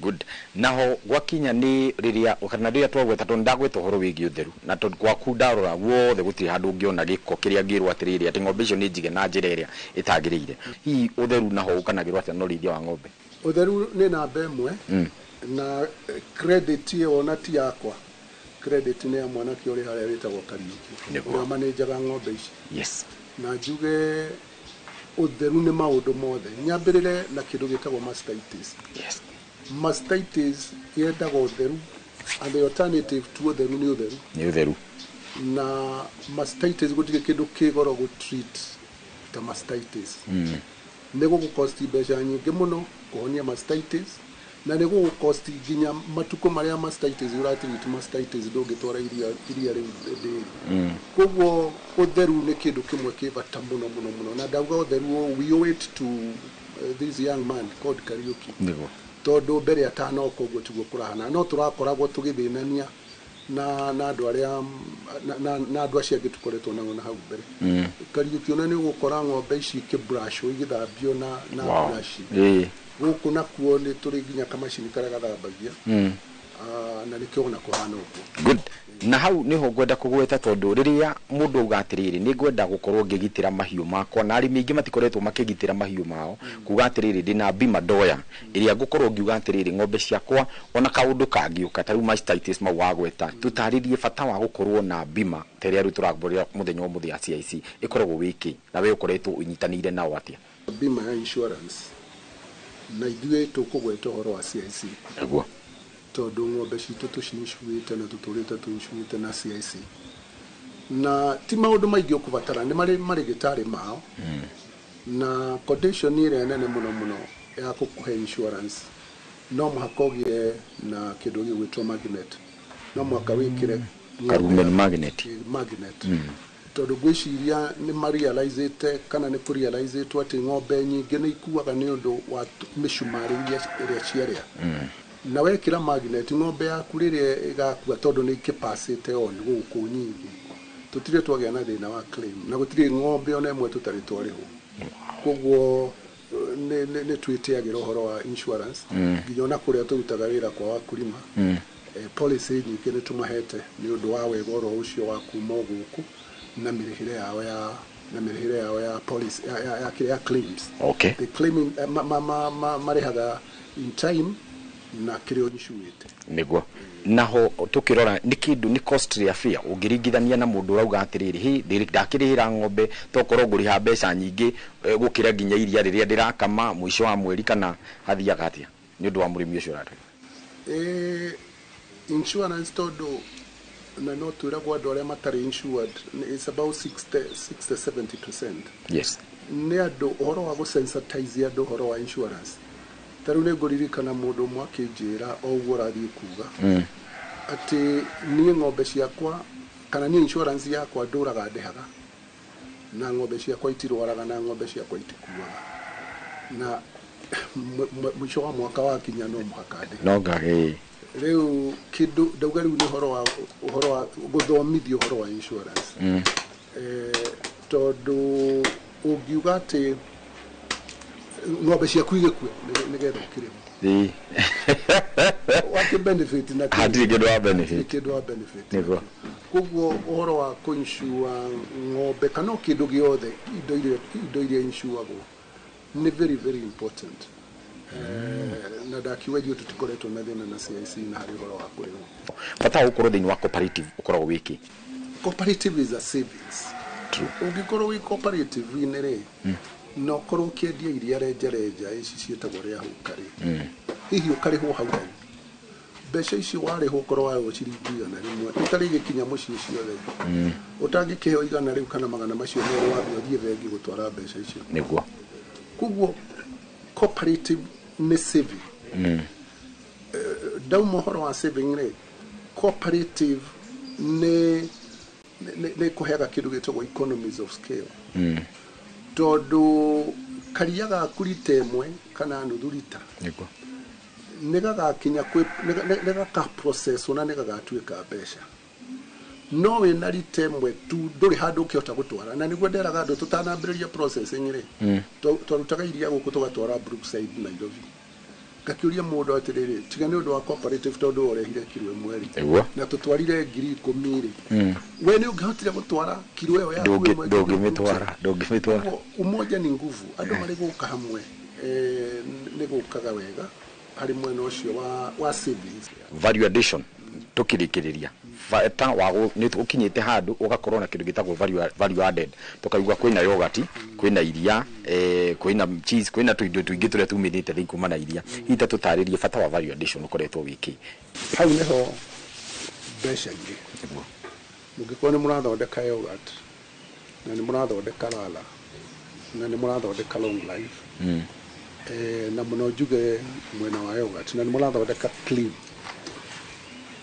Good. Naho gwakinya nĩ rĩrĩa kana rĩrĩa twagweta, tondũ ndagweta ũhoro wĩgiĩ ũtheru, na tondũ gwaku ndarora guothe gũtirĩ handũ ũngĩona gĩko kĩrĩa ngĩrwo atĩrĩrĩ atĩ ng'ombe icio nĩ njige na njĩra ĩrĩa ĩtagĩrĩire. Hihi ũtheru naho ũkanagĩrwo atĩa na ũrĩithia wa ng'ombe? Ũtheru nĩ namba ĩmwe. Na credit ĩyo ona ti yakwa, credit nĩ ya mwanake ũrĩ harĩa wĩtagwo Kariũki, ũrĩa manenjaga ng'ombe ici. Yes. Na njuge ũtheru nĩ maũndũ mothe. Nyambĩrĩre na kĩndũ gĩtagwo mastitis. Yes. Mastitis yendaga ũtheru, and the alternative to ũtheru nĩ ũtheru. Nĩ ũtheru. Na mastitis gũtirĩ kĩndũ kĩ goro gũ treat ta mastitis. Nĩ gũgũkosti mbeca nyingĩ mũno kũhonia mastitis, na nĩ gũgũkosti nginya matukũ marĩa mastitis ũratreat mastitis ndũngĩtwara iria rĩu ndĩri. Koguo ũtheru nĩ kĩndũ kĩmwe kĩ bata mũno mũno mũno. Na ndauga ũtheru, we owe it to this young man called Kariũki. Nĩguo. Tondũ mbere atanoka ũguo tiguo kũrahana, no tũrakoragwo tũgĩthĩnania na andũ arĩa na andũ acio angĩ tũkoretwo nao na hau mbere. Kariũki ona nĩ ũgũkora ng'ombe ici ikĩbrashwo, igĩthambio na brush. Gũkũ nakuo nĩ tũrĩ nginya kamacini karĩa gathambagia. Na nĩkĩo ona kũhana ũguo. Good. Na hau niho ngwenda kũgweta, tondũ rĩrĩa mũndũ auga atĩrĩrĩ nĩ ngwenda gũkorwo ngĩgitĩra mahiũ makwa, na arĩmi aingĩ matikoretwo makĩgitĩra mahiũ mao, kuga atĩrĩrĩ ndĩna bima ndoya ĩrĩa ngũkorwo ngiuga atĩrĩrĩ ng'ombe ciakwa ona kaũndũ kangĩũka ta rĩu mastitis mau wagweta, tũtarĩrie bata wa gũkorwo na bima ta ĩrĩa rĩu tũragoria mũthenya ũmũthĩ ya CIC ĩkoragwo wĩkĩ, na we ũkoretwo ũnyitanĩire nao atĩa? Bima ya insurance na ithuĩ tũkũgweta ũhoro wa CIC. Nĩguo. Tondũ ng'ombe citũ tũciincuĩte na tũtũrĩte tũincuĩte na CIC. Na ti maũndũ maingĩ ũkũbatara, nĩ marĩ marĩgĩtarĩ mao. Na condition ĩrĩa nene mũno mũno ya gũkũhe insurance, no mũhaka ũgĩe na kĩndũ gĩgwĩtwo magnet. No mũhaka wĩkĩre Karumen magnet. Magnet. Tondũ ngwĩciria nĩ marealizĩte kana nĩ kũrealizĩtwo atĩ ng'ombe nyingĩ nĩ ikuaga nĩ ũndũ wa mĩcumarĩ ĩrĩa ciarĩa. Na wekĩra magnet ng'ombe yaku rĩrĩa ĩgakua, tondũ nĩ ikĩpacĩte on gũkũ nyingĩ, tũtirĩ twagĩa na thĩna wa claim, na gũtirĩ ng'ombe ona ĩmwe tũtarĩ twarĩhwo. Koguo nĩ twĩtĩagĩra ũhoro wa insurance, nginya ona kũrĩa tũrutaga wĩra kwa wakulima. Policy nyingĩ nĩ tũmahete nĩ ũndũ wa wega oro ũcio wa kuma gũkũ na mĩrĩhĩre yao ya na mĩrĩhĩre yao ya policy ya claims. Okay. The claiming marĩhaga in time na kĩrĩa ũnyicuĩte. Nĩguo. Naho tũkĩrora nĩ kĩndũ nĩ costly affair ũngĩringithania na mũndũ ũrauga atĩrĩrĩ hĩ ndakĩrĩhĩra ng'ombe tokorwo ngũrĩha mbeca nyingĩ gũkĩra nginya iria rĩrĩa ndĩrakama mũico wa mweri, kana hathiaga atĩa nĩ ũndũ wa mũrĩmi ũcio ũratwĩra? Insurance tondũ na no twĩragwo andũ arĩa matarĩ insured it's about 60-70%. Yes. Nĩ andũ ũhoro wa gũsensitize andũ ũhoro wa insurance. Ta rĩu nĩ ngũririkana mũndũ ũmwe akĩnjĩra o ũguo ũrathiĩ kuga atĩ niĩ ng'ombe ciakwa kana niĩ insurance yakwa ndũraga ndĩhaga, na ng'ombe ciakwa itirwaraga, na ng'ombe ciakwa itikuaga. Na Mũico wa mwaka wakinya no mũhaka ndĩhe. No ngagĩ. Rĩu kĩndũ ndauga rĩu nĩ ũhoro wa gũthomithio ũhoro wa insurance. Tondũ ũngiuga atĩ ng'ombe ciaku igĩkue nĩgetha ũkĩrĩhwo. Ĩĩ. Wakĩ benefit na hatirĩ kĩndũ wa benefit. Kĩndũ wa benefit. Nĩguo. Koguo ũhoro wa kũinsure ng'ombe kana o kĩndũ gĩothe indo iria insuragwo nĩ very very important. Na ndakiuga ithuĩ tũtikoretwo na thĩna na CIC na harĩ ũhoro wa kũrĩhwo. Bata wa gũkorwo thĩinĩ wa cooperative ũkoragwo wĩkĩ? Cooperative is a savings. Ũngĩkorwo wĩ cooperative-inĩ rĩ, na ũkorwo ũkĩendia iria renjarenja ici ciĩtagwo rĩa hũka rĩ, hihi ũkarĩhwo hau hau. Mbeca icio warĩhwo ũkorwo warĩhwo ciringi 100 itarĩ igĩkinya mũciĩ ciothe. Ũtangĩkĩheo 100 rĩu kana 400 macio merĩ wambe ũthiĩ bengi gũtwara mbeca icio. Nĩguo. Koguo cooperative nĩ saving. Ndauma ũhoro wa saving rĩ, cooperative nĩ kũheaga kĩndũ gĩtagwo economies of scale. Tondũ karia gaku rita ĩmwe kana nuthu rita nĩguo nĩgagakinya nĩgaka processwo na nĩgagatuĩka mbeca. No wĩna rita ĩmwe tu ndũrĩ handũ ũkĩhota gũtwara, na nĩguo nderaga andũ tũtanambĩrĩria processing rĩ, twarutaga iria gũkũ tũgatwara Brookside Nairobi. Ngakĩũria mũndũ atĩrĩrĩ, tiga nĩ ũndũ wa cooperative tondũ ũrehire kiro ĩmwe rĩ, na tũtwarire 10,000 rĩ, we nĩ ũngĩhotire gũtwara kiro ĩyo yaku ĩmwe? Ndũngĩmĩtwara. Umoja ni nguvu. Andũ marĩ gũka hamwe nĩ gũkaga wega harĩ mwena ũcio wa savings. Value addition tukirikiriria bata wa nĩ ũkinyĩte handũ ũgakorwo na kĩndũ gĩtagwo value added, tukaigua kwĩna yogurt, kwĩna iria, kwĩna cheese, kwĩna tũindo tũingĩ tũrĩa tumĩrĩte thĩ kuma na iria. Hihi ta tũtarĩrie bata wa value addition ũkoretwo wĩkĩ? Hau nĩho mbeca irĩ. Mũngĩkorwo nĩ mũrathondeka yogurt na nĩ mũrathondeka lala na nĩ mũrathondeka long life, na mũno njuge mwena wa yogurt na nĩ mũrathondeka clean,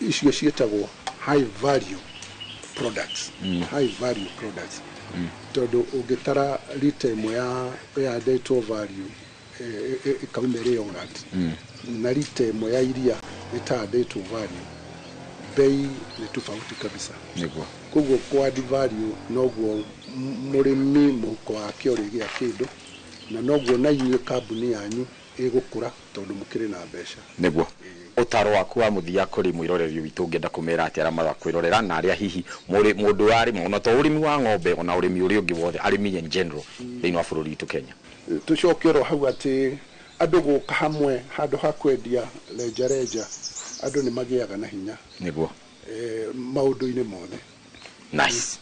icio ciĩtagwo high value products. High value products tondũ ũngĩtara rita ĩmwe ya added value ĩkauma ĩrĩ yogurt na rita ĩmwe ya iria ĩta-added value, bei nĩ tofauti kabisa. Nĩguo. Koguo kũ add value noguo mũrĩmi mũhuko wake ũrĩgĩa kĩndũ, na noguo na inyuĩ kambuni yanyu ĩgũkũra tondũ mũkĩrĩ na mbeca. Nĩguo. Ũtaro waku wa mũthia kũrĩ mwĩroreri witũ ũngĩenda kũmera atĩ arĩa marakwĩrorera na arĩa hihi mũndũ warĩma ona to ũrĩmi wa ng'ombe ona ũrĩmi ũrĩa ũngĩ wothe, arĩmi in general thĩinĩ wa bũrũri witũ Kenya? Tũcoke oro hau atĩ andũ gũka hamwe handũ ha kwendia renjarenja, andũ nĩ magĩaga na hinya. Nĩguo. Maũndũ-inĩ mothe. Nice.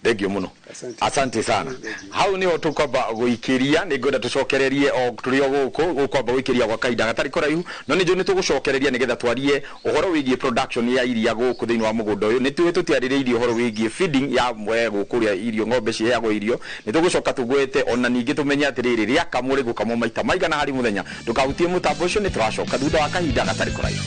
Thank you muno. Asante sana. Hau niho tukwamba guikiria, ni ngwenda tucokererie o turi o guku gukwamba guikiria gwa kahinda gatari kuraihu, no ni njũĩ nĩ tũgũcokereria nigetha twarie ũhoro wĩgiĩ production ya iria gũkũ thĩinĩ wa mũgũnda ũyũ. Nĩ tũĩ tũtiarĩrĩirie ũhoro wĩgiĩ feeding ya mwe gũkũ ũrĩa irio ng'ombe ciheagwo irio. Nĩ tũgũcoka tũgwete ona ningĩ tũmenye atĩrĩrĩ rĩakamwo rĩgũkamwo maita maigana harĩ mũthenya. Ndũkahutie mũtambo ũcio, nĩ tũracoka thutha wa kahinda gatarĩ kũraihu.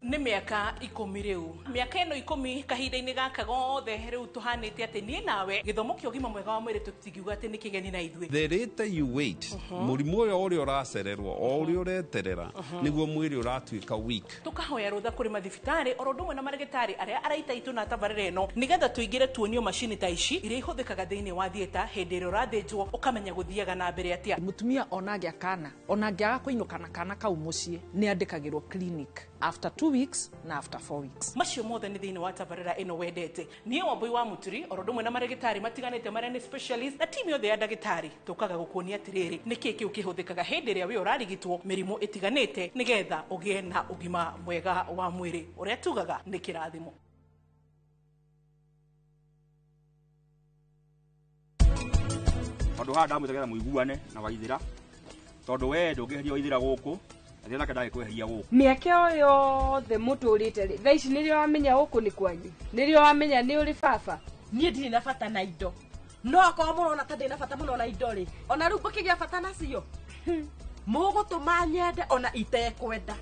Nĩ mĩaka 10 rĩu, mĩaka ĩno 10 kahinda-inĩ gaka gothe rĩu tũhanĩte atĩ niĩ nawe gĩthomo kĩa ũgima mwega wa mwĩrĩ tũtingiuga atĩ nĩ kĩgeni na ithuĩ. The later you wait, mũrimũ ũyũ ũrĩa ũracererwo o ũrĩa ũreterera nĩguo mwĩrĩ ũratuĩka weak. Tũkahoya rũtha kũrĩ mathibitarĩ oro ũndũ ũmwe na marĩgĩtarĩ arĩa araita itũ na tabarĩra ĩno nĩgetha tũingĩre tuonio macini ta ici iria ihũthĩkaga thĩinĩ wa theatre hĩndĩ ĩrĩa ũrathĩnjwo ũkamenya gũthiaga na mbere atĩa. Mũtumia ona angĩa kana ona angĩaga kũinũka na kana kau mũciĩ nĩ andĩkagĩrwo clinic after 2 weeks na after 4 weeks. Macio mothe nĩ thĩinĩ wa tabarĩra ĩno wendete. Niĩ Wambui wa Mũturi oro ũndũ ũmwe na marĩgĩtarĩ matiganĩte marĩa nĩ specialist na timu yothe ya ndagĩtarĩ tũkaga gũkuonia atĩrĩrĩ nĩkĩ kĩu kĩhũthĩkaga hĩndĩ ĩrĩa wĩ ũrarigitwo mĩrimũ ĩtiganĩte nĩgetha ũgĩe na ũgima mwega wa mwĩrĩ ũrĩa tugaga nĩ kĩrathimo. Tondũ haha ndamwĩtagĩra mũiguane na Waithĩra, tondũ we ndũngĩeheria Waithĩra gũkũ nake ndagĩkweheria gũkũ. Mĩaka ĩyo yothe mũtũrĩte rĩ, thaa ici nĩrĩo wamenya gũkũ nĩ kwanyu, nĩrĩo wamenya nĩ ũrĩ baba. Niĩ ndirĩ na bata na indo, no akorwo mũrona ta ndĩ na bata mũno na indo rĩ, ona rĩu ngũkĩgĩa bata nacio, mũgũtũma nyende ona itekwenda.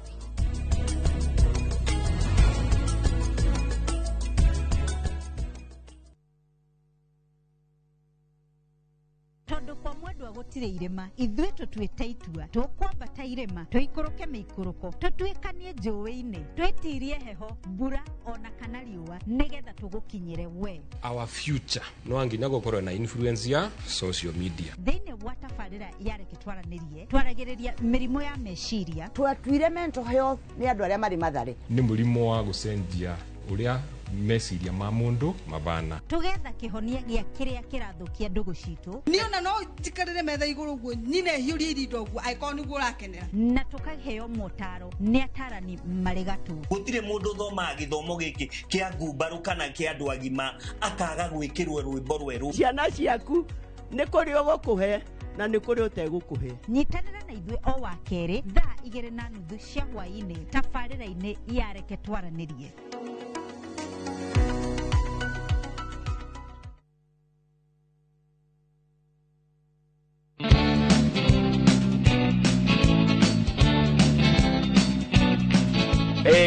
Andũ a gũtirĩ irĩma ithuĩ tũtuĩte itua tũkwambata irĩma tũikũrũke mĩikũrũko tũtuĩkanie njũĩ-inĩ twĩtirie heho mbura ona kana riũa nĩgetha tũgũkinyĩre we. Our future no nginya gũkorwo na influence ya social media. Thĩinĩ wa tabarĩra ya Reke Twaranĩrie twaragĩrĩria mĩrimũ ya meciria. Twatuire mental health nĩ andũ arĩa marĩ Mathare. Nĩ mũrimũ wa gũcenjia ũrĩa meciria ma mũndũ mabana. Tũgetha kĩhonia gĩa kĩrĩa kĩrathũkia ndũgũ citũ. Niĩ ona no njikarĩre metha igũrũ ũguo nyine hiũrie irinda ũguo angĩkorwo nĩguo ũrakenera. Na tũkaheo motaro nĩ atarani marĩ gatũ. Gũtirĩ mũndũ ũthomaga gĩthomo gĩkĩ kĩa ngumbarũ kana kĩa andũ agima akaga gwĩkĩrwo rwĩmbo rwerũ. Ciana ciaku nĩ kũrĩ ũgũkũhe na nĩ kũrĩ ũtegũkũhe. Nyitanĩra na ithuĩ o wa kerĩ thaa 2:30 cia hwaĩ-inĩ tabarĩra-inĩ ya Reke Twaranĩrie.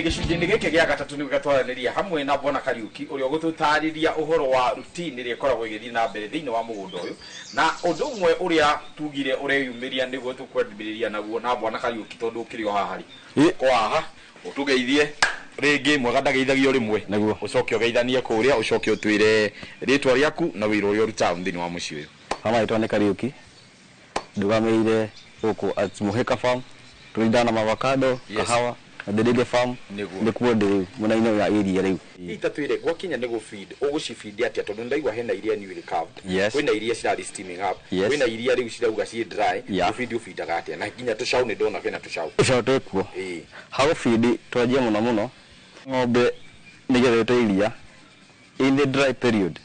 Gĩcunjĩ-inĩ gĩkĩ gĩa gatatũ nĩ gĩgatwaranĩria hamwe na Bwana Kariuki ũrĩa ũgũtũtarĩria ũhoro wa routine ĩrĩa ĩkoragwo ĩgĩthiĩ na mbere thĩinĩ wa mũgũnda ũyũ, na ũndũ ũmwe ũrĩa tugire ũreyumĩria nĩguo tũkwambĩrĩria naguo na Bwana Kariuki tondũ ũkĩrĩ o haha rĩ ko haha ũtũgeithie rĩngĩ mwega ndageithagio rĩmwe nĩguo ũcoke ũgeithanie kũrĩa ũcoke ũtwĩre rĩtwa rĩaku na wĩra ũrĩa ũrutaga thĩinĩ wa mũciĩ ũyũ. Mama rĩtwa nĩ Kariuki, ndũgamĩrĩire gũkũ at Mũhĩka Farm, tũrindana na avocado, kahawa na the farm nĩkuo ndĩ rĩu mwena-inĩ wa area rĩu. Ita twĩre gwakinya nĩ gũfeed ũgũcifeed atĩa tondũ ndaigua hena iria newly carved, kwĩna iria cirarĩ steaming up, kwĩna iria rĩu cirauga ciĩ dry, gũfeed ũfeedaga atĩa na nginya tũcaũ nĩ ndona kwĩna tũcaũ. Tũcaũ twĩkuo. Ha gũfeed twanjia mũno mũno ng'ombe nĩgetha ĩrute iria in the dry period.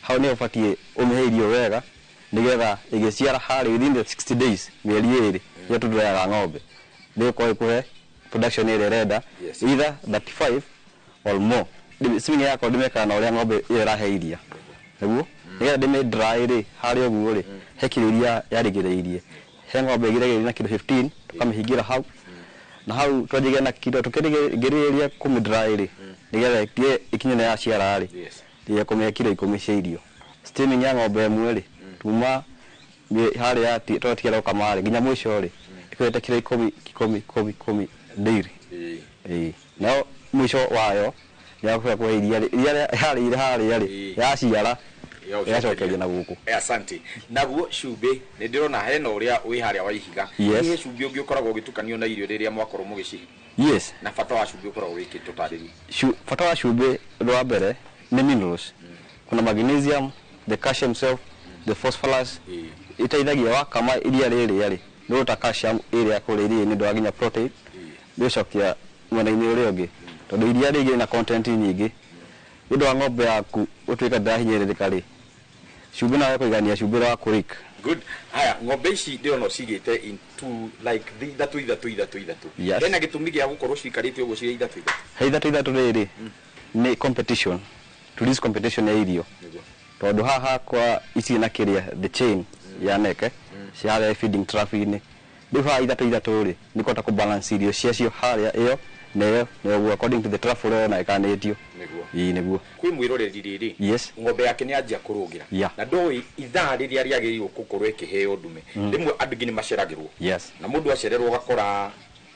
Hau nĩho ũbatiĩ ũmĩhe irio wega nĩgetha ĩgĩciara harĩ within the 60 days mĩeri ĩrĩ ĩrĩa tũndũraga ng'ombe nĩgũkorwo ĩkũhe production ĩrĩa ĩrenda either 35 or more. Steaming yakwa ndĩmĩkaga na ũrĩa ng'ombe ĩyo ĩrahe iria nĩguo nĩgetha ndĩmĩ dry rĩ harĩa ũguo rĩ he kiro iria yarĩgĩrĩirie he ng'ombe ĩgĩragĩrĩria na kiro 15 tũkamĩhingĩra hau na hau twanjĩgĩa na kiro tũkĩrigĩrĩria kũmĩ dry rĩ nĩgetha ĩkinye nĩ yaciara rĩ rĩrĩa kũmĩhe kiro 10 cia irio. Steaming ya ng'ombe ĩmwe rĩ tuma harĩa twatigara gũkama rĩ nginya mũico rĩ ĩkũhete kiro 10 10 10 10 daily. Nao mũico wayo nĩakũhe kũhe iria iria yarĩire harĩa rĩ yaciara yacokeria na gũkũ. Asante. Naguo cumbĩ nĩ ndĩrona hena ũrĩa wĩ harĩa wa ihiga. Nĩ cumbĩ ũngĩ ũkoragwo ũgĩtukanio na irio rĩrĩa mwakorwo mũgĩcihe. Yes. Na bata wa cumbĩ ũkoragwo wĩkĩtwo tarĩria. Bata wa cumbĩ ũndũ wa mbere nĩ minerals. Kuna magnesium, the calcium self, the phosphorus iteithagia wakama iria rĩrĩa rĩ nĩ ũruta calcium ĩrĩa kũrĩa iria-inĩ nĩ ũndũ wa nginya protein nĩũcokia mwena-inĩ ũrĩa ũngĩ tondũ iria rĩngĩ rĩna content nyingĩ nĩ ũndũ wa ng'ombe yaku ũtuĩka ndĩrahinyĩrĩrĩka rĩ cumbĩ nawe kũigania cumbĩ ũrĩa wa kũrĩk. Good. Haya ng'ombe ici ndĩrona ũcigĩte into like ithatũ ithatũ ithatũ ithatũ. Hena gĩtũmi gĩa gũkorwo ciikarĩte ũguo cirĩ ithatũ ithatũ? He ithatũ ithatũ rĩrĩ nĩ competition, to this competition ya irio tondũ haha kwa ici na kĩrĩa the chain ya neke cia harĩa feeding trough-inĩ rĩu haha ithatũ ithatũ rĩ nĩ kũhota kũ balance irio ciacio harĩa ĩyo na ĩyo na ũguo according to the trough ũrĩa yona ĩkanĩtio. Nĩguo. Ĩĩ nĩguo. Kwĩ mwĩroreri rĩrĩ ng'ombe yake nĩ anjia kũrũgĩra na ndoĩ ithaa rĩrĩa rĩagĩrĩirwo gũkorwo ĩkĩheo ndume rĩmwe andũ aingĩ nĩ maceragĩrwo na mũndũ acererwo ũgakora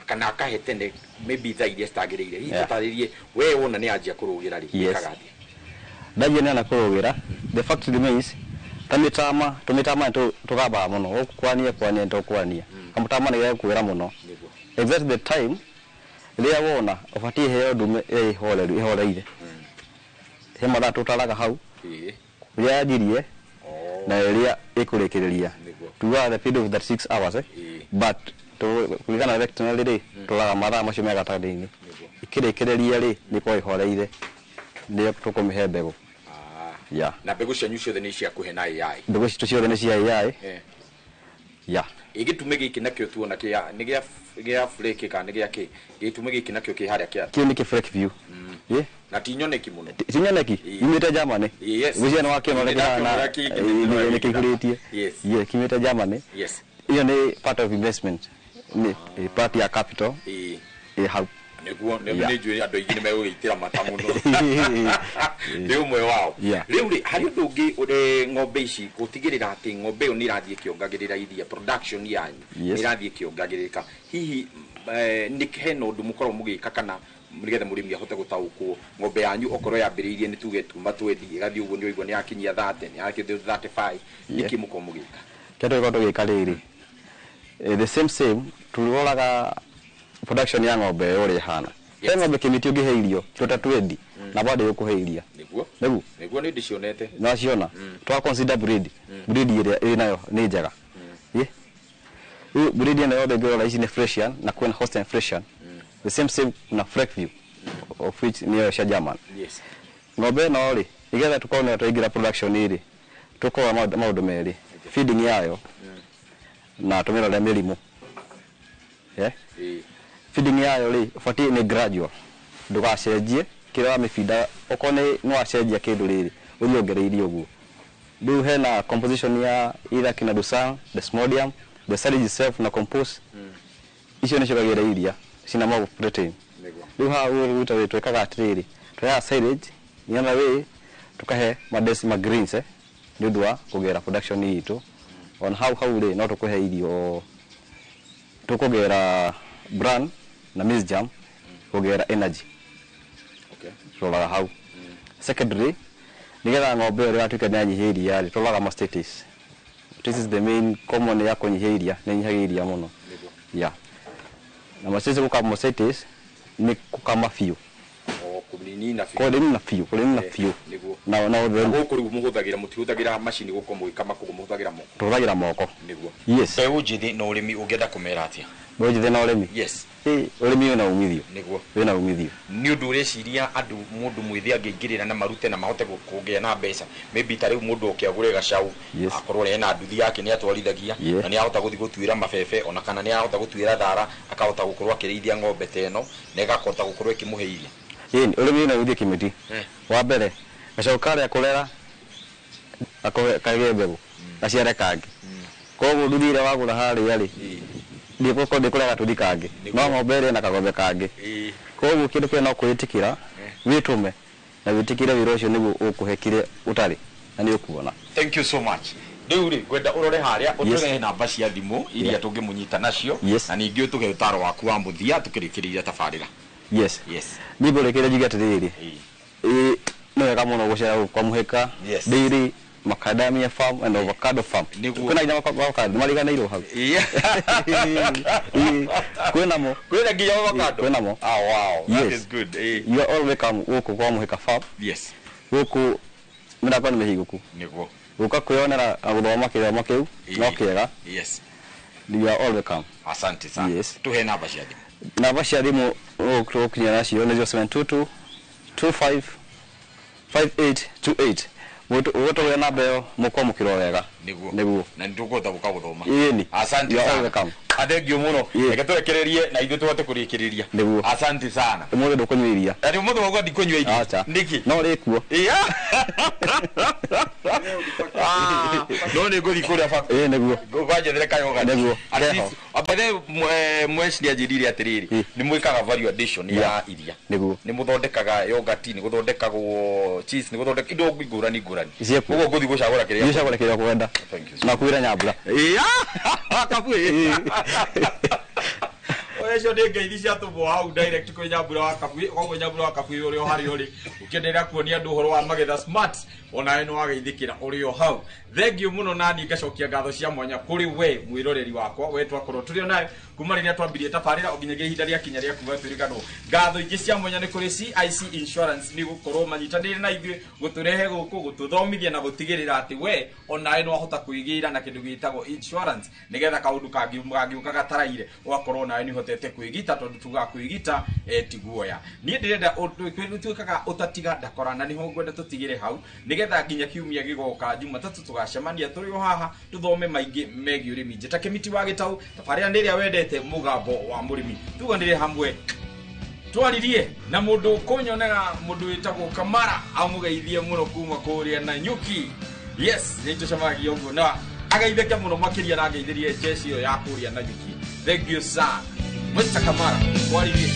kana akahe tene maybe ithaa iria citagĩrĩire. Hihi tũtarĩrie we wona nĩ anjia kũrũgĩra rĩ wĩkaga atĩa? Ndanjia nĩ ana kũrũgĩra the fact remains tamĩtama tũmĩtama tũgambaga mũno gũkũ kwania nĩtũkwania kamũtama nĩ gegũkwĩra mũno exactly the time rĩrĩa wona ũbatiĩ heo ndume ĩrĩa ĩhoreru ĩhoreire he mathaa tũtaraga hau rĩrĩa yanjirie na rĩrĩa ĩkũrĩkĩrĩria tugaga the period of 36 hours but kũringana na veterinary rĩ tũraga mathaa macio me gatagatĩ-inĩ ĩkĩrĩkĩrĩria rĩ nĩ ĩkoragwo ĩhoreire nĩyo tũkũmĩhe mbegũ. Na mbegũ cianyu ciothe nĩ cia kũhe na AI? Mbegũ citũ ciothe nĩ cia AI. Gĩtũmi gĩkĩ nakĩo tuona kĩa nĩ gĩa flake kana nĩ gĩa kĩ? Gĩtũmi gĩkĩ nakĩo kĩ harĩa kĩa kĩu nĩ kĩ flake view. Na ti nyoneki mũno. Ti nyoneki yumĩte Germany. Gwĩciria nĩ wakĩona nĩ kĩihũrĩtie. Kiumĩte Germany. Ĩyo nĩ part of investment, nĩ part ya capital ĩ hau. Nĩguo nĩ njũĩ andũ aingĩ nĩ megũgĩitĩra mata mũno. Nĩ ũmwe wao. Rĩu rĩ, harĩ ũndũ ũngĩ ng'ombe ici gũtigĩrĩra atĩ ng'ombe ĩyo nĩ ĩrathiĩ ĩkĩongagĩrĩra iria, production yanyu nĩ ĩrathiĩ ĩkĩongagĩrĩka. Hihi nĩ hena ũndũ mũkoragwo mũgĩka kana nĩgetha mũrĩmi ahote gũtaũkwo ng'ombe yanyu okorwo yambĩrĩirie nĩ tuge tuma 20 ĩgathiĩ ũguo nĩ ũigua nĩ yakinyia 30, nĩ yakinyia 35, nĩkĩ mũkoragwo mũgĩka? Kĩrĩa tũgĩkorwo tũgĩka rĩrĩ, the same tũroraga production ya ng'ombe ĩyo ũrĩa ĩhana. He ng'ombe kĩmĩtĩ ũngĩhe irio kiro ta 20 na bado ĩgũkũhe iria. Nĩguo. Nĩguo. Nĩguo nĩ ndĩcionete. Nĩwaciona? Twa consider breed. Breed ĩrĩa ĩ nayo nĩ njega. Rĩu breed ĩno yothe ũngĩrora ici nĩ Fresian na kwĩna Holstein Fresian. The same na Fleckview of which nĩyo cia German. Yes. Ng'ombe ĩno rĩ, nĩgetha tũkorwo nĩ twaingĩra production rĩ, tũkorwo maũndũ merĩ. Feeding yayo na tũmĩrore mĩrimũ. Feeding yayo rĩ, ũbatiĩ nĩ gradual. Ndũgacenjie kĩrĩa wamĩbinda, okorwo nĩ wacenjia kĩndũ rĩrĩ, ũthiĩ wongereirie ũguo. Rĩu hena composition ya either kina Dusan, Desmodium, the silage itself na compost. Icio nĩcio kagĩra iria cina more protein. Rĩu haha ũguo twĩkaga atĩrĩrĩ, tũheaga silage in other way tukahe ma greens nĩ ũndũ wa kũgera production itũ. On hau rĩ, no tũkũhe irio tũkũgera bran na maize jam kũgera energy. Okay. Tũroraga hau. Secondary, nĩgetha ng'ombe ĩyo ĩgatuĩka nĩ yanyihia iria rĩ, tũroraga mastitis. This is the main common ya kũnyihia iria, nĩ ĩnyihagia iria mũno. Yeah. Na mastitis gũka mastitis nĩ kũkama biũ. Kũnina biũ. Kũnina biũ, kũnina biũ. Nĩguo. Na ũtheru. Gũkũ rĩu mũhũthagĩra, mũtihũthagĩra macini gũkorwo mũgĩkama koguo mũhũthagĩra moko. Tũhũthagĩra moko. Nĩguo. Yes. Mbeũ njĩthĩ na ũrĩmi ũngĩenda kũmera atĩa? Mbeũ njĩthĩ na ũrĩmi? Yes. Ũrĩmi wĩna umithio. Nĩguo. Wĩna umithio. Nĩ ũndũ ũreciria andũ mũndũ mwĩthĩ angĩingĩrĩra na marute na mahote kũgĩa na mbeca. Maybe ta rĩu mũndũ oke agũre gacau, akorwo ena nduthi yake nĩ atwarithagia, na nĩ ahota gũthiĩ gũtuĩra mabebe ona kana nĩ ahota gũtuĩra thara, akahota gũkorwo akĩrĩithia ng'ombe ta ĩno na ĩgakahota gũkorwo ĩkĩmũhe iria. Ĩni, ũrĩmi wĩna umithio kĩmĩti. Wa mbere, gacau karĩa kũrera kagĩe mbegũ, gaciare kangĩ. Koguo nduthi ĩrĩa wagũra harĩa rĩ, ndĩkũrega gatuthi kangĩ, no ng'ombe ĩrĩa ĩna kagombe kangĩ. Koguo kĩndũ kĩrĩa no kwĩĩtĩkĩra, wĩtũme na wĩtĩkĩre wĩra ũcio nĩguo ũkũhe kĩrĩa ũtarĩ na nĩ ũkuona. Thank you so much. Rĩu rĩ, ngwenda ũrore harĩa ũtũhe namba cia thimũ iria tũngĩmũnyita nacio na ningĩ ũtũhe ũtaro waku wa mũthia tũkĩrĩkĩrĩria tabarĩra. Yes. Yes. Niĩ ngũrĩkĩrĩria njuge atĩrĩrĩ, nĩ wega mũno gũcera kwa Mũhĩka Dairy, Macadamia farm and avocado farm. Kwĩna nginya avocado mariganĩirwo hau. Kwĩna mo. Kwĩna nginya avocado. Kwĩna mo. Ah, wow. That is good. You are all welcome gũkũ kwa Mũhĩka farm. Yes. Gũkũ mĩrango nĩ mĩhingũku. Nĩguo. Gũka kwĩyonera na gũthoma kĩthomo kĩu no kĩega. Yes. You are all welcome. Asante sana. Yes. Tuhe namba cia thimũ. Namba cia thimũ ũgũkinyĩra nacio nĩ 0722 25 5828. Ũgũtũgĩra namba ĩyo mũkwamũkĩrwo wega. Nĩguo. Nĩguo. Na nĩtũkũhota gũka gũthoma. Ĩni. Asante You are all sana. welcome. Athengio mũno. Reke tũrekererie na ithuĩ tũhote kũrĩkĩrĩria. Nĩguo. Asante sana. Ũmũthĩ ndũkũnyua iria. Atĩ ũmũthĩ wauga ndikũnyua iria. Acha. Nĩkĩ? No rĩkuo. No nĩ ngũthiĩ kũrĩa factory. Ĩĩ nĩguo. Ngwanjethere kayoga. Nĩguo. At least ambere mweci nĩ anjĩrire atĩrĩrĩ, nĩ mwĩkaga value addition ya iria. Nĩguo. Nĩ mũthondekaga yogurt, nĩ gũthondekagwo cheese, nĩ gũthondeka indo ngũrani ngũrani. Ciekuo. Koguo ngũthiĩ gũcagũra kĩrĩa. Gũcagũra kĩrĩa ũkwenda. Na kwĩra Nyambura. Kabuĩ. Ũcio nĩ ngeithi ciatũmwo hau direct kwĩ Nyambura wa Kabuĩ, koguo Nyambura wa Kabuĩ ũrĩ o harĩa ũrĩ, ũkĩenderea kuonia andũ ũhoro wa magetha smart, onawe nĩ wageithĩkĩra ũrĩ o hau. Thengiũ mũno nani ngacokia ngatho cia mwanya kũrĩ we mwĩroreri wakwa, we twakorwo tũrĩ o nawe kuma rĩrĩa twambirie tabarĩra o nginyagia ihinda rĩakinya rĩa kuga twĩrĩganwo. Ngatho ingĩ cia mwanya nĩ kũrĩ CIC Insurance nĩ gũkorwo manyitanĩire na ithuĩ gũtũrehe gũkũ, gũtũthomithia na gũtigĩrĩra atĩ we onawe nĩ wahota kwĩgĩra na kĩndũ gĩtagwo insurance nĩgetha kaũndũ kangĩũka gataraire ũgakorwo nawe nĩ ũhotete kwĩgita, tondũ tugaga kwĩgita ti guoya. Niĩ ndĩrenda tuĩkaga ũtatiga ndakora, na nĩho ngwenda tũtigĩre hau nĩgetha nginya kiumia gĩgoka Jumatatũ tũgacemania tũrĩ o haha tũthome maingĩ megiĩ ũrĩmi. Njĩta Kĩmiti wa Gĩtaũ, tabarĩra nĩ ĩrĩa wendete, mũgambo wa mũrĩmi. Tuganĩre hamwe twaririe na mũndũ kũnyonera mũndũ wĩtagwo Kamara, amũgeithie mũno kuma kũrĩa Nanyuki. Yes, nĩ tũcemanagia ũguo na ageithĩke mũno makĩria na angeithĩrie jeshi ĩyo ya kũrĩa Nanyuki. Thank you sir. Mr. Kamara, twaririe.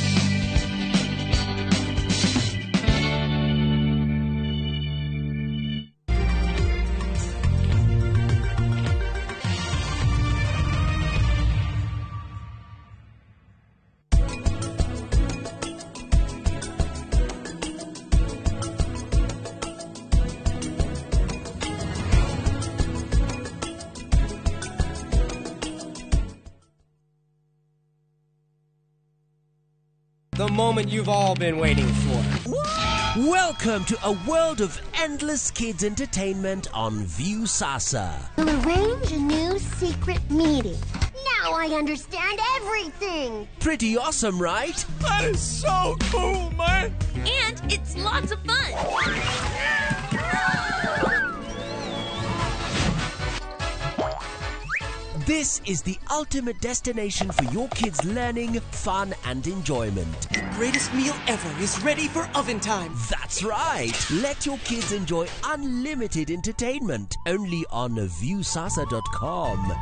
The moment you've all been waiting for. Welcome to a world of endless kids entertainment on Viusasa. We'll arrange a new secret meeting. Now I understand everything. Pretty awesome, right? That is so cool, man. And it's lots of fun. This is the ultimate destination for your kids' learning, fun, and enjoyment. The greatest meal ever is ready for oven time. That's right. Let your kids enjoy unlimited entertainment only on Viusasa.com.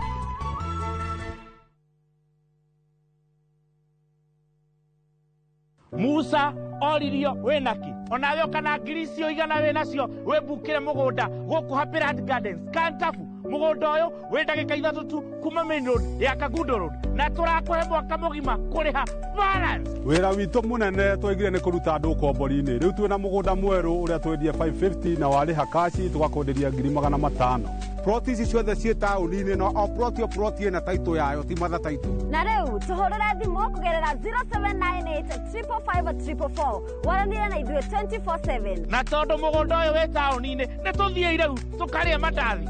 Musa oririo wĩnaki onawe ũkana ngiri icio igana wĩnacio wĩmbukĩre mũgũnda gũkũ Happyland Gardens Kantafu mũgũnda ũyũ wĩ ndagĩka 3 tu kuma main road ya Kangundo Road na tũrakũhe mwaka mũgima kũrĩha balance. Wĩra witũ mũnene twaigire nĩ kũruta andũ ũkombori-inĩ. Rĩu twĩna mũgũnda mwerũ ũrĩa twendie 550 na warĩha kaci tũgakwenderia 500,000. Ploti ici ciothe ciĩ taũni-inĩ na o ploti o ploti ĩna taitũ yayo ti matha taitũ. Na rĩu tũhũrĩre thimũ kũgerera 0798 555 444 waranĩre na ithuĩ 24/7. Na tondũ mũgũnda ũyũ wĩ taũni-inĩ nĩ tũthiĩ rĩu tũkarĩe mandathi.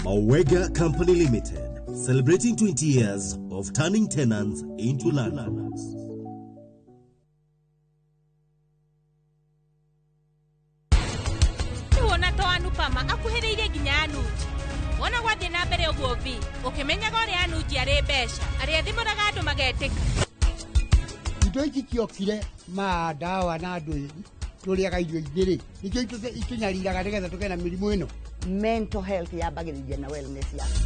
Mawega Company Limited, celebrating 20 years of turning tenants into landlords. Wona to Anupama akuhĩrĩirie nginya Anuji. Wona gwathiĩ na mbere ũguo vi ũkĩmenyaga ũrĩa Anuji arĩ mbeca arĩa thimũraga andũ magetĩka. Indo ici ciokire ma ndawa na andũ tũrĩaga irio ingĩ rĩ nĩkĩo itũnyariraga nĩgetha tũgĩe na mĩrimũ ĩno. Mental health yambagĩrĩria na wellness yaku.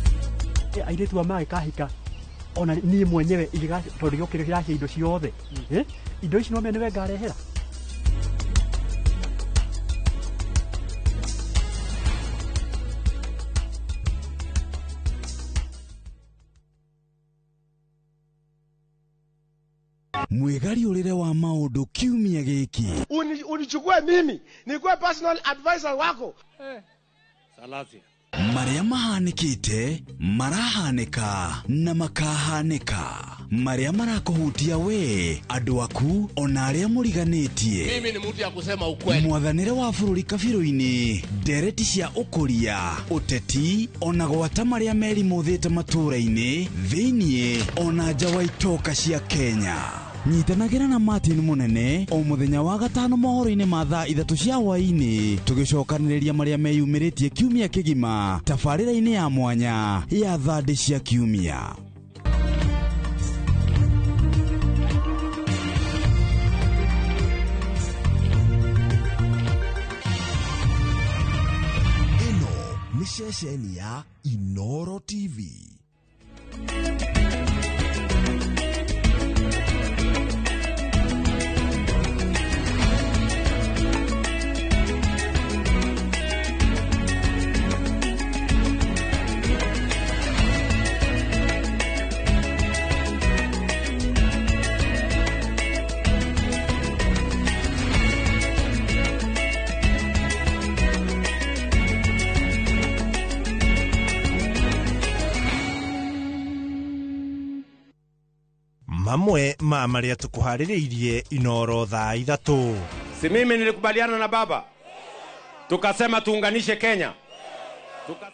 Airĩtu a magĩkahika ona niĩ mwenyewe tondũ gĩokire kĩracia indo ciothe indo ici no mene nĩwe ngarehera. Mwĩgariũrĩre wa maũndũ kiumia gĩkĩ. Unichukue mimi nikuwe personal advisor wako. Salasia. Marĩa mahanĩkĩte marahanĩka na makahanĩka, marĩa marakũhutia we, andũ aku ona arĩa mũriganĩtie. Mimi ni mtu ya kusema ukweli. Mwathanĩre wa bũrũri kabirũ-inĩ, ndereti cia ũkũria, ũteti ona gwata marĩa merimũthĩte matũũra-inĩ thĩiniĩ ona nja wa itoka cia Kenya. Nyitanagĩra na Martin Munene o mũthenya wa gatano mohoro-inĩ ma thaa 3 cia hwaĩ-inĩ tũgĩcokanĩrĩria marĩa meyumĩrĩtie kiumia kĩgima tabarĩra-inĩ ya mwanya ya thandĩ cia kiumia. Ĩno nĩ ceceni ya Inooro TV. Mamwe ma marĩa tukuharĩrĩirie Inooro thaa 3. Si mimi nilikubaliana na baba tukasema tuunganishe Kenya.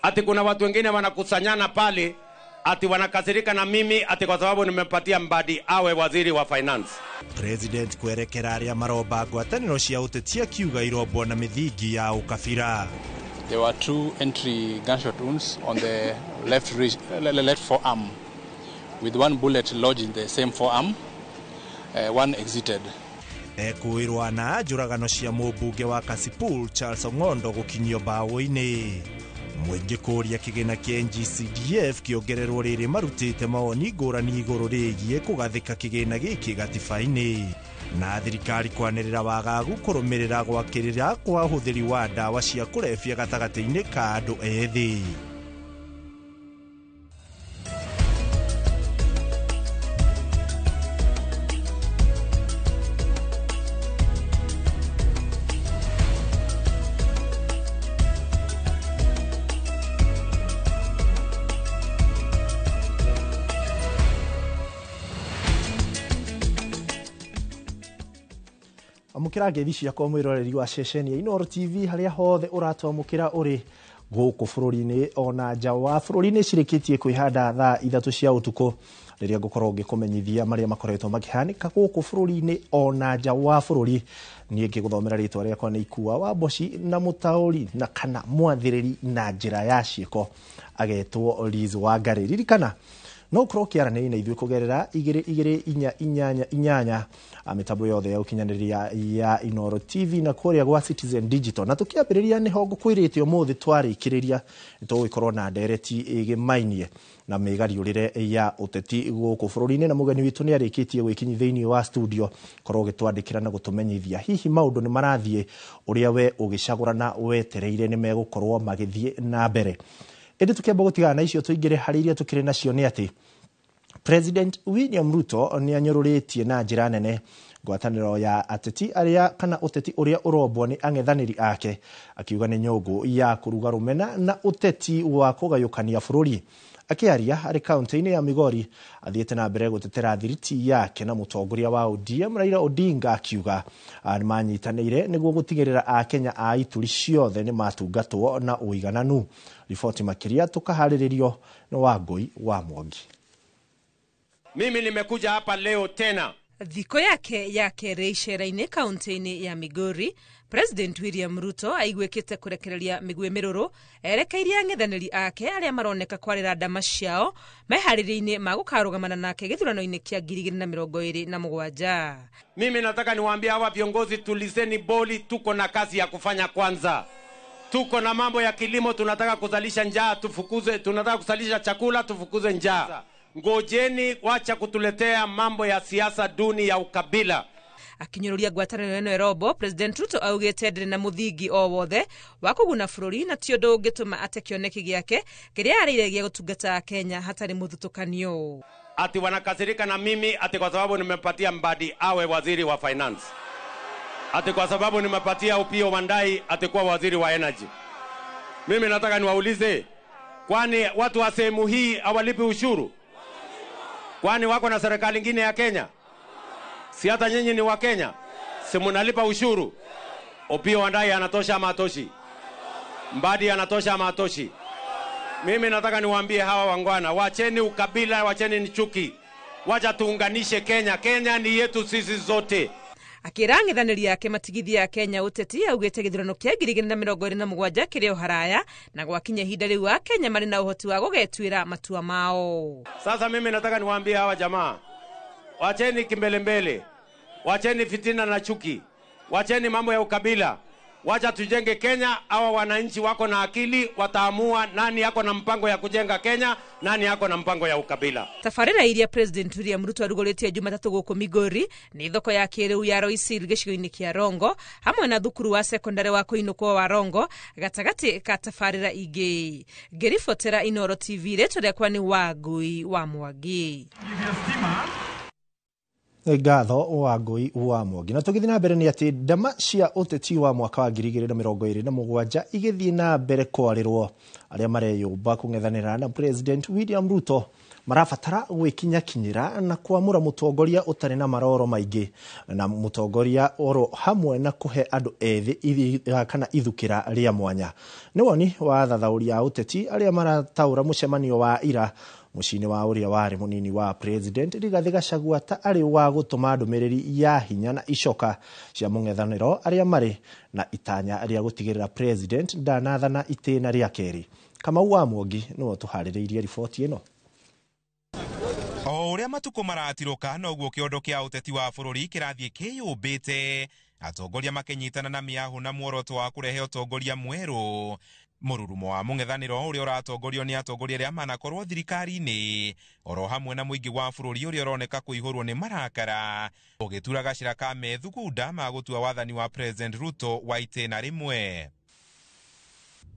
Ati kuna watu wengine wanakusanyana pale ati wanakasirika na mimi ati kwa sababu nimempatia Mbadi awe waziri wa finance. President kwerekera arĩa maromba ngwatanĩro cia ũteti akiuga irombwo na mĩthingi ya ũkabira. There were 2 entry gunshot wounds on the left forearm, with one bullet lodged in the same forearm, one exited. Ekuirwa na njũragano cia mũmbunge wa Kasipul Charles Ong'ondo gũkinyio mbaũ-inĩ. Mũingĩ kũũria kĩgĩna kĩa NGCDF kĩongererwo rĩrĩ marutĩte mawoni ngũrani igũrũ rĩgiĩ kũgathĩka kĩgĩna gĩkĩ gatiba-inĩ. Na thirikari kwanĩrĩra wagagu kũrũmĩrĩra gwakĩrĩra kwa ũhũthĩri wa ndawa cia kũrebia gatagatĩ-inĩ ka andũ ethĩ. Amũkĩra ngeithi ciakwa mwĩroreri wa ceceni ya Inooro TV harĩa hothe ũratwamũkĩra ũrĩ gũkũ bũrũri-inĩ ona nja wa bũrũri-inĩ. Cirĩkĩtie kwĩhanda thaa 3 cia ũtukũ rĩrĩa ngũkorwo ngĩkũmenyithia marĩa makoretwo makĩhanĩka gũkũ bũrũri-inĩ ona nja wa bũrũri. Niĩ ngĩgũthomera rĩtwa rĩakwa nĩ Ikua wa Mboci na mũtaũri na kana mwathĩrĩri na njĩra ya ciĩko agetwo Liz Wangari. Ririkana no ũkorwo ũkĩaranĩria na ithuĩ kũgerera 2 2 4 8 8 mĩtambo yothe ya ũkinyanĩria ya Inooro TV na kũrĩa gwa Citizen Digital. Na tũkĩambĩrĩria nĩho ngũkwĩrĩte ũmũthĩ twarĩkĩrĩria nĩtũgũgĩkorwo na ndereti ĩgĩmainie na mĩgariũrĩre ya ũteti gũkũ bũrũri-inĩ, na mũgeni witũ nĩ arĩkĩtie gwĩkinyia thĩinĩ wa studio korwo ũgĩtwandĩkĩra na gũtũmenyithia hihi maũndũ nĩ marathiĩ ũrĩa we ũgĩcagũra na wetereire nĩ megũkorwo magĩthiĩ na mbere. Ĩndĩ tũkĩamba gũtigana na icio tũingĩre harĩ iria tũkĩrĩ nacio nĩ atĩ President William Ruto nĩ anyũrũrĩtie na njĩra nene ngwatanĩro ya ateti arĩa kana ũteti ũrĩa ũrombwo nĩ ang'ethanĩri ake, akiuga nĩ nyũngũ ya kũruga rũmena na ũteti wa kũgayũkania bũrũri. Akĩaria arĩ kaunti-inĩ ya Migori athiĩte na mbere gũtetera thiriti yake na mũtongoria wa ODM Raila Odinga, akiuga nĩ manyitanĩire nĩguo gũtigĩrĩra akenya a ituri ciothe nĩ matungatwo na ũigananu. Riboti makĩria tũkaharĩrĩrio nĩ Wangũi wa Mwangi. Mimi nimekuja hapa leo tena. Thikũ yake ya kerĩ icera-inĩ kaunti-inĩ ya Migori, President William Ruto aiguĩkĩte kũrekereria mĩguĩ mĩrũrũ erekeirie ang'ethanĩri ake arĩa maroneka kwarĩra ndama ciao meharĩria-inĩ ma gũkarũgamana nake gĩthurano-inĩ kĩa 2027. Mimi nataka niwaambie hawa viongozi, tulizeni boli, tuko na kazi ya kufanya kwanza. Tuko na mambo ya kilimo, tunataka kuzalisha njaa tufukuze, tunataka kuzalisha chakula tufukuze njaa. Ngojeni, wacha kutuletea mambo ya siasa duni ya ukabila. Akinyũrũria ngwatanĩro ĩno ĩrombo, President Ruto augĩte ndĩrĩ na mũthingi o wothe wa kũguna bũrũri na ti ũndũ ũngĩtũma ate kĩoneki gĩake kĩrĩa arĩire gĩa gũtungata Kenya hatarĩ mũthutũkanio. Ati wanakasirika na mimi ati kwa sababu nimepatia Mbadi awe waziri wa finance, ati kwa sababu nimepatia Opiyo Wandayi ati kuwa waziri wa energy. Mimi nataka niwaulize, kwani watu wa sehemu hii hawalipi ushuru? Kwani wako na serikali nyingine ya Kenya? Si hata nyinyi ni wa Kenya? Si mnalipa ushuru? Opiyo Wandayi anatosha ama hatoshi? Mbadi anatosha ama hatoshi? Mimi nataka niwaambie hawa wangwana, wacheni ukabila, wacheni chuki. Wacha tuunganishe Kenya. Kenya ni yetu sisi zote. Akĩra ang'ethanĩri ake matigithia Kenya ũteti augĩte gĩthurano kĩa 2027 kĩrĩ o haraya na gwakinya ihinda rĩu Akenya marĩ na ũhoti wa gũgetuĩra matua mao. Sasa mimi nataka niwaambie hawa jamaa, wacheni kimbelembele, wacheni fitina na chuki, wacheni mambo ya ukabila. Wacha tujenge Kenya. Hawa wananchi wako na akili, wataamua nani yako na mpango ya kujenga Kenya, nani yako na mpango ya ukabila. Tabarĩra iria President William Ruto arugũrĩtie Jumatatũ gũkũ Migori nĩ thoko ya kĩrĩu ya Roysil gĩcigo-inĩ kĩa Rongo hamwe na thukuru wa sekondari wa kũinũkwo wa Rongo gatagatĩ ka tabarĩra ingĩ. Ngĩribotera Inooro TV, rĩtwa rĩakwa nĩ Wangũi wa Mwangi. Ngatho Wangũi wa Mwangi. Na tũgĩthiĩ na mbere nĩ atĩ ndama cia ũteti wa mwaka wa 2027 igĩthiĩ na mbere kwarĩrwo, arĩa mareyũmba kũng'ethanĩra na President William Ruto marabatara gwĩkinyakinyĩra na kwamũra mũtongoria ũtarĩ na maroro maingĩ na mũtongoria oro hamwe na kũhe andũ ethĩ kana ithukĩra rĩa mwanya. Nĩ woni wa athathaũri a ũteti arĩa marataũra mũcemanio wa ira mũciĩ-inĩ wa ũrĩa warĩ mũnini wa President Rigathĩ Gachagua ta arĩ wa gũtũma ndũmĩrĩri ya hinya na icoka cia mũng'ethanĩro arĩa marĩ na itanya rĩa gũtigĩrĩra President ndanathana itĩna rĩa kerĩ. Kamau wa Mwangi nĩwe ũtũharĩrĩirie riboti ĩno. O ũrĩa matukũ maratirũka noguo kĩondo kĩa ũteti wa bũrũri kĩrathiĩ kĩyũmbĩte, atongoria makĩnyitana na mĩahũ na muoroto wa kũrehe ũtongoria mwerũ. Mũrurumo wa mũng'ethanĩro ũrĩa ũratongorio nĩ atongoria arĩa manakorwo thirikari-inĩ oro hamwe na mũingĩ wa bũrũri ũrĩa ũroneka kũihũrwo nĩ marakara ũgĩtura gacĩra ka methugunda ma gũtua wathani wa President Ruto wa itĩna rĩmwe.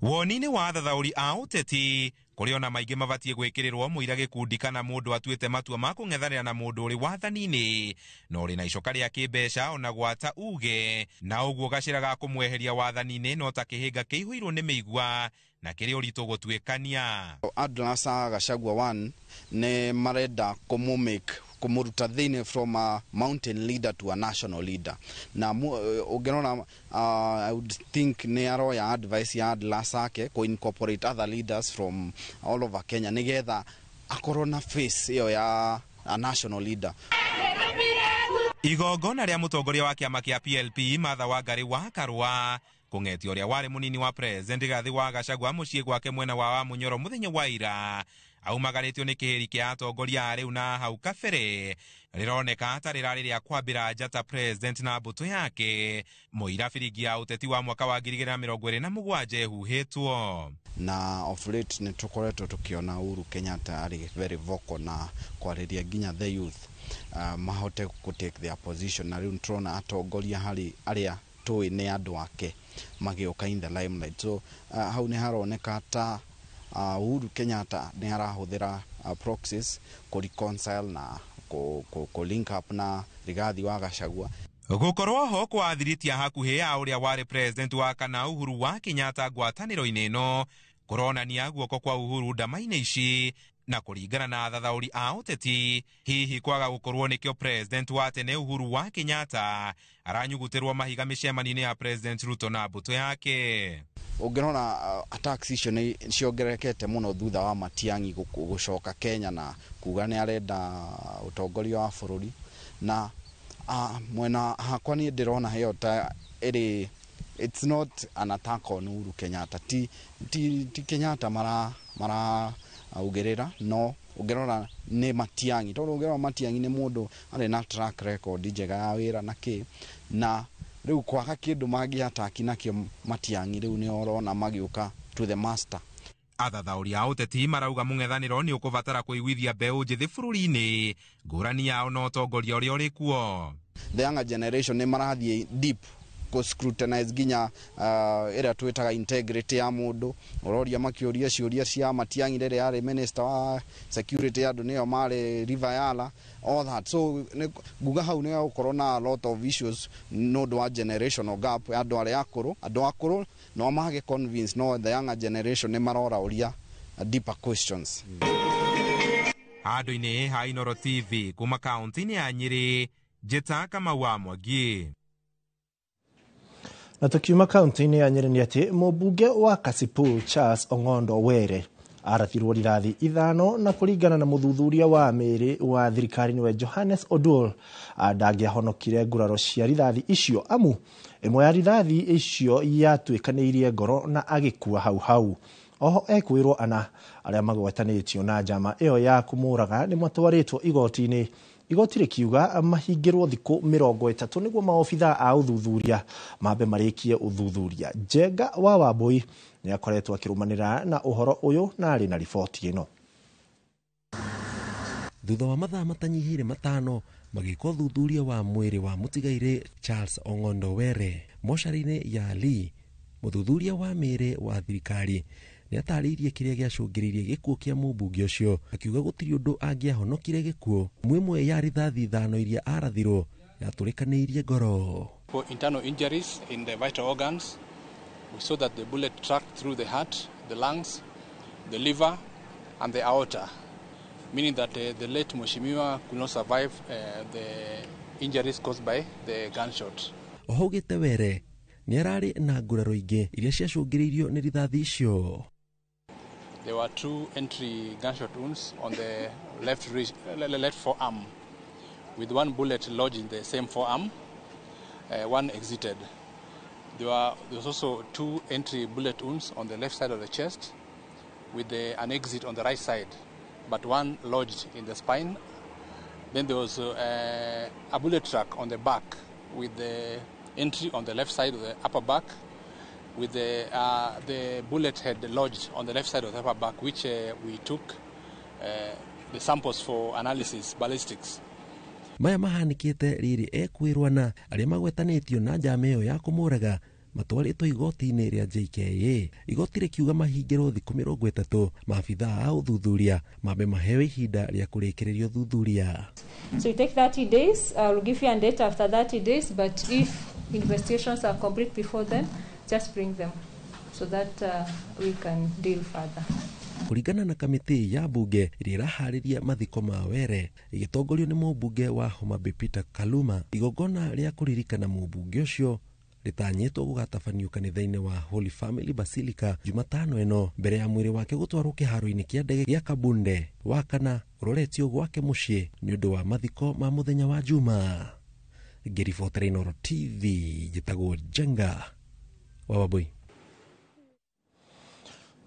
Woni-inĩ wa athathaũri a ũteti kũrĩ ona maingĩ mabatiĩ gwĩkĩrĩrwo mũira gĩkundi kana mũndũ atuĩte matua ma kũng'ethanĩra na mũndũ ũrĩ wathani-inĩ na ũrĩ na icoka rĩa kĩmbeca ona gwata uge, na ũguo gacĩra ga kũmweheria wathani-inĩ no ta kĩhĩnga kĩihũirwo nĩ mĩigua na kĩrĩ ũritũ gũtuĩkania. Atlas a Gachagua 1 nĩ marenda kũmũ make Kumuruta thĩinĩ from a mountain leader to a national leader. Na ũngĩrora, I would think nĩ aroya advice ya Atlas ake ku incorporate other leaders from all over Kenya nĩgetha akorwo na face ĩyo ya a national leader. Igongona rĩa mũtongoria wa kĩama kĩa PLP Martha Wangari wa Karua kũng'etia ũrĩa warĩ mũnini wa president Rigathĩ wa Gachagua mũciĩ gwake mwena wa Wamunyoro mũthenya wa ira aumagarĩtio nĩ kĩhĩri kĩa atongoria a rĩu na hau kabere rĩroneka ta rĩrarĩ rĩa kwambĩra njata president na mbũtũ yake mũira biringi ya ũteti wa mwaka wa 2027 ĩhuhĩtwo. Na of late nĩ tũkoretwo tũkĩona Uhuru Kenyatta arĩ very vocal na kwarĩria nginya the youth mahote ku take their position, na rĩu nĩtũrona atongoria harĩ arĩa tũĩ nĩ andũ ake magĩũka in the limelight. So hau nĩ haroneka ta Uhuru Kenyatta nĩ arahũthĩra proxies kũ reconcile na kũ link up na Rigathi wa Gachagua. Gũkorwo ho kwa athiriti a hakuhĩ ya ũrĩa warĩ president wa kana Uhuru wa Kenyatta ngwatanĩro-inĩ ĩno kũronania guoko kwa Uhuru ndama-inĩ ici, na kũringana na athathaũri a ũteti hihi kwaga gũkorwo nĩkĩo president wa tene Uhuru wa Kenyatta aranyugutĩrwo mahiga mĩcemanio-inĩ ya president Ruto na mbũtũ yake. Ũngĩrora, attacks icio nĩ ciongererekete mũno thutha wa Matiang'i gũcoka Kenya na kuga nĩ arenda ũtongoria wa bũrũri. Na mwena hakwa niĩ ndĩrona ĩyo ta ĩrĩ, it's not an attack on Uhuru Kenyatta. Ti Kenyatta mara augĩrĩra, no ũngĩrora nĩ Matiang'i, tondũ ũngĩrora Matiang'i nĩ mũndũ arĩ na track record njega ya wĩra na kĩ, na rĩu kwaga kĩndũ mangĩataki nakĩo Matiang'i, rĩu nĩ ũrona magĩũka to the master. Athathaũri a ũteti marauga mũng'ethanĩro nĩ ũkũbatara kũiguithia mbeũ njĩthĩ bũrũri-inĩ ngũrani yao na ũtongoria ũrĩa ũrĩ kuo. The younger generation nĩ marathiĩ deep kũ scrutinize nginya ĩrĩa twĩtaga integrity ya mũndũ. Ũroria makĩũria ciũria cia Matiang'i rĩrĩa arĩ minister wa security, andũ nĩo marĩ River Yala, all that. So nguga hau nĩ gũkorwo na a lot of issues nĩ ũndũ wa generational gap ya andũ arĩa akũrũ. Andũ akũrũ no mage convince, no the younger generation nĩ marora ũria deeper questions. Handũ-inĩ ha Inooro TV kuma kaunti-inĩ ya Nyĩrĩ, Njĩta Kamau wa Mwangi. Na tukiuma kaunti-inĩ ya Nyĩrĩ nĩ atĩ mũmbunge wa Kasipul Charles Ong'ondo Were arathirwo rithathi 5, na kũringana na mũthuthuria wa mĩĩrĩ wa thirikari nĩwe Johannes Oduol, ndangĩahonokire nguraro cia rithathi icio, amu ĩmwe ya rithathi icio yatuĩkanĩirie ngoro na agĩkua hau hau. Oho ekwĩrwo ana arĩa magwetanĩtio na njama ĩyo ya kũmũraga nĩ matwarĩtwo igoti-inĩ, igoti rĩkiuga mahingĩrwo thikũ 30 nĩguo maobithaa a ũthuthuria mambe marĩkie ũthuthuria. Njenga wa Wambui nĩ akoretwo akĩrũmanĩra na ũhoro ũyũ na arĩ na riboti ĩno. Thutha wa mathaa matanyihĩire 5 magĩka ũthuthuria wa mwĩrĩ wa mũtigairĩ Charles Ong'ondo Were mocarĩ-inĩ ya Lee, mũthuthuria wa mĩĩrĩ wa thirikari nĩ atarĩirie kĩrĩa gĩacũngĩrĩirie gĩkuũ kĩa mũmbunge ũcio, akiuga gũtirĩ ũndũ angĩahonokire gĩkuũ. Mwĩmwe ya rithathi 5 iria arathirwo yatũrĩkanĩirie ngoro. For internal injuries in the vital organs, we saw that the bullet tracked through the heart, the lungs, the liver and the aorta, meaning that the late Mheshimiwa could not survive the injuries caused by the gunshot. Oho augĩte Were nĩ ararĩ na nguraro ingĩ iria ciacũngĩrĩirio nĩ rithathi icio. There were 2 entry gunshot wounds on the left forearm, with one bullet lodged in the same forearm, one exited. There was also 2 entry bullet wounds on the left side of the chest, with an exit on the right side, but one lodged in the spine. Then there was a bullet track on the back, with the entry on the left side of the upper back, with the bullet head lodged on the left side of the upper back, which we took the samples for analysis, ballistics. Maya mahanĩkĩte rĩrĩ ekwĩrwo na arĩa magwetanĩtio na njama ĩyo ya kũmũraga matwarĩtwo igoti-inĩ rĩa JKA. Igoti rĩkiuga mahingĩrwo thikũ 30 maabithaa a ũthuthuria mambe maheo ihinda rĩa kũrĩkĩrĩria ũthuthuria. So you take 30 days, I'll give you a date after 30 days, but if investigations are complete before then, just bring them so that we can deal further. Kũringana na kamĩtĩ ya mbunge ĩrĩa ĩraharĩria mathiko ma Were ĩgĩtongorio nĩ mũmbunge wa Homa Bay Peter Kaluma, igongona rĩa kũririkana mũmbunge ũcio rĩtanyĩtwo gũgatabanio kanitha-inĩ wa Holy Family Basilica Jumatano ĩno mbere ya mwĩrĩ wake gũtwarwo kĩharo-inĩ kĩa ndege gĩa Kabunde Wakana ũroretio gwake mũciĩ nĩ ũndũ wa mathiko ma mũthenya wa Juma. Ngĩribotera Inooro TV njĩtagwo Njenga wa Wambui.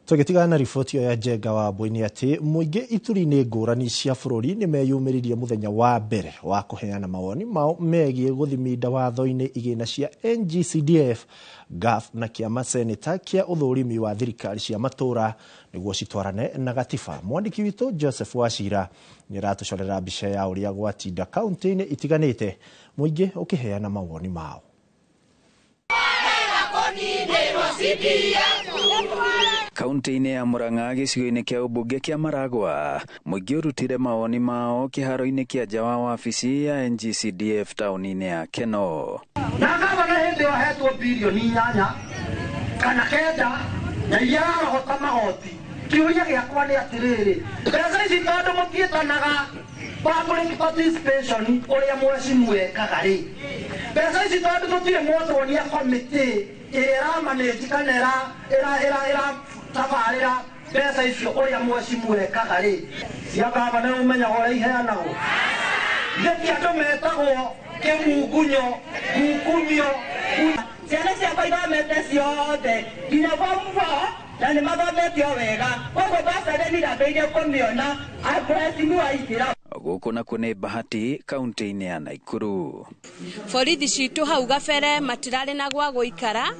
Tũgĩtigana na riboti ĩyo ya Njenga wa Wambui nĩ atĩ mũingĩ ituri-inĩ ngũrani cia bũrũri nĩ meyumĩririe mũthenya wa mbere wa kũheana mawoni mao megiĩ gũthiminda watho-inĩ igĩna cia NGCDF, GAF na kĩama seneta kĩa ũthũrimi wa thirikari cia matũra nĩguo citwarane na gatiba. Mwandĩki witũ Joseph Wachira nĩ aratũcorera mbica ya ũrĩa gwatinda kaunti-inĩ itiganĩte mũingĩ ũkĩheana mawoni mao. Kaunti-inĩ ya Murang'a gĩcigo-inĩ kĩa ũmbunge kĩa Maragwa, mũingĩ ũrutire mawoni mao kĩharo-inĩ kĩa nja wa wabici ya NGCDF taũni-inĩ ya Keno. Na gavana hĩndĩ ĩyo ahetwo birioni 8 kana 9 na iria ararogota magoti. Kĩũria gĩakwa nĩ atĩrĩrĩ, mbeca ici tondũ mũtiĩtanaga public participation ũrĩa mheshimiwa ekaga rĩ, mbeca ici tondũ tũtirĩ mwatuonia committee ĩrĩa ĩramanage kana ĩratabarĩra mbeca icio ũrĩa mheshimiwa ekaga rĩ, cia gavana ũmenyaga ũrĩa iheanagwo. Githĩ ti andũ metagwo kĩmungunyo, ngukumio. Ciana ciakwa ithomete ciothe nginya form 4 na nĩ mathomete o wega, koguo bursary nĩndambĩrĩirie kũmĩona mheshimiwa aingĩra. Gũkũ nakuo nĩ Bahati kaunti-inĩ ya Naikuru. Borithi citũ hau gabere matirarĩ na gwa gũikara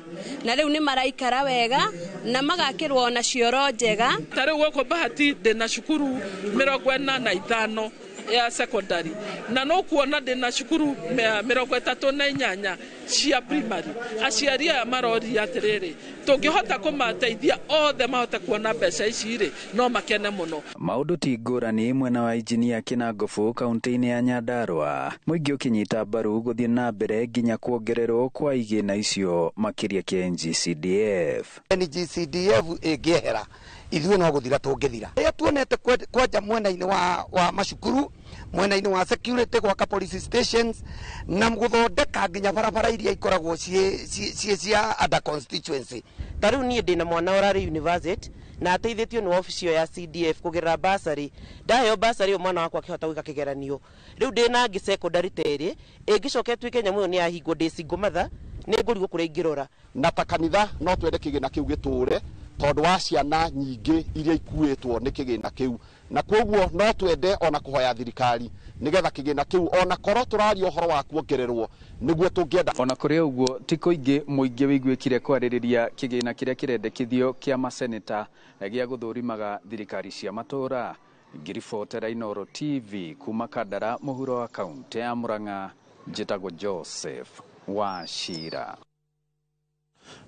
na rĩu nĩ maraikara wega na magakĩrwo na cioro njega. Ta rĩu gũkũ Bahati ndĩna cukuru 45 ya secondary na no kuona ndĩna cukuru 38 cia primary. Aciari aya maroria atĩrĩrĩ, tũngĩhota kũmateithia othe mahote kuona mbeca ici rĩ, no makene mũno. Maũndũ ti ngũrani mwena wa injinia Kĩnangobu kaunti-inĩ ya Nyandarua, mũingĩ ũkĩnyita mbaru gũthiĩ na mbere nginya kuongererwo kwa igĩna icio makĩria kĩa NGCDF. NGCDF ĩngĩehera ithuĩ no gũthira tũngĩthira. Rĩrĩa tuonete kwanja mwena-inĩ wa macukuru, mwena-inĩ wa security, gwaka police stations na gũthondeka nginya barabara iria ikoragwo ciĩ cia under constituency. Ta rĩu niĩ ndĩna mwana ũrarĩ university na ateithĩtio nĩ wabici ĩyo ya CDF kũgerera bursary. Ndaheo bursary ĩyo mwana wakwa akĩhota gwĩka kĩgeranio. Rĩu ndĩna angĩ secondary ta ĩrĩ, ĩngĩcoka ĩtuĩke nyamũ ĩyo nĩ yahingwo ndĩ single mother, nĩ ngũrigwo kũrĩa ingĩrora. Na ta kanitha no twende kĩgĩna kĩu gĩtũre tondũ wa ciana nyingĩ iria ikuĩtwo nĩ kĩgĩna kĩu, na koguo no twende ona kũhoya thirikari nĩgetha kĩgĩna kĩu ona korwo tũraria ũhoro wa kuongererwo nĩguo tũngĩenda. Ona kũrĩ ũguo ti kũingĩ mũingĩ wĩiguĩkire kwarĩrĩria kĩgĩna kĩrĩa kĩrendekithio kĩa maseneta gĩa gũthũrimaga thirikari cia matũra. Ngĩribotera Inooro TV kuma Kandara mũhuro wa kaunti ya Murang'a, njĩtagwo Joseph Wachira.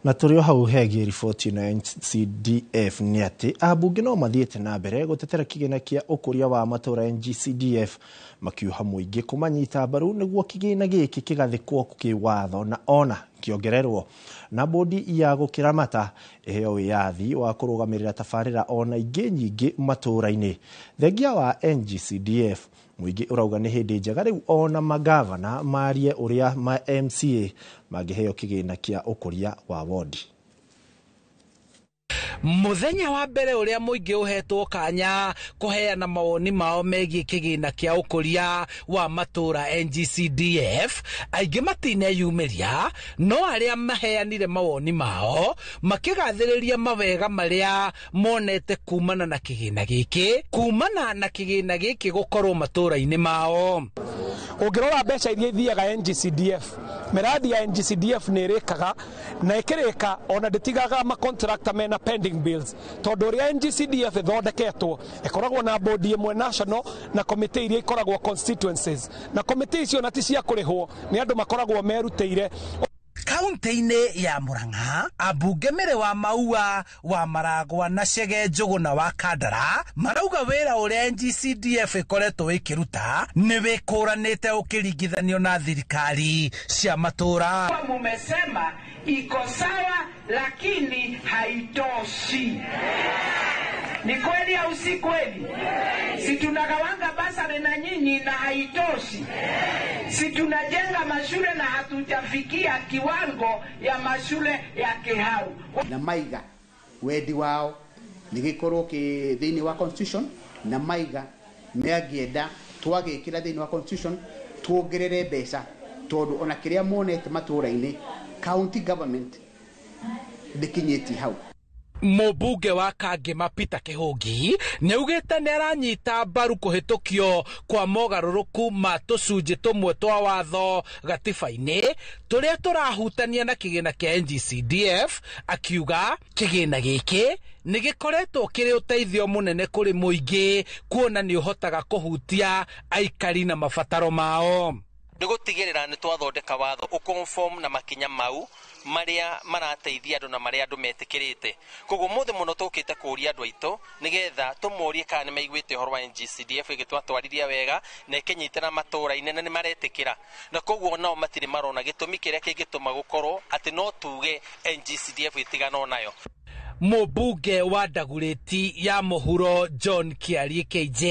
Na tũrĩ o hau hegiĩ riboti ĩno ya NCDF nĩ atĩ ambunge no mathiĩte na mbere gũtetera kĩgĩna kĩa ũkũria wa matũra NGCDF makiuha mũingĩ kũmanyita mbaru nĩguo kĩgĩna gĩkĩ kĩgathĩkwo kĩwatho na ona kĩongererwo na bodi ya gũkĩramata ĩheo wĩyathi wa kũrũgamĩrĩra tabarĩra ona ingĩ nyingĩ matũra-inĩ. Thengia wa NGCDF mũingĩ ũrauga nĩ hĩndĩ njega rĩu ona magavana marie ũrĩa ma MCA mangĩheo kĩgĩna kĩa ũkũria wa wodi. Mũthenya wa mbere ũrĩa mũingĩ ũhetwo kanya kũheana mawoni mao megiĩ kĩgĩna kĩa ũkũria wa matũra NGCDF, aingĩ matineyumĩria, no arĩa maheanire mawoni mao makĩgathĩrĩria mawega marĩa monete kumana na kĩgĩna gĩkĩ, kumana na kĩgĩna gĩkĩ gũkorwo matũra-inĩ mao. Ũngĩrora mbeca iria ithiaga NGCDF, mĩradi ya NGCDF nĩ ĩrĩkaga na ĩkĩrĩka ona ndĩtigaga macontractor mena pending bills, tondũ ũrĩa NGCDF ĩthondeketwo ĩkoragwo na bodi ĩmwe national na committee iria ikoragwo constituencies, na committee icio na ti cia kũrĩhwo, nĩ andũ makoragwo merutĩire. Kaunti-inĩ ya Murang'a, ambunge Mĩrĩ wa Maua, wa Maragwa na Chege Njũgũna wa Kandara marauga wĩra ũrĩa NGCDF ĩkoretwo ĩkĩruta nĩ wĩkũranĩte ũkĩringithanio na thirikari cia matũra. Mumesema iko sawa lakini haitoshi. Ni kweli au si kweli? Si tunagawanga basari na nyinyi na haitoshi? Si tunajenga mashule na hatujafikia kiwango ya mashule ya Kihau? Na maiga wendi wao nĩ gĩkorwo kĩ thĩinĩ wa constitution, na maiga nĩangĩenda twagĩkĩra thĩinĩ wa constitution tuongerere mbeca, tondũ ona kĩrĩa monete matũũra-inĩ county government ndĩkinyĩtie hau. Mũmbunge wa Kangema Peter Kĩhũngi nĩaugĩte nĩaranyita mbaru kũhĩtũkio kwa mogarũrũku ma tũcunjĩ tũmwe twa watho gatiba-inĩ tũrĩa tũrahutania na kĩgĩna kĩa NGCDF, akiuga kĩgĩna gĩkĩ nĩ gĩkoretwo kĩrĩ ũteithio mũnene kũrĩ mũingĩ kuona nĩ ũhotaga kũhutia aikari na mabataro mao. Nĩ gũtigĩrĩra nĩ twathondeka watho ũconform na makinya mau marĩa marateithia andũ na marĩa andũ metĩkĩrĩte. Koguo mũthĩ mũno tũkĩte kũria andũ aitũ nĩgetha tũmorie kana nĩ maiguĩte ũhoro wa NGCDF ĩgĩtwatwarithia wega na ĩkĩnyitĩra matũũra-inĩ na nĩ maretĩkĩra, na koguo nao matirĩ marona gĩtũmi kĩrĩa kĩngĩtũma gũkorwo atĩ no tuge NGCDF ĩtiganwo nayo. Mũmbunge wa Ndagurĩti ya Mũhuro John Kĩarie KJ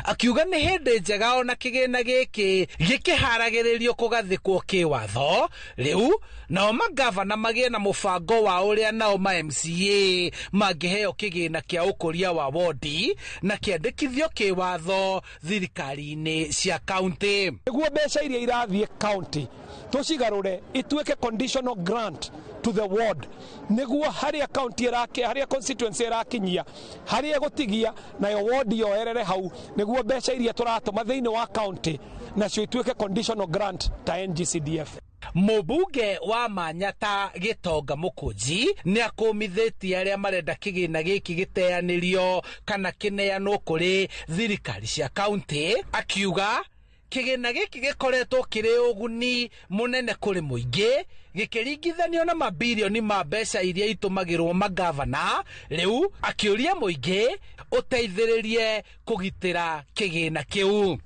akiuga nĩ hĩndĩ njega ona kĩgĩna gĩkĩ gĩkĩharagĩrĩrio kũgathĩkwo kĩwatho rĩu nao magavana magĩe na mũbango wa ũrĩa nao ma MCA mangĩheo kĩgĩna kĩa ũkũria wa wondi na kĩandĩkithio kĩwatho thirikari-inĩ cia kaunti. Nĩguo mbeca iria irathiĩ kaunti tũcigarũre ituĩke conditional grant to the ward, nĩguo harĩa county ĩrake, harĩa constituency ĩrakinyia, harĩa ĩgũtigia nayo ward yoerere hau, nĩguo mbeca iria tũratũma thĩinĩ wa county nacio ituĩke conditional grant ta NGCDF. Mũmbunge wa Manyata Gĩtonga Mũkũnji nĩ akũmithĩtie arĩa marenda kĩgĩna gĩkĩ gĩteanĩrio kana kĩneanwo kũrĩ thirikari cia kaunti, akiuga kĩgĩna gĩkĩ gĩkoretwo kĩrĩ ũguni mũnene kũrĩ mũingĩ gĩkĩringithanio na mabirioni ma mbeca iria itũmagĩrwo magavana. Rĩu akĩũria mũingĩ ũteithĩrĩrie kũgitĩra kĩgĩna kĩu.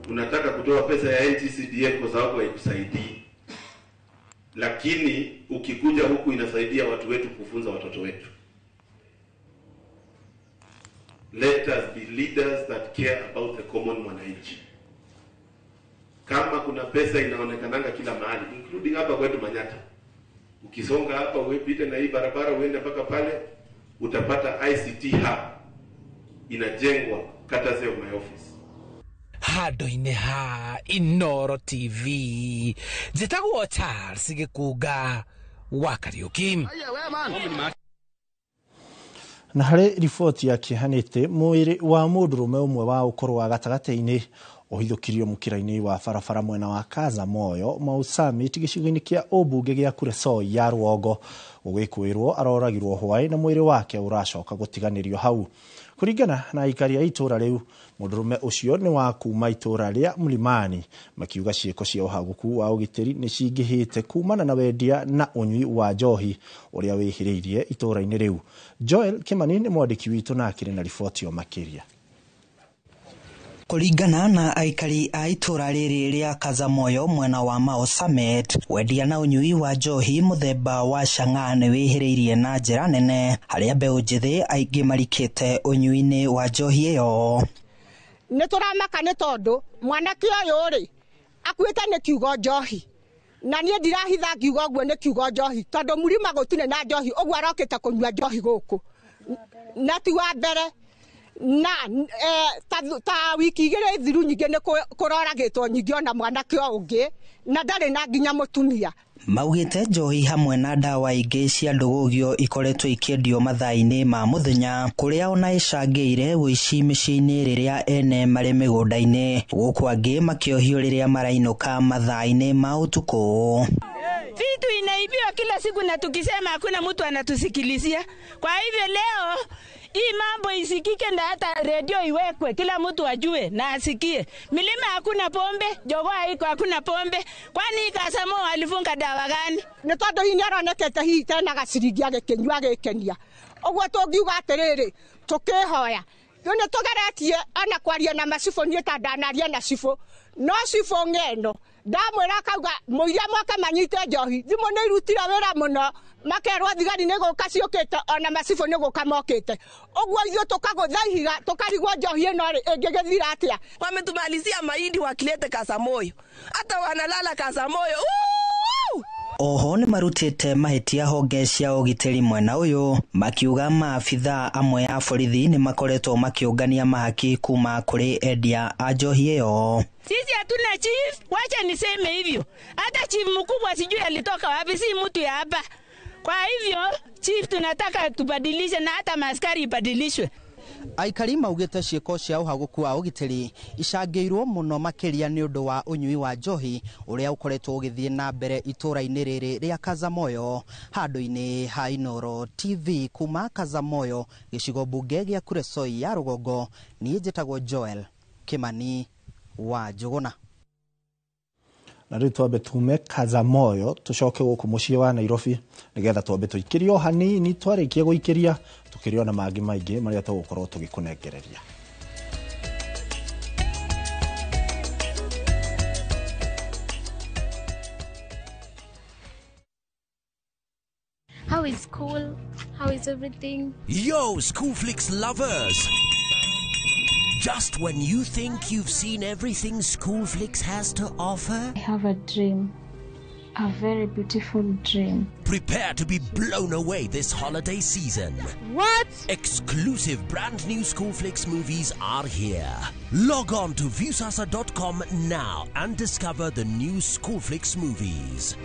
Unataka kutoa pesa ya NGCDF kwa sababu haikusaidii, lakini ukikuja huku inasaidia watu wetu kufunza watoto wetu. Let us be leaders that care about the common mwananchi. Kama kuna pesa inaonekananga kila mahali, including hapa kwetu Manyata, ukisonga hapa uepite na hii barabara uende mpaka pale, utapata ICT hub inajengwa courtesy of my office. Handũ-inĩ ha Inooro TV, njĩtagwo Charles Gĩkunga wa Kariũki. Na harĩ riboti ya kĩeha nĩ atĩ mwĩrĩ wa mũndũrũme ũmwe wa ũkũrũ wa gatagatĩ-inĩ ũhithũkirio mũkĩra-inĩ wa barabara mwena wa Kaza Moyo Mau Summit gĩcigo-inĩ kĩa ũmbunge gĩa Kuresoi ya Rũgongo. Gũgĩkwĩrwo aroragirwo hwaĩ na mwĩrĩ wake ũracoka gũtiganĩrio hau. Kũringana na aikari a itũũra rĩu, mũndũrũme ũcio nĩ wa kuma itũũra rĩa Mlimani, makiuga ciĩko cia ũhagũku wa ũgitĩri nĩ cingĩhĩte kumana na wendia na ũnyui wa njohi ũrĩa wĩhĩrĩirie itũũra-inĩ rĩu. Joel Kimani nĩ mwandĩki witũ na akĩrĩ na riboti o makĩria. Kũringana na aikari a itũũra rĩrĩ rĩa Kazamoyo mwena wa Mau Summit, wendia na ũnyui wa njohi mũthemba wa chang'aa nĩ wĩhĩrĩirie na njĩra nene, harĩa mbeũ njĩthĩ aingĩ marikĩte ũnyui-inĩ wa njohi ĩyo. Nĩ tũramaka nĩ tondũ mwanake ũyũ rĩ akuĩte nĩ kiugo njohi, na niĩ ndirahitha ngiuga ũguo nĩ kiugo njohi, tondũ mũrima gũtirĩ na njohi, ũguo arokĩte kũnyua njohi gũkũ na ti wa mbere. Na ta wiki igĩrĩ thiru nyingĩ nĩ kũroragĩtwo nyingĩ ona mwanake o ũngĩ na ndarĩ na nginya mũtumia. Maugĩte njohi hamwe na ndawa ingĩ cia ndũgũgio ikoretwo ikĩendio mathaa-inĩ ma mũthenya, kũrĩa ona ĩcangĩire ũici mĩciĩ-inĩ rĩrĩa ene marĩ mĩgũnda-inĩ, gũkũ angĩ makĩohio rĩrĩa marainũka mathaa-inĩ ma ũtukũ. Vitu inaibiwa kila siku na tukisema hakuna mtu anatusikilizia. Kwa hivyo leo hii mambo isikike na hata redio iwekwe, kila mtu ajue na asikie. Milima hakuna pombe, jogoo haiko hakuna pombe. Kwani Kasamo alifunga dawa gani? Nĩ tondũ hihi nĩaronekete hihi tena gaciringi agĩkĩnyua agĩkenia. Ũguo tũngiuga atĩrĩrĩ, tũkĩhoya rĩu nĩ tũgeretie ona kwaria na macibũ, niĩ ta ndanaria na cibũ, no cibũ ng'eno ndamwĩra akauga mũiria mwake manyite njohi, thimũ nĩ irutire wĩra mũno, Makerwo thigari nĩ gũka ciũkĩte ona macibũ nĩ gũka mokĩte. Ũguo ithuĩ tũkagũtha ihiga tũkarigwo njohi ĩno rĩ ĩngĩgĩthira atĩa. Wametumalizia mahindi wakilete Kasamoyo, hata wanalala Kasamoyo. Oho nĩ marutĩte mahĩtia honge cia ũgitĩri mwena ũyũ makiuga maabithaa amwe a borithi nĩ makoretwo makĩũngania mahaki kuma kũrĩ endia a njohi ĩyo. Sisi hatuna chief, wacha niseme hivyo. Hata chief mkubwa sijui alitoka wapi, si mtu ya hapa. Kwa hivyo chief tunataka tubadilishe na hata maskari ibadilishwe. Aikari maugĩte ciĩko cia ũhagũku wa ũgitĩri icangĩirwo mũno makĩria nĩ ũndũ wa ũnyui wa njohi ũrĩa ũkoretwo ũgĩthiĩ na mbere itũũra-inĩ rĩrĩ rĩa Kazamoyo. Handũ-inĩ ha Inooro TV kuma Kazamoyo, gĩcigo mbunge gĩa Kuresoi ya rũgongo, niĩ njĩtagwo Joel Kimani wa Njũgũna. Na rĩu twambe tume Kazamoyo tũcoke gũkũ mũciĩ wa Nairobi nĩgetha twambe tũikĩrie o hanini, twarĩkia gũikĩria tũkĩrio na mangĩ maingĩ marĩa tũgũkorwo tũgĩkũnengereria. How is school? How is everything? Yo, Schoolflix lovers! Just when you think you've seen everything Schoolflix has to offer, I have a dream. A very beautiful dream. Prepare to be blown away this holiday season. What? Exclusive brand new Schoolflix movies are here. Log on to Viusasa.com now and discover the new Schoolflix movies.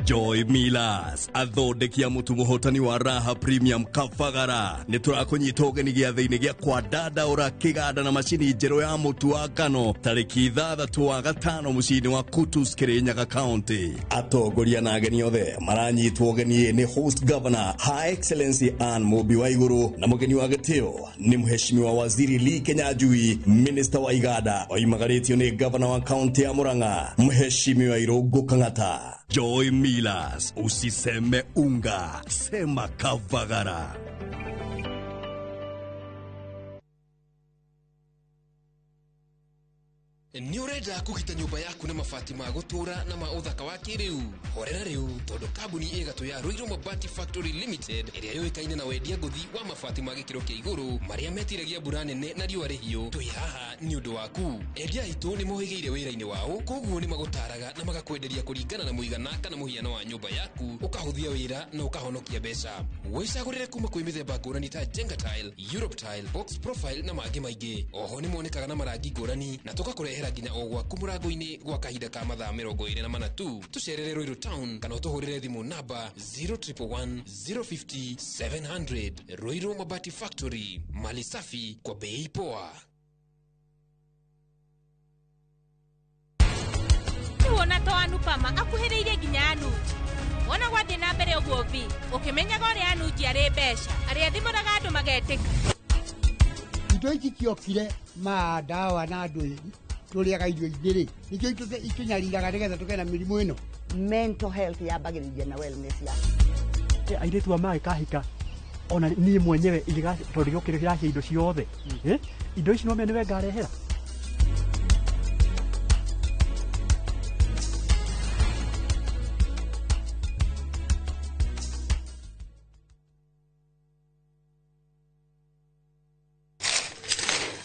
Joy Millers athondeki a mutu muhotani wa Raha Premium Kabagara nĩ tũrakũnyita ũgeni gĩathĩ-inĩ gĩa kwandandaũra kĩganda na macini njerũ ya mũtu wa ngano tarĩki 6 wa gatano mũciĩ-inĩ wa Kutus Kirinyaga County. Atongoria na ageni othe maranyitwo ũgeni nĩ host governor Her Excellency Anne Mũmbi wa Igũrũ na mũgeni wa gĩtĩo nĩ mheshimiwa Waziri Lee Kinyanjui, minister wa Iganda oimagarĩtio nĩ governor wa county ya Murang'a mheshimiwa Irũngũ Kang'ata. Joy Millers, usiseme unga, sema Kavagara. Nĩ ũrenda kũgita nyũmba yaku na mabati ma gũtũũra na ma ũthaka wa kĩrĩu? Horera rĩu tondũ kambuni ĩgatũ ya Ruiru Mabati Factory Limited ĩrĩa yũĩkaine na wendia ngũthi wa mabati ma gĩkĩro kĩa igũrũ marĩa metiragia mbura nene na riũa rĩhiũ, twĩ haha nĩ ũndũ waku. Endia aitũ nĩ mohĩgĩire wĩra-inĩ wao, koguo nĩ magũtaraga na magakwenderia kũringana na mũigana kana mũhiano wa nyũmba yaku, ũkahũthia wĩra na ũkahonokia mbeca. Wĩcagũrĩre kuma kwĩ mĩthemba ngũrani ta Jenga Tile, Europe Tile, Box Profile na mangĩ maingĩ. Oho nĩ monekaga na marangi ngũrani na tũgakũrehera nginya o gwaku mũrango-inĩ gwa kahinda ka mathaa 24 tu. Tũcerere Ruiru Town kana ũtũhũrĩre thimũ namba 0111 050 700. Ruiru Mabati Factory, mali safi kwa bei poa. Wona to Anupama akuhĩrĩirie nginya Anuji. Wona gwathiĩ na mbere ũguo vi ũkĩmenyaga ũrĩa Anuji arĩ mbeca arĩa thimũraga andũ magetĩka. Indo ici ciokire ma ndawa na andũ tũrĩaga irio ingĩ rĩ nĩkĩo itũnyariraga nĩgetha tũgĩe na mĩrimũ ĩno. Mental health yambagĩrĩria na wellness yaku. Airĩtu a magĩkahika ona niĩ mwenyewe tondũ gĩokĩrĩ kĩracia indo ciothe, indo ici no mene nĩwe ngarehera.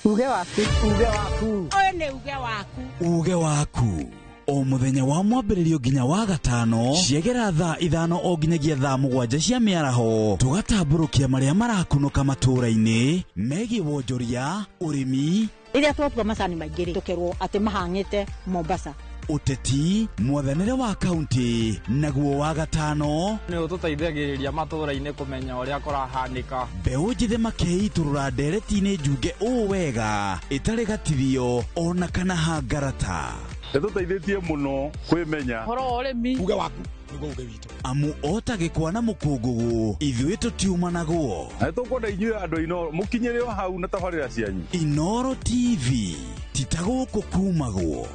Uge waku, uge waku. Ũyũ nĩ uge waku. Uge waku. O mũthenya wa mwambĩrĩrio nginya wa gatano ciegera thaa 5 o nginyagia thaa 7 cia mĩaraho tũgatambũrũkia marĩa marakunũka matũũra-inĩ megiĩ wonjoria, ũrĩmi. Rĩrĩa twatua macani maingĩ rĩ tũkerwo atĩ mahang'ĩte Mombasa. Ũteti, mwathanĩre wa kaunti naguo wa gatano nĩ ũtũteithagĩrĩria matũũra-inĩ kũmenya ũrĩa kũrahanĩka. Mbeũ njĩthĩ makĩitũrũra ndereti-inĩ njunge ũũ wega ĩtarĩ gatithio ona kana hangarata. Ĩtũteithĩtie mũno kwĩmenya ũhoro wa ũrĩmi. Uge waku nĩguo uge witũ. Amu ota gĩkwa na mũkũngũgũ ithuĩ tũtiumanagwo. Na nĩtũkwenda inyuĩ andũ Inooro mũkinyĩre o hau na tabarĩra cianyu. Inooro TV ti ta gũkũ kumagwo.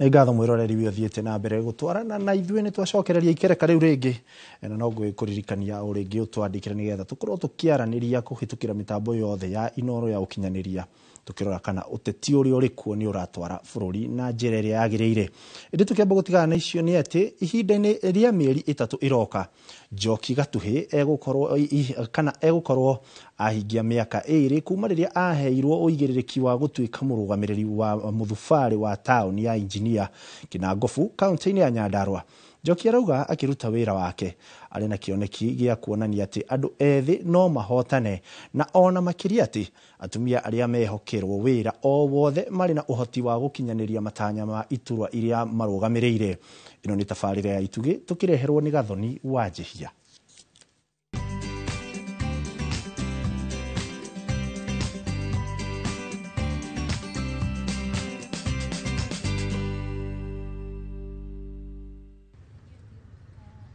Nĩ ngatho mwĩroreri wĩ ũthiĩte na mbere gũtwarana na ithuĩ, nĩ twacokereria ikereka rĩu rĩngĩ, na no ngũkũririkania o rĩngĩ ũtwandĩkĩre nĩgetha tũkorwo tũkĩaranĩria kũhĩtũkĩra mĩtambo yothe ya Inooro ya ũkinyanĩria, tukirora kana ũteti ũrĩa ũrĩ kuo nĩ ũratwara bũrũri na njĩra ĩrĩa yagĩrĩire. Ĩndĩ tũkĩamba gũtigana na icio nĩ atĩ ihinda-inĩ rĩa mĩeri 3 ĩroka, Njoki Gatuhĩ egũkorwo kana egũkorwo ahingia mĩaka 2 kuma rĩrĩa aheirwo ũigĩrĩrĩki wa gũtuĩka mũrũgamĩrĩri wa mũthubarĩ wa taũni ya Injinia Kinangofu kaunti-inĩ ya Nyandarua. Njoki arauga akĩruta wĩra wake arĩ na kĩoneki gĩa kuonania atĩ andũ ethĩ no mahotane, na ona makĩria atĩ atumia arĩa mehokerwo wĩra o wothe marĩ na ũhoti wa gũkinyanĩria matanya ma iturwa iria marũgamĩrĩire. Ĩno nĩ tabarĩra ya Itugĩ tũkĩreherwo nĩ Gathoni wa Njĩhia.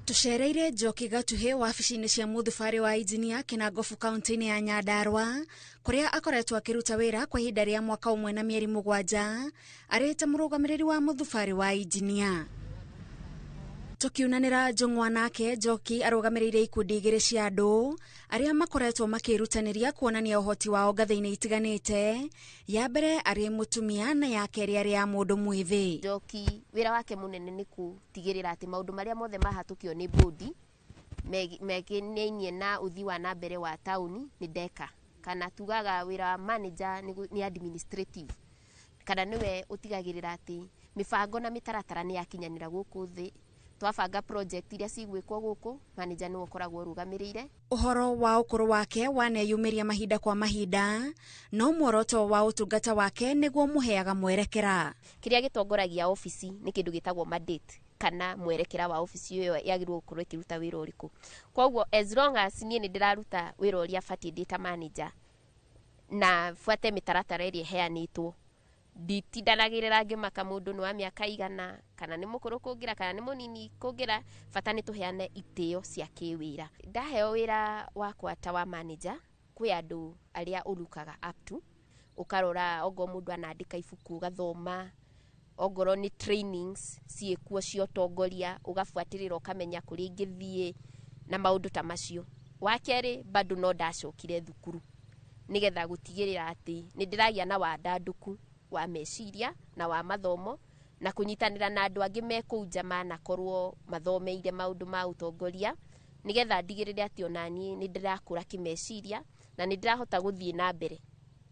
Tucereire Njoki Gatuhĩ wabici-inĩ cia mũthubarĩ wa Injinia Kinangofu kaunti-inĩ ya Nyandarua, kũrĩa akoretwo akĩruta wĩra kwa ihinda rĩa mwaka 1 na mĩeri 7 arĩ ta mũrũgamĩrĩri wa mũthubarĩ wa Injinia. Tũkiunanĩra njũng'wa nake, Njoki arũgamĩrĩire ikundi 2 cia andũ arĩa makoretwo makĩrutanĩria kuonania ũhoti wao ngathĩ-inĩ itiganĩte, ya mbere arĩ mũtumia na ya kerĩ arĩ ya mũndũ mwĩthĩ. Njoki wĩra wake mũnene nĩ gũtigĩrĩra atĩ maũndũ marĩa mothe mahatũkio nĩ bodi mekinainie na ũthii wa na mbere wa taũni nĩ ndeka, kana tugaga wĩra wa manager nĩ administrative, kana nĩwe ũtigagĩrĩra atĩ mĩbango na mĩtaratara nĩ yakinyanĩra gũkũ thĩ. Twabanga project iria cigwĩkwo gũkũ, manager nĩwe ũkoragwo ũrũgamĩrĩire. Ũhoro wa ũkũrũ wake waneyumĩria mahinda kwa mahinda, no muoroto wa ũtungata wake nĩguo mũheaga mwerekera. Kĩrĩa gĩtongoragia obici nĩ kĩndũ gĩtagwo mandate, kana mwerekera wa obici ĩyo yagĩrĩirwo gũkorwo ĩkĩruta wĩra ũrĩkũ. Koguo as long as niĩ nĩ ndĩraruta wĩra ũrĩa batiĩ ndĩ ta manager na buate mĩtaratara ĩrĩa ĩheanĩtwo, nditindanagĩrĩra ngĩmaka mũndũ nĩ wa mĩaka igana kana nĩ mũkũrũ kũngĩra kana nĩ mũnini kũngĩra, bata nĩ tũheane itĩo cia kĩwĩra. Ndaheo wĩra wakwa ta wa manager, kwĩ andũ arĩa ũrukaga up to, ũkarora ongorwo mũndũ anandĩka ibuku ũgathoma, ongorwo nĩ trainings ciĩkuo cia ũtongoria ũgabuatĩrĩra ũkamenya kũrĩa ingĩthiĩ na maũndũ ta macio. Wa kerĩ bado no ndacokire thukuru nĩgetha gũtigĩrĩra atĩ nĩ ndĩragĩa na wandandũku wa meciria na wa mathomo, na kũnyitanĩra na andũ angĩ me kũu nja manakorwo mathomeire maũndũ ma ũtongoria, nĩgetha ndigĩrĩre atĩ ona niĩ nĩ ndĩrakũra kĩmeciria na nĩ ndĩrahota gũthiĩ na mbere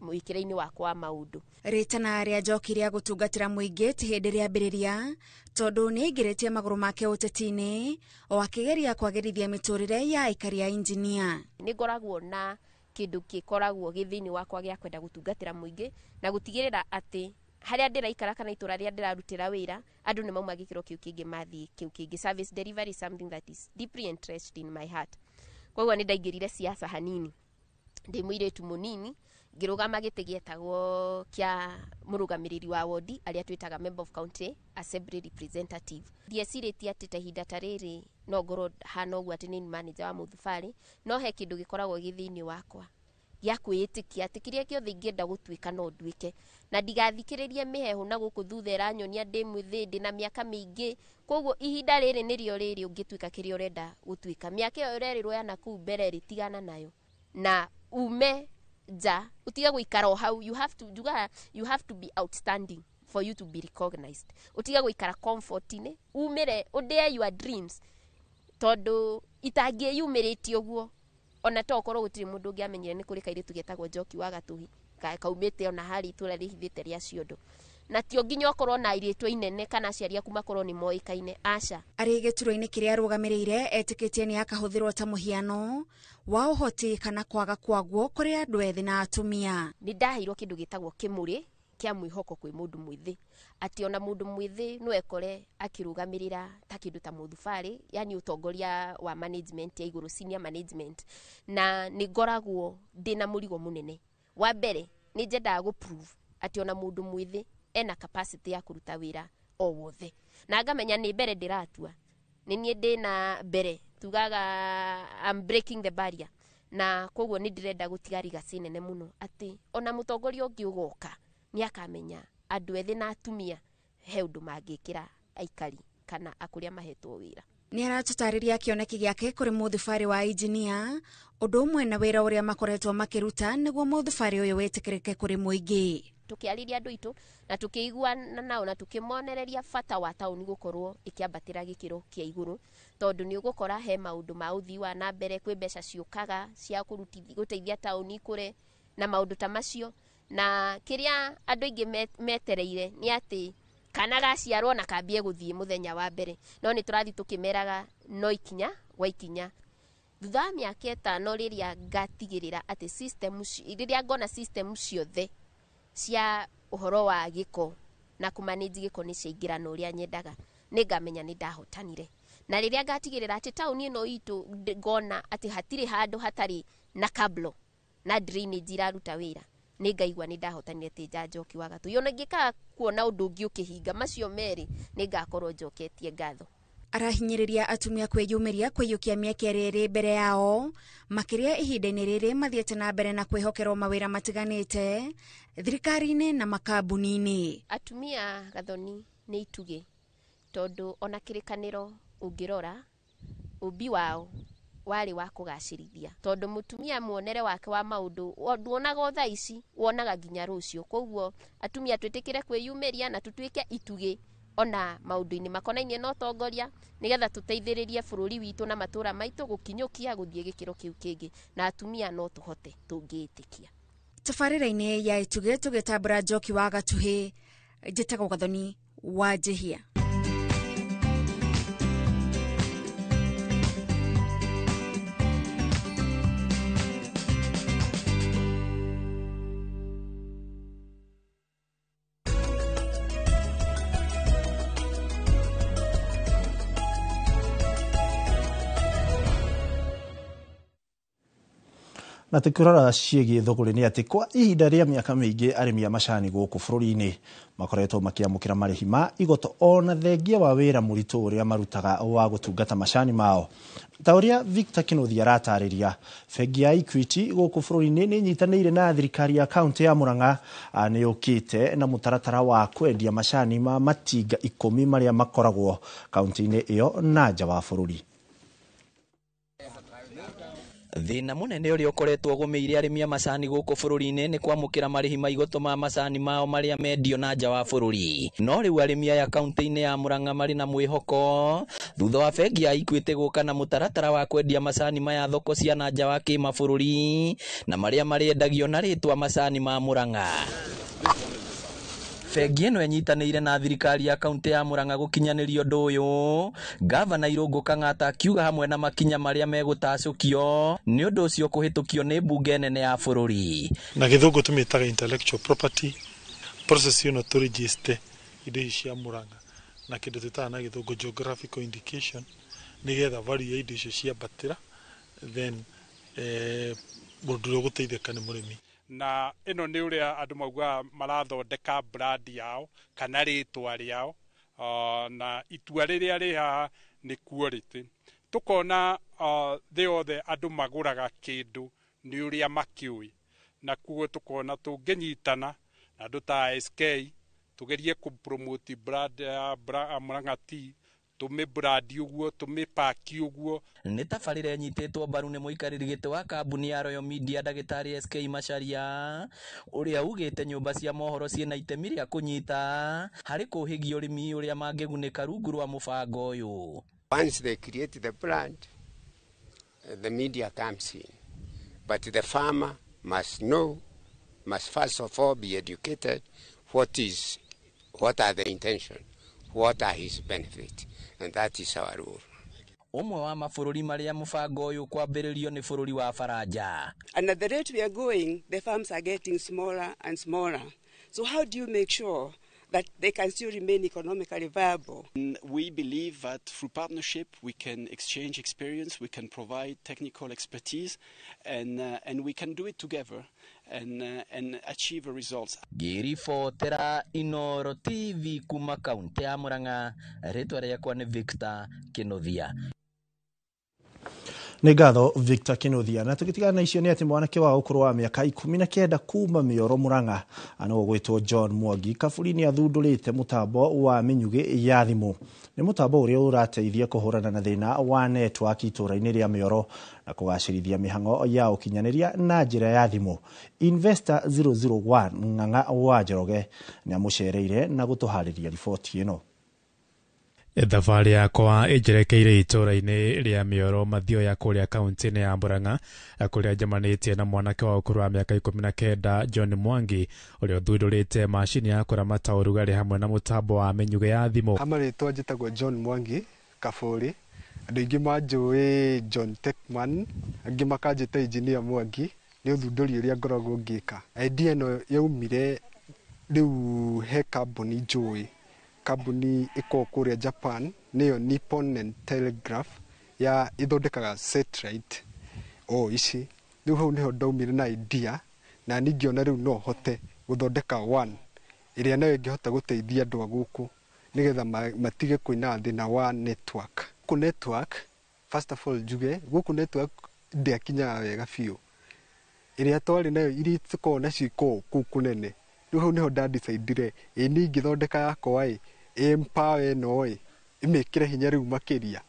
mwĩkĩre-inĩ wakwa wa maũndũ. Rĩtana rĩa Njoki rĩa gũtungatĩra mũingĩ ti hĩndĩ rĩambĩrĩria, tondũ nĩ aingĩrĩtie magũrũ make ũteti-inĩ o akĩgeria kwagĩrithia mĩtũrĩre ya aikari a Injinia. Nĩ ngoragwo na kĩndũ gĩkoragwo gĩ thĩinĩ wakwa gĩa kwenda gũtungatĩra mũingĩ na gũtigĩrĩra atĩ harĩa ndĩraikara kana itũra rĩrĩa ndĩrarutĩra wĩra andũ nĩ mauma gĩkĩro kĩu kĩngĩ mathiĩ kĩu kĩngĩ. Service delivery is something that is deeply entrenched in my heart. Koguo nĩ ndaingĩrire siasa hanini ndĩ mũirĩtu mũnini, ngĩrũgama gĩtĩ gĩetagwo kĩa mũrũgamĩrĩri wa wodi arĩa twĩtaga member of county assembly representative. Ndiecirĩtie atĩ ta ihinda ta rĩrĩ no ngorwo hana ũguo atĩ nĩ manager wa mũthubarĩ, no he kĩndũ gĩkoragwo gĩ thĩinĩ wakwa gĩa kwĩĩtĩkia atĩ kĩrĩa gĩothe ingĩenda gũtuĩka no nduĩke, na ndigathikĩrĩrie mĩheehũ na gũkũ thutha ĩranyonia ndĩ mwĩthĩ, ndĩ na mĩaka mĩingĩ. Koguo ihinda rĩrĩ nĩrĩo rĩrĩ ũngĩtuĩka kĩrĩa ũrenda gũtuĩka. Mĩaka ĩyo ũrerĩrwo ya nakũu mbere rĩ, tigana nayo na ume nja, ũtige gũikara o hau. You have to, njugaga, you have to be outstanding for you to be recognized. Ũtige gũikara comfort-inĩ, umĩre, ũdare your dreams, tondũ itangĩyumĩrĩtie ũguo ona to ũkorwo gũtirĩ mũndũ ũngĩamenyire nĩ kũrĩ kairĩtu getagwo Njoki wa Gatuhi kaumĩte ona harĩa itũra rĩhithĩte rĩa Ciondo, na tio nginya ũkorwo na irĩtwa inene kana aciari aku makorwo nĩ moĩkaine, aca. Arĩ gĩturwa-inĩ kĩrĩa arũgamĩrĩire etĩkĩtie nĩ akahũthĩrwo ta mũhiano wa ũhoti kana kwaga kwaguo kũrĩ andũ ethĩ na atumia. Nĩ ndaheirwo kĩndũ gĩtagwo kĩmũrĩ kĩa mwĩhoko kwĩ mũndũ mwĩthĩ, atĩ ona mũndũ mwĩthĩ no ekore akĩrũgamĩrĩra ta kĩndũ ta mũthubarĩ, yani ũtongoria wa management ya igũrũ, senior management, na nĩ ngoragwo ndĩna mũrigo mũnene. Wa mbere nĩ nyendaga gũ prove atĩ ona mũndũ mwĩthĩ ena capacity ya kũruta wĩra o wothe, na ngamenya nĩ mbere ndĩratua, nĩ niĩ ndĩna mbere, tugaga I'm breaking the barrier, na koguo nĩ ndĩrenda gũtiga legacy nene mũno atĩ ona mũtongoria ũngĩ ũgoka nĩ akamenya andũ ethĩ na atumia He ũndũ mangĩkĩra aikari kana akũrĩa mahetwo wĩra. Nĩ aratũtarĩria kĩoneki gĩake kũrĩ mũthubarĩ wa injinia, ũndũ ũmwe na wĩra ũrĩa makoretwo makĩruta nĩguo mũthubarĩ ũyũ wĩtĩkĩrĩke kũrĩ mũingĩ. Tũkĩarĩria andũ aitũ na tũkĩiguana nao na tũkĩmonereria bata wa taũni gũkorwo ĩkĩambatĩra gĩkĩro kĩa igũrũ, tondũ nĩ ũgũkora he maũndũ ma ũthii wa na mbere, kwĩ mbeca ciũkaga cia gũteithia taũni ikũre na maũndũ ta macio. Na kĩrĩa andũ aingĩ metereire nĩ atĩ kana gaciarwo na kambie gũthiĩ mũthenya wa mbere, no nĩ tũrathiĩ tũkĩmeraga no ikinya gwa ikinya. Thutha wa mĩaka 5 rĩrĩa ngatigĩrĩra atĩ system, rĩrĩa ngona system ciothe cia ũhoro wa gĩko na kũmanage gĩko nĩ ciaingĩra na ũrĩa nyendaga, nĩ ngamenya nĩ ndahotanire. Na rĩrĩa ngatigĩrĩra atĩ taũni ĩno itũ ngona atĩ hatirĩ handũ hatarĩ na kablo na drainage iraruta wĩra, nĩ ngaigua nĩ ndahotanire tĩ Njoki wa Gatui. Ona ingĩkaga kuona ũndũ ũngĩ ũkĩhinga macio merĩ, nĩ ngakorwo njoketie ngatho. Arahinyĩrĩria atumia kwĩyumĩria kwĩyũkia mĩeke ĩrĩa ĩrĩ mbere yao, makĩria ihinda-inĩ rĩrĩ mathiĩte na mbere na kwĩhokerwo mawĩra matiganĩte thirikari-inĩ na makambuni-inĩ. Atumia Gathoni nĩ itugĩ, tondũ ona kĩrĩkanĩro ũngĩrora ũmbi wao warĩ wa kũgacĩrithia, tondũ mũtumia muonere wake wa maũndũ nduonaga o thaa ici, wonaga nginya rũciũ. Koguo atumia twĩtĩkĩre kwĩyumĩria na tũtuĩke itugĩ ona maũndũ-inĩ makonainie na ũtongoria, nĩgetha tũteithĩrĩrie bũrũri witũ na matũra maitũ gũkinyũkia gũthiĩ gĩkĩro kĩu kĩngĩ, na atumia no tũhote tũngĩĩtĩkia. Tabarĩra-inĩ ya Itugĩ tũgĩtambũra Njoki wa Gatuhĩ, njĩtagwo Gathoni wa Njĩhia. Na tukirora ciĩgiĩ thũgũrĩ nĩ atĩ kwa ihinda rĩa mĩaka mĩingĩ arĩmi a macani gũkũ bũrũri-inĩ makoretwo makĩamũkĩra marĩhi ma igoto ona thengia wa wĩra mũritũ ũrĩa marutaga wa gũtungata macani mao. Ta ũrĩa Victor Kĩnuthia aratarĩria, bengi ya Equity gũkũ bũrũri-inĩ nĩ ĩnyitanĩire na thirikari ya kaũntĩ ya Murang'a nĩ yũkĩte na mũtaratara wa kwendia macani ma matinga 10 marĩa makoragwo kaũntĩ-inĩ ĩyo na nja wa bũrũri. Thĩna mũnene ũrĩa ũkoretwo ũgũmĩire arĩmi a macani gũkũ bũrũri-inĩ nĩ kwamũkĩra marĩhi ma igoto ma macani mao marĩa mendio na nja wa bũrũri. No rĩu arĩmi aya kaũntĩ-inĩ ya Murang'a marĩ na mwĩhoko thutha wa bengi ya Equity gũka na mũtaratara wa kwendia macani maya thoko cia na nja wa kĩmabũrũri na marĩa marĩendagio na rĩtwa macani ma Murang'a. Bengi ĩno ĩnyitanĩire na thirikari ya kaũntĩ ya Murang'a gũkinyanĩria ũndũ ũyũ, Gavana Irũngũ Kang'ata akiuga hamwe na makinya marĩa megũtacũkio nĩ ũndũ ũcio kũhĩtũkio nĩ mbunge nene ya bũrũri. Na gĩthũngũ tũmĩtaga intellectual property process ĩno tũ register indo ici cia Murang'a na kĩndũ twĩtaga na gĩthũngũ geographical indication, nĩgetha value ya indo icio ciambatĩra, then mũndũ ũrĩa ũgũteithĩka nĩ mũrĩmi. Na ĩno nĩ ũrĩa andũ maugaga marathondeka brand yao kana rĩtwa rĩao, na itua rĩrĩa rĩ haha nĩ quality. Tũkona thĩ yothe andũ magũraga kĩndũ nĩ ũrĩa makĩũĩ, na koguo tũkona tũngĩnyitana na andũ ta SK tũgerie kũ promote brand ya Murang'a Tea, tũmĩ brand ũguo, tũmĩ pack ũguo. Nĩ tabarĩra ĩnyitĩtwo mbaru nĩ mũikarĩri gĩtĩ wa kambuni ya Royal Media ndagĩtarĩ SK Macharia, ũrĩa ugĩte nyũmba cia mohoro ciĩna itemi rĩa kũnyita harĩ kũhĩgia ũrĩmi ũrĩa mangĩgunĩka rungu rwa mũbango ũyũ. Once they create the brand, the media comes in. But the farmer must know, must first of all be educated what are the intentions, what are his benefits, and that is our role. Ũmwe wa mabũrũri marĩa mũbango ũyũ kwambĩrĩrio nĩ bũrũri wa Faranja. And at the rate we are going, the farms are getting smaller and smaller. So how do you make sure that they can still remain economically viable? We believe that through partnership we can exchange experience, we can provide technical expertise, and we can do it together and achieve a results. Ngĩribotera Inooro TV kuma kaunti ya Murang'a, rĩtwa rĩakwa nĩ Victor Kĩnuthia. Nĩ ngatho Victor Kinuthia. Na tũgĩtigana na icio nĩ atĩ mwanake wa ũkũrũ wa mĩaka 19 kuma Mĩoro Mũrang'a nĩwe ũgwĩtwo John Mwangi Kaburi nĩ athundũrĩte mũtambo wa mĩnyugĩ ya thimũ. Nĩ mũtambo ũrĩa ũrateithia kũhũrana na thĩna wa network itũũra-inĩ rĩa Mĩoro na kũgacĩrithia mĩhang'o ya ũkinyanĩria na njĩra ya thimũ. Investor 001 Ng'ang'a wa Njoroge nĩ amũcereire na gũtũharĩria riboti ĩno. Thabarĩ yakwa ĩnjerekeire itũũra-inĩ rĩa Mĩoro Mathioya kũrĩa kaunti-inĩ ya Murang'a kũrĩa njemanĩtie na mwanake wa ũkũrũ wa mĩaka 19 John Mwangi ũrĩa ũthundũrĩte macini ya kũramata ũrugarĩ hamwe na mũtambo wa mĩnyugĩ ya thimũ. Marĩtwa njĩtagwo John Mwangi Kaburi, andũ aingĩ manjũĩ John Techman, angĩ makanjĩta Engineer Mwangi nĩ ũthundũri ũrĩa ngoragwo ngĩka. Idea ĩno yaumire rĩu he kambuni njũĩ, kambuni ĩkoragwo kũrĩa Japan nĩyo Nippon and Telegraph ya ĩthondekaga satellite o ici. Rĩu hau nĩho ndaumire na idea na niĩ ngĩona rĩu no hote gũthondeka one ĩrĩa nayo ĩngĩhota gũteithia andũ a gũkũ nĩgetha matige kwĩna thĩna wa network. Gũkũ network, first of all njuge gũkũ network ndĩakinyaga wega biũ, ĩrĩa twarĩ nayo iria tũkoragwo nacio ikoragwo kũu kũnene. Rĩu hau nĩho ndandicaidire ĩ niĩ ingĩthondeka yakwa ĩ empower ĩno ĩ ĩmĩkĩre hinya rĩu makĩria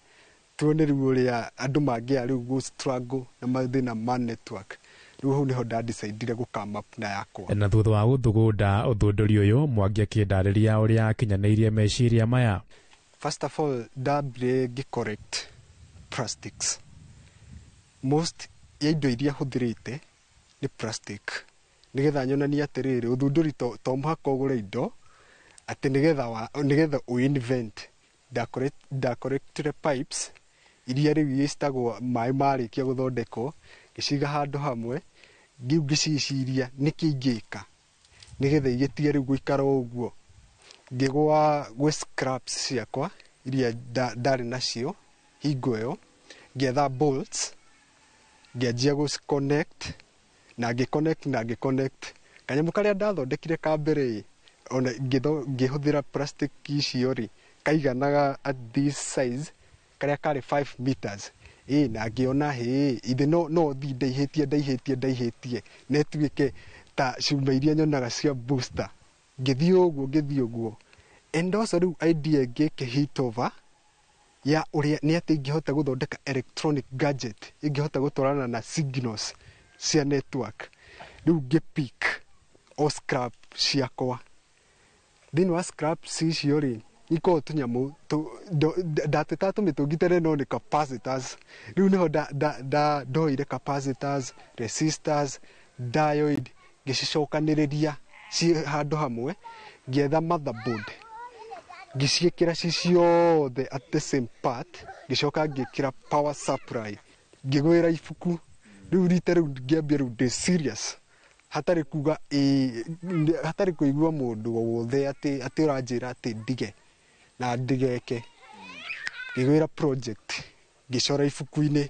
tuone rĩu ũrĩa andũ mangĩaya rĩu gũ struggle na mathĩna ma network. Rĩu hau nĩho ndandicaidire gũ come up na yakwa. Na thutha wa gũthugunda ũthundũri ũyũ Mwangi akĩndarĩria ũrĩa akinyanĩirie meciria maya. First of all ndambire ngĩ correct plastics. Most ya indo iria hũthĩrĩte nĩ plastic nĩgetha nyonanie atĩrĩrĩ ũthundũri to mũhaka ũgũre indo atĩ nĩgetha ũ invent. Ndakorektire pipes iria rĩu citagwo maĩ marĩkia gũthondekwo ngĩciga handũ hamwe, rĩu ngĩciciria nĩkĩ ingĩka nĩgetha igĩtige rĩu gũikara o ũguo. Ngĩgũa gwĩ scraps ciakwa iria ndarĩ nacio hingo ĩyo, ngĩetha bolts ngĩanjia gũ connect na ngĩ connect na ngĩ connect. Kanyamũ karĩa ndathondekire ka mbere ĩ ona ngĩhũthĩra plastic icio rĩ kaiganaga at this size karĩa karĩ 5 meters ĩ, na ngĩona hĩ ithe no thiĩ ndaihĩtie na ĩtuĩke ta cuma iria nyonaga cia booster. Ngĩthiĩ ũguo and also rĩu idea ĩngĩ ĩkĩ hit over ya ũrĩa nĩ atĩ ingĩhota gũthondeka electronic gadget ingĩhota gũtwarana na signals cia network. Rĩu ngĩ pick o scrap ciakwa. Thĩinĩ wa scraps icio rĩ ikoragwo tũnyamũ ndatetaga tũmĩtũngi tene no nĩ capacitors. Rĩu nĩho ndoire capacitors, resistors, diode ngĩcicokanĩrĩria ciĩ handũ hamwe, ngĩetha motherboard ngĩciĩkĩra ci ciothe at the same part, ngĩcoka ngĩkĩra power supply ngĩgwĩra ibuku. Rĩu rita rĩu ngĩambia rĩu ndĩ serious hatarĩ kuga hatarĩ kũigua mũndũ o wothe atĩ ũranjĩra atĩ ndige na ndigeke. Ngĩgwĩra project ngĩcora ibuku-inĩ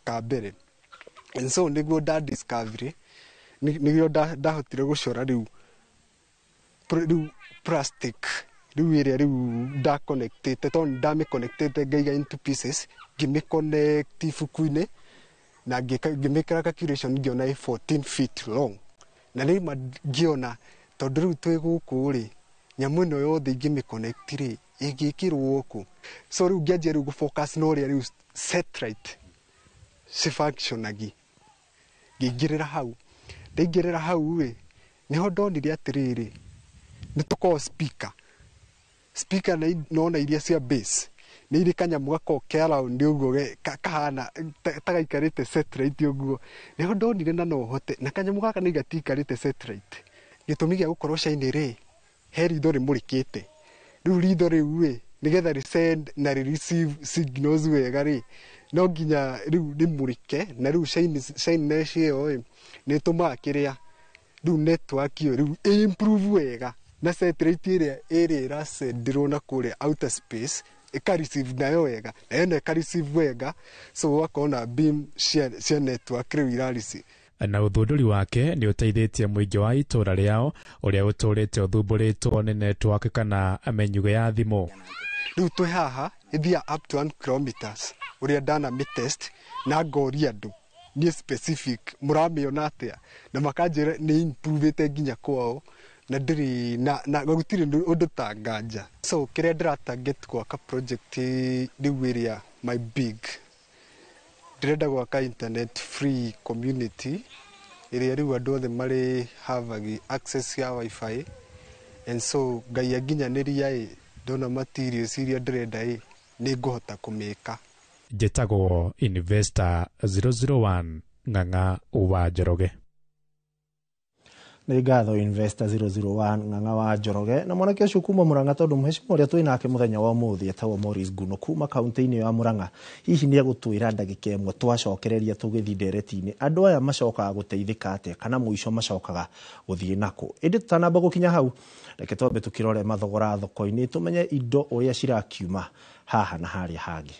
ka mbere and so nĩguo nda discovery nĩguo ndahotire gũcora rĩu plastic rĩu ĩrĩa rĩu ndaconnectĩte tondũ ndamĩconnectĩte ngaiga into pieces ngĩmĩconnect ibuku-inĩ na ngĩmĩkĩra calculation ngĩona ĩ 14 feet long. Na rĩu ngĩona tondũ rĩu twĩ gũkũ rĩ nyamũ ĩno yothe ingĩmĩconnect rĩ ĩngĩkĩrwo gũkũ. So rĩu ngĩanjia rĩu gũ focus na ũrĩa rĩu satellite cifunctionagi. Ngĩingĩrĩra hau, ndaingĩrĩra hau rĩ nĩho ndonire atĩrĩrĩ nĩ tũkoragwo speaker nona iria cia bass nĩ irĩ kanyamũ gakoragwo ke round ũguo kahana ta gaikarĩte satellite ũguo. Nĩho ndonire na no hote na kanyamũ gaka nĩ gatiikarĩte satellite. Gĩtũmi gĩa gũkorwo shiny rĩ he ritho rĩmũrĩkĩte. Rĩu ritho rĩu rĩ nĩgetha rĩ send na rĩ receive signals wega rĩ no nginya rĩu rĩmũrĩke na rĩu shyness ĩyo rĩ nĩ ĩtũmaga kĩrĩa rĩu network ĩyo rĩu improve wega na satellite ĩrĩa ĩrasendirwo na kũrĩa outer space ĩka receive nayo wega na ĩno ĩka receive wega, so ũgakorwo na beam cia network rĩu ira receive. Na ũthundũri wake nĩ ũteithĩtie mũingĩ wa itũũra rĩao ũrĩa ũtũũrĩte ũthumbũrĩtwo nĩ network kana mĩnyugĩ ya thimũ. Rĩu twĩ haha Ĩthiaga up to 1 kilometers ũrĩa ndanamĩ test na ngoria andũ niĩ specific mũramĩona atĩa, na makanjĩra nĩ improvĩte nginya kwao na ndĩrĩ na gũtirĩ ũndũ ta nganja. So kĩrĩa ndĩra target gwaka project rĩu ĩrĩa my big, ndĩrenda gwaka internet free community ĩrĩa rĩu andũ othe marĩ havagi access ya WiFi. And so Ngai anginyanĩria ĩ ndona materials iria ndĩrenda ĩ nĩ ngũhota kũmĩka. Njĩtagwo Investor 001 Ng'ang'a wa Njoroge. Nĩ ngatho Investor 001 Ng'ang'a wa Njoroge na mwanake ũcio kuma Murang'a, tondũ mũhecimwa ũrĩa twĩ nake mũthenya wa ũmũthĩ etagwo Maurice Nguno kuma kaunti-inĩ ya Murang'a. Hihi nĩ egũtwĩra ndagĩka ĩmwe twacokereria tũgĩthiĩ ndereti-inĩ andũ aya macokaga gũteithĩka atĩa kana mũico macokaga gũthiĩ nakũ. Ĩndĩ tũtanamba gũkinya hau, reke twambe tũkĩrore mathogora thoko-inĩ tũmenye indo ũrĩa cirakiuma haha na harĩa hangĩ.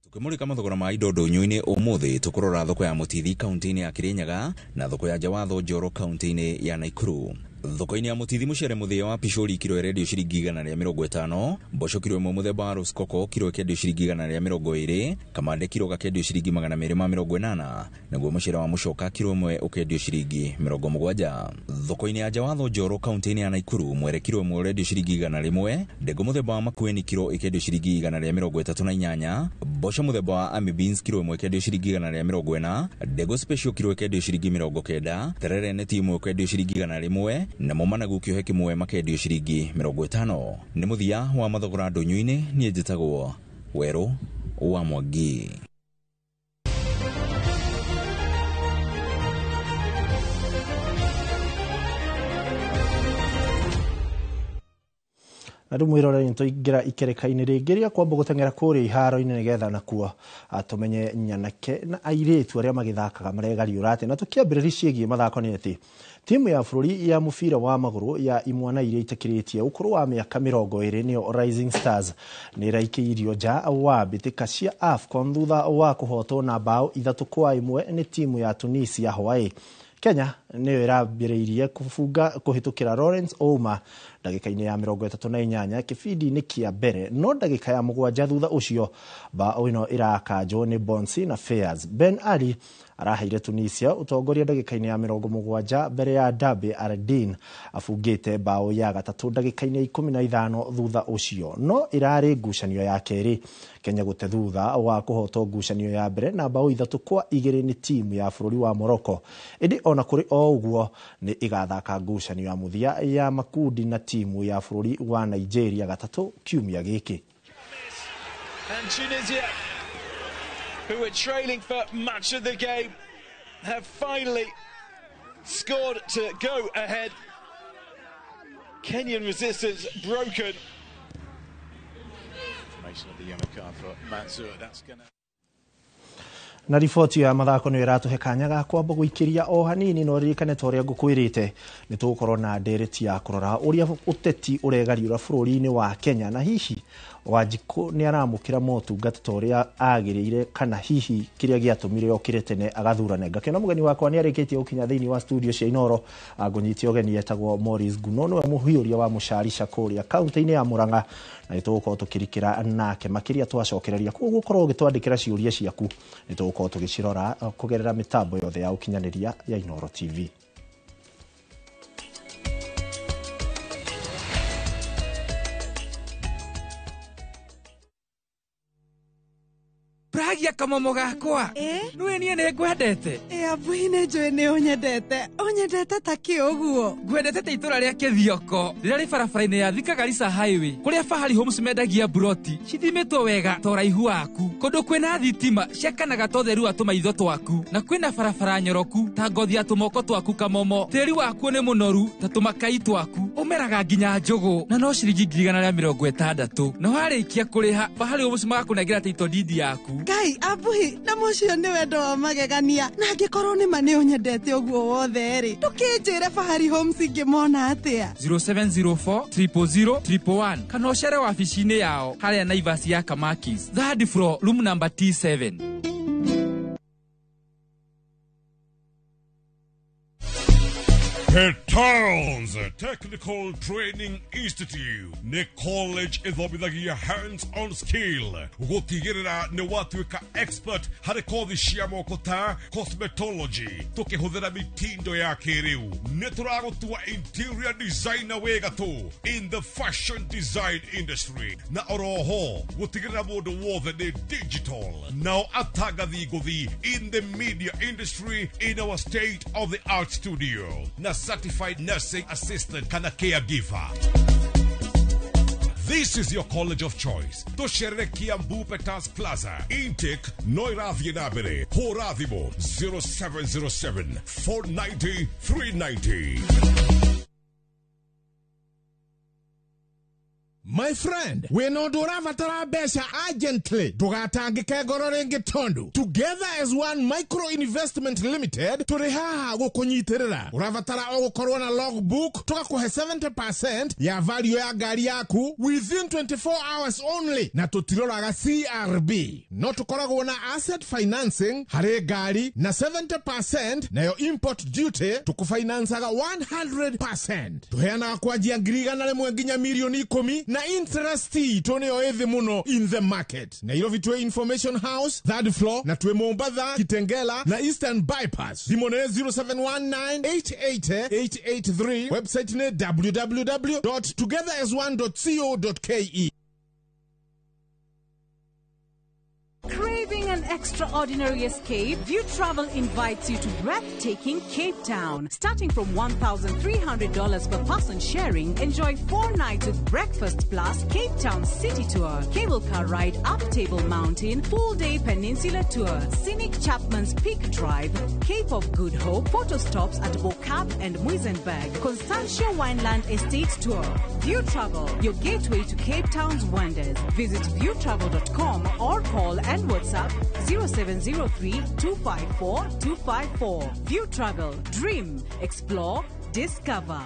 Tukimurika mathogora ma indo ndũnyũ-inĩ ũmũthĩ, tũkũrora thoko ya Mũtithi kaunti-inĩ ya Kirinyaga na thoko ya Njawatho Njoro kaunti-inĩ ya Nakuru. Thoko-inĩ ya Mũtithi, mũcere mũthĩe wa picũri kiro ĩrendio ciringi 150, mboco kiro ĩmwe mũthemba wa Rosecoco kiro ĩkendio ciringi 120, kamande kiro gakendio ciringi 280, naguo mũcere wa mũcoka kiro ĩmwe ũkendio ciringi 70. Thoko-inĩ ya Njawatho Njoro kaunti-inĩ ya Nakuru, mwere kiro ĩmwe ũrendio ciringi 100, ndengũ mũthemba wa makueni kiro ĩkendio ciringi 138, mboco mũthemba wa Army beans kiro ĩmwe ĩkendio ciringi 140, ndengũ special kiro ĩkendio ciringi 90, terere neti ĩmwe ĩkendio ciringi 100, namo managu kĩohe kĩmwe makendio ciringi 50. Nĩ mũthia wa mathogora ndũnyũ-inĩ, niĩ njĩtagwo Werũ wa Mwangi. Na rĩu mwĩroreri nĩ twaingĩra ikereka-inĩ rĩngĩ rĩa kwamba gũteng'era kũrĩa iharo-inĩ nĩgetha nakuo tũmenye nyanake na airĩtu arĩa magĩthakaga maregariũra atĩa. Na tũkĩambĩrĩria ciĩgiĩ mathako nĩ atĩ timu ya bũrũri ya mũbira wa magũrũ ya imwana iria itakĩrĩtie ũkũrũ wa mĩaka 20 nĩyo Rising Stars nĩ ĩraikĩirio nja wa mbĩtĩka cia AFCON thutha wa kũhotwo na bao 3-1 nĩ timu ya Tunisia Hawaii. Kenya nĩyo ĩrambĩrĩirie kũbunga kũhĩtũkĩra Lawrence Ouma ndagĩka-inĩ ya 38 kĩbindi-inĩ kĩa mbere, no ndagĩka ya 7 thutha ũcio bao ĩno ĩrakanjwo nĩ Bonsi na Fairs. Ben Ali araheire Tunisia ũtongoria ndagĩka-inĩ ya 70 mbere ya Dabe Ardin abungĩte bao ya gatatũ ndagĩka-inĩ ya 15 thutha ũcio. No ĩrarĩ ngucanio ya kerĩ Kenya gũte thutha wa kũhotwo ngucanio ya mbere na bao 3-2 nĩ timu ya bũrũri wa Morocco. Ĩndĩ ona kũrĩ o ũguo nĩ ĩgathaka ngucanio ya mũthia ya makundi na timu ya bũrũri wa Nigeria gatatũ kiumia gĩkĩ. And Tunisia, who were trailing for much of the game, have finally scored to go ahead. Kenyan resistance broken. Information of the yellow card for Mansour. That's gonna. Na riboti ya mathako nĩ ĩratũhe kanya ga kwamba gũikĩria o hanini, no ririkane ta ũrĩa ngũkwĩrĩte nĩ tũgũkorwo na ndereti ya kũrora ũrĩa ũteti ũregariũra bũrũri-inĩ wa Kenya, na hihi Wanjikũ nĩ aramũkĩra motungata ta ũrĩa agĩrĩire kana hihi kĩrĩa gĩatũmire okĩre tene agathurane. Ngakĩona mũgeni wakwa nĩ arĩkĩtie gũkinya thĩinĩ wa studio cia Inoro, ngũnyite ũgeni etagwo Maurice Nguno, nĩwe mũhiũria wa mũcarica kũrĩa kaunti-inĩ ya Murang'a, na nĩ tũgũkorwo tũkĩrikĩra nake makĩria twacokereria. Koguo gũkorwo ũgĩtwandĩkĩra ciũria ciaku nĩ tũgũkorwo tũgĩcirora kũgerera mĩtambo yothe ya ũkinyanĩria ya Inoro TV. Pragia kamomo gakwa nĩwe niĩ nĩ ngwendete. Abuhi nĩ njũĩ nĩ ũnyendete, ũnyendete ta kĩ ũguo? Ngwendete ta itũra rĩa Kĩthioko rĩrĩa rĩ barabara-inĩ ya Thika Garissa Highway, kũrĩa Fahari Homes mendagia mburoti cithimĩtwo wega ta ũraihu waku, kũndũ kwĩna thitima ciakanaga ta ũtheru wa tũmaitho twaku, na kwĩna barabara nyoroku ta ngothi ya tũmoko twaku kamomo. Tĩri wakuo nĩ mũnoru ta tũmakai twaku, ũmeraga nginya njũgũ na no ciringi 160,000, na warĩkia kũrĩha Fahari Homes magakũnengera title deed yaku. Ngai abuhi na mũcio nĩ wendo wa magegania, na angĩkorwo nĩ ma nĩ ũnyendete ũguo wothe rĩ, ndũkĩnjĩre Fahari Homes ingĩmona atĩa? 0704 000 111 kana ũcere wabici-inĩ yao harĩa Naivas ya Kamakis, third floor, room number T7. Petals Technical Training Institute nĩ college ĩthomithagia hands on skill gũtigĩrĩra nĩ watuĩka expert harĩ kothi cia moko ta cosmetology tũkĩhũthĩra mitindo ya kĩrĩu. Nĩ tũragũtua interior designer wĩ gatũ in the fashion design industry na oroho gũtigĩrĩra mũndũ wothe nĩ digital nao atangathi ngũthi in the media industry in our state of the art studio na certified nursing assistant kana caregiver. This is your college of choice. Tũcerere Kiambu Petals Plaza. Intake no ĩrathiĩ na mbere. Hũra thimũ 0707 490 390. My friend, wĩna ũndũ ũrabatara mbeca urgently, ndũgatangĩke ngoro rĩngĩ tondũ Together as One Micro Investment Limited tũrĩ haha gũkũnyitĩrĩra. Ũrabatara o gũkorwo na logbook, tũgakũhe 70% ya value ya ngari yaku within 24 hours only, na tũtiroraga CRB. No tũkoragwo na asset financing harĩ ngari na 70%, nayo import duty tũkũfinancaga 100%. Tũheanaga kwanjia 100,000 nginya 10,000,000 na interest itũ nĩyo ĩthĩ mũno in the market. Nairobi twĩ Information House third floor, na twĩ Mombatha, Kitengela na Eastern Bypass. Thimũ nĩ 0719888883, website nĩ www.togetherasone.co.ke. Craving an extraordinary escape? View Travel invites you to breathtaking Cape Town. Starting from $1,300 per person sharing, enjoy 4 nights with breakfast plus Cape Town City Tour, cable car ride up Table Mountain, full-day peninsula tour, scenic Chapman's Peak Drive, Cape of Good Hope, photo stops at Bo-Kaap and Muizenberg, Constantia Wineland Estate Tour. View Travel, your gateway to Cape Town's wonders. Visit viewtravel.com or call and WhatsApp 0703 254 254. View Travel. Dream, explore, discover.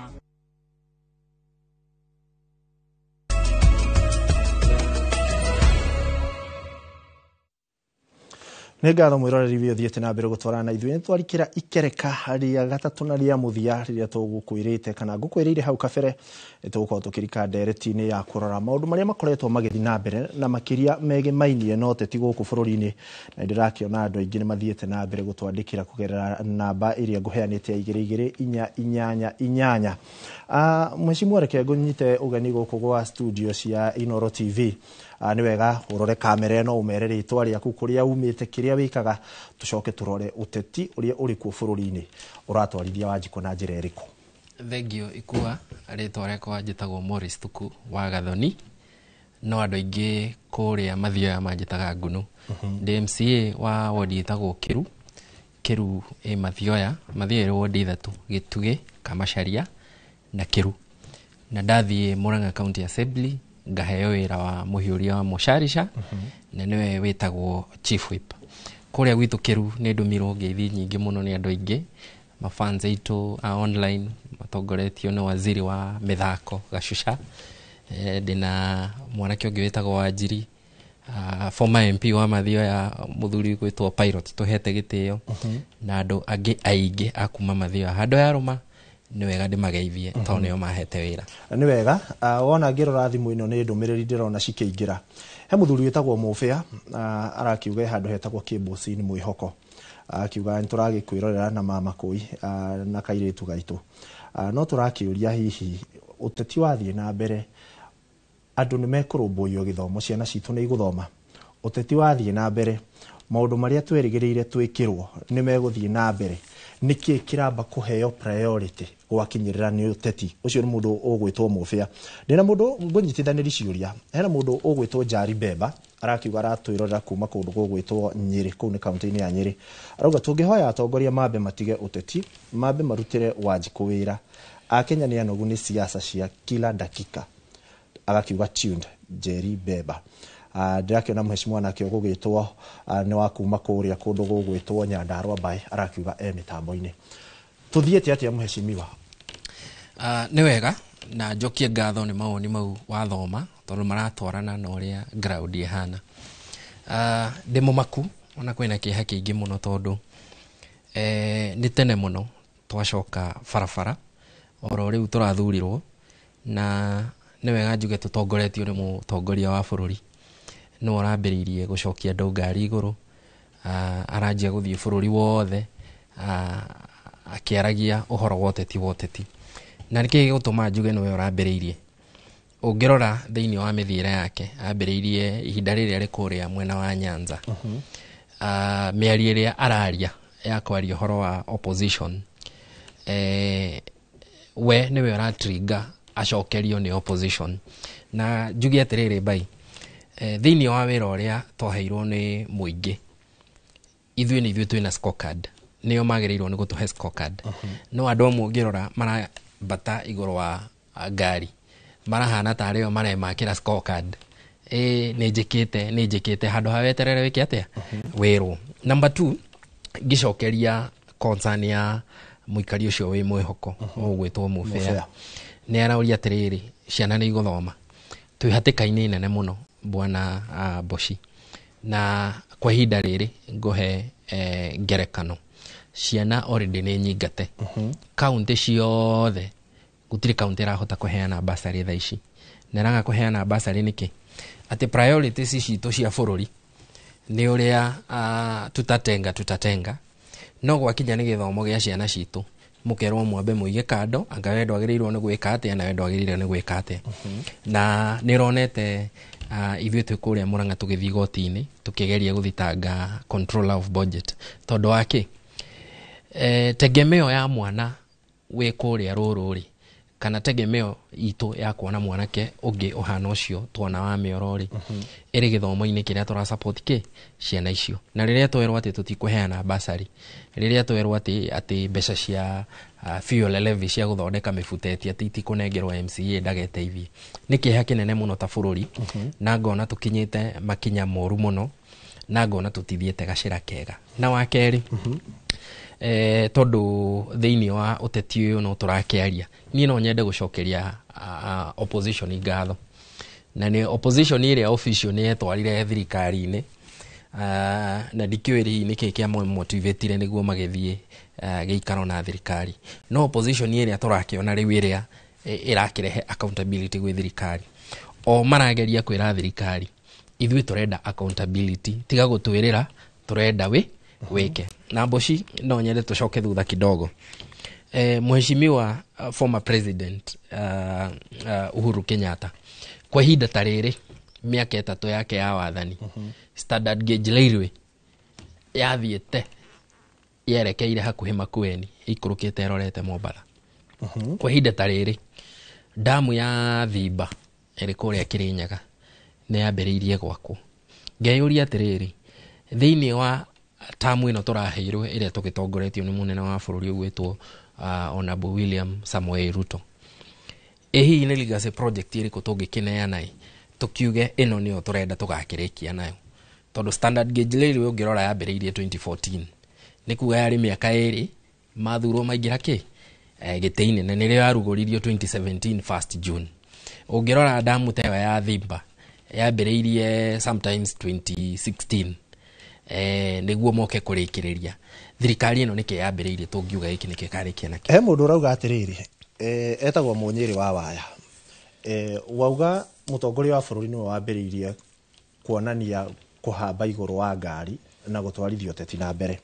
Nĩ ngatho mwĩroreri wĩ ũthiĩte na mbere gũtwarana na ithuĩ. Nĩ twarikĩra ikereka rĩa gatatũ na rĩa mũthia rĩrĩa tũgũkwĩrĩte kana ngũkwĩrĩire hau kabere. Nĩ tũgũkorwo tũkĩrika ndereti-inĩ ya kũrora maũndũ marĩa makoretwo magĩthiĩ na mbere na makĩria megemainie na ũteti gũkũ bũrũri-inĩ, na ndĩrakĩona andũ aingĩ nĩ mathiĩte na mbere gũtwandĩkĩra kũgerera namba ĩrĩa ngũheanĩte ya 2 2 4 8 8. Mheshimiwa, reke ngũnyite ũgeni gũkũ gwa studio cia Inooro TV. Nĩ wega ũrore kamera ĩno ũmere rĩtwa rĩaku, kũrĩa umĩte, kĩrĩa wĩkaga, tũcoke tũrore ũteti ũrĩa ũrĩ kuo bũrũri-inĩ ũratwarithia Wanjikũ na njĩra ĩrĩkũ. Thengio ikua, rĩtwa rĩakwa njĩtagwo Morris Thuku wa Gathoni, no andũ aingĩ kũrĩa Mathioya manjĩtaga Ngunu. Ndĩ MCA wa wodi ĩtagwo Kĩru. Kĩru ĩ Mathioya, Mathioya ĩrĩ wodi 3, Gĩtugĩ, Kamacharia na Kĩru. Na ndathiĩ Murang'a County Assembly ngaheo wĩra wa mũhiũria wa Mũcarica, na nĩwe wĩtagwo Chief Whip. Kũrĩa gwitũ Kĩru nĩ ndũmirwo ngeithi nyingĩ mũno nĩ andũ aingĩ, mafans aitũ a online matongoretio nĩ waziri wa mĩthako Gacuca. Ndĩna mwanake ũngĩ wĩtagwo Wanjiri, former MP wa Mathioya mũthuri gwĩtwo Pilot tũhete gĩtĩo, na andũ angĩ aingĩ a kuma Mathioya. Handũ ya rũma nĩ wega ndĩmageithie tondũ nĩo mahete wĩra. Nĩ wega. Wona ngĩrora thimũ ĩno nĩ ndũmĩrĩri ndĩrona cikĩingĩra. He mũthuri wĩtagwo Mũbĩa, arakiuga he handũ hetagwo Kĩmbũci-inĩ mwĩhoko, akiuga nĩ tũragĩkwĩrorera na mama kũi na kairĩtu gaitũ, no tũrakĩũria hihi ũteti wathiĩ na mbere andũ nĩ mekũrũmbũiyo gĩthomo, ciana citũ nĩ igũthoma? Ũteti wathiĩ na mbere maũndũ marĩa twĩrĩgĩrĩire twĩkĩrwo nĩ megũthiĩ na mbere? Nĩkĩ kĩramba kũheo priority gwakinyĩrĩra nĩ ũteti? Ũcio nĩ mũndũ ũgwĩtwo Mũbĩa. Ndĩna mũndũ ngũnyitithanĩri ciũria. Hena mũndũ ũgwĩtwo Njari Mbemba, arakiuga aratwĩrorera kuma kũndũ gũgwĩtwo Nyĩrĩ, kũu nĩ kaunti-inĩ ya Nyĩrĩ. Arauga tũngĩhoya atongoria mambe matige ũteti, mambe marutĩre Wanjikũ wĩra. Akenya nĩ anogu nĩ siasa cia kila dakika. Agakiuga tuned Njeri Mbemba. Ndĩrakĩona mheshimiwa nake ũgũgĩtwo nĩ wa kuma kũrĩa kũndũ gũgwĩtwo Nyandarua Mbaĩ, arakiuga e mĩtambo-inĩ. Tũthiĩte atĩa mheshimiwa? Nĩ wega na njokie ngatho nĩ mawoni mau wathoma tondũ maratwarana na ũrĩa ground ĩhana. Ndĩ mũmaku ona kwĩna kĩeha kĩingĩ mũno tondũ nĩ tene mũno twacoka barabara Oro rĩu tũrathurirwo, na nĩ wega njuge tũtongoretio nĩ mũtongoria wa bũrũri, nĩwe ũrambĩrĩirie gũcokia andũ ngari igũrũ. Aranjia gũthiĩ bũrũri wothe akĩaragia ũhoro wa ũteti wa ũteti. Na nĩkĩ gĩgũtũma njuge nĩwe ũrambĩrĩirie? Ũngĩrora thĩinĩ wa mĩthiĩre yake, ambĩrĩirie ihinda rĩrĩa rĩ kũrĩa mwena wa Nyanza. Mĩario ĩrĩa araria ya kwaria ũhoro wa opposition, we nĩwe ũratringa acokerio nĩ opposition. Na njuge atĩrĩrĩ bai, thĩinĩ wa wĩra ũrĩa twaheirwo nĩ mũingĩ, ithuĩ nĩ ithuĩ twĩna scorecard, nĩo magĩrĩirwo nĩ gũtũhe scorecard. No andũ amwe ũngĩrora marambata igũrũ wa ngari, marahana tarĩ o maremakĩra scorecard, ĩ nĩ njĩkĩte, nĩ njĩkĩte, handũ ha weterere wĩke atĩa, wĩrwo. Number 2, ngĩcokeria concern ya mũikari ũcio wĩ mwĩhoko ũgwĩtwo Mũbea, nĩ arauria atĩrĩrĩ, ciana nĩ igũthoma. Twĩ hatĩka-inĩ nene mũno bwana Mboci, na kwa ihinda rĩrĩ ngũhe ngerekano, ciana already nĩ nyingate. Kaunti ciothe gũtirĩ kaunti ĩrahota kũheana bursary thaa ici. Na ĩraga kũheana bursary nĩkĩ? Atĩ priorities citũ cia bũrũri nĩ ũrĩa tutatenga, no gwakinya nĩ gĩthomo gĩa ciana citũ, mũkerwo mwambe mũige kando, anga we ndwagĩrĩirwo nĩ gwĩka atĩa, na we ndwagĩrĩirwo nĩ gwĩka atĩa. Na nĩ ũronete ithuĩ twĩ kũrĩa Murang'a tũgĩthiĩ igoti-inĩ tũkĩgeria gũthitanga controller of budget, tondũ wa kĩ? Tegemeo ya mwana wĩ kũrĩa rũrũ rĩ, kana tegemeo itũ ya kuona mwanake ũngĩ ũhana ũcio tuona wa mĩoro rĩ, ĩrĩ gĩthomo-inĩ kĩrĩa tũra support kĩ ciana icio. Na rĩrĩa twerwo atĩ tũtikũheana bursary, rĩrĩa twerwo atĩ mbeca cia fuel levy cia gũthondeka mĩbuteti atĩ itikũnengerwo MCA ndageteithie, nĩ kĩeha kĩnene mũno ta bũrũri. Na ngona tũkinyĩte makinya moru mũno, na ngona tũtithiĩte gacĩra kega. Na wa kerĩ, tondũ thĩinĩ wa ũteti ũyũ no tũrakĩaria, niĩ no nyende gũcokeria opposition ngatho. Na nĩ opposition ĩrĩa official nĩ yetwarire thirikari-inĩ, na ndikĩũĩ hihi nĩkĩ kĩamotivatire nĩguo magĩthiĩ gĩikaro na thirikari. No opposition ĩrĩa tũrakĩona rĩu ĩrĩa ĩrakĩrehe accountability gwĩ thirikari, o marageria kwĩra thirikari ithuĩ tũrenda accountability, tiga gũtwĩrĩra tũrenda wĩke. Na Mboci no nyende tũcoke thutha kidogo. Mheshimiwa former president Uhuru Kenyatta, kwa ihinda ta rĩrĩ mĩaka 3 yake ya wathani, Standard Gauge Railway yathiĩte yerekeire hakuhĩ Makueni, ĩikũrũkĩte ĩrorete Mombatha. Kwa ihinda ta rĩrĩ damu ya Thimba ĩrĩ kũrĩa Kĩrĩnyaga nĩ yambĩrĩirie gwakwo. Ngeyũria atĩrĩrĩ, thĩinĩ wa tamu ĩno tũraheirwo ĩrĩa tũgĩtongoretio nĩ mũnene wa bũrũri ũgwĩtwo Honorable William Samoei Ruto, ĩ hihi nĩ legacy project ĩrĩkũ tũngĩkĩneana ĩ tũkiuge ĩno nĩyo tũrenda tũgakĩrĩkia nayo? Tondũ Standard Gauge Railway ũngĩrora yambĩrĩirie 2014, nĩ kuga yarĩ mĩaka 2 mathurwo maingĩra kĩ gĩtĩ-inĩ, na nĩrĩo yarugũririo 2017 1st June. Ũngĩrora damu ta ĩyo ya Thimba yambĩrĩirie sometimes 2016, nĩguo moke kũrĩkĩrĩria. Thirikari ĩno nĩkĩ yambĩrĩirie tũngiuga gĩkĩ nĩkĩo ĩkarĩkia nakĩo? He mũndũ ũrauga atĩrĩrĩ, etagwo Mũnyĩrĩ wa Waya, wauga mũtongoria wa bũrũri nĩwe wambĩrĩirie kuonania kũhamba igũrũ wa ngari na gũtwarithia ũteti na mbere.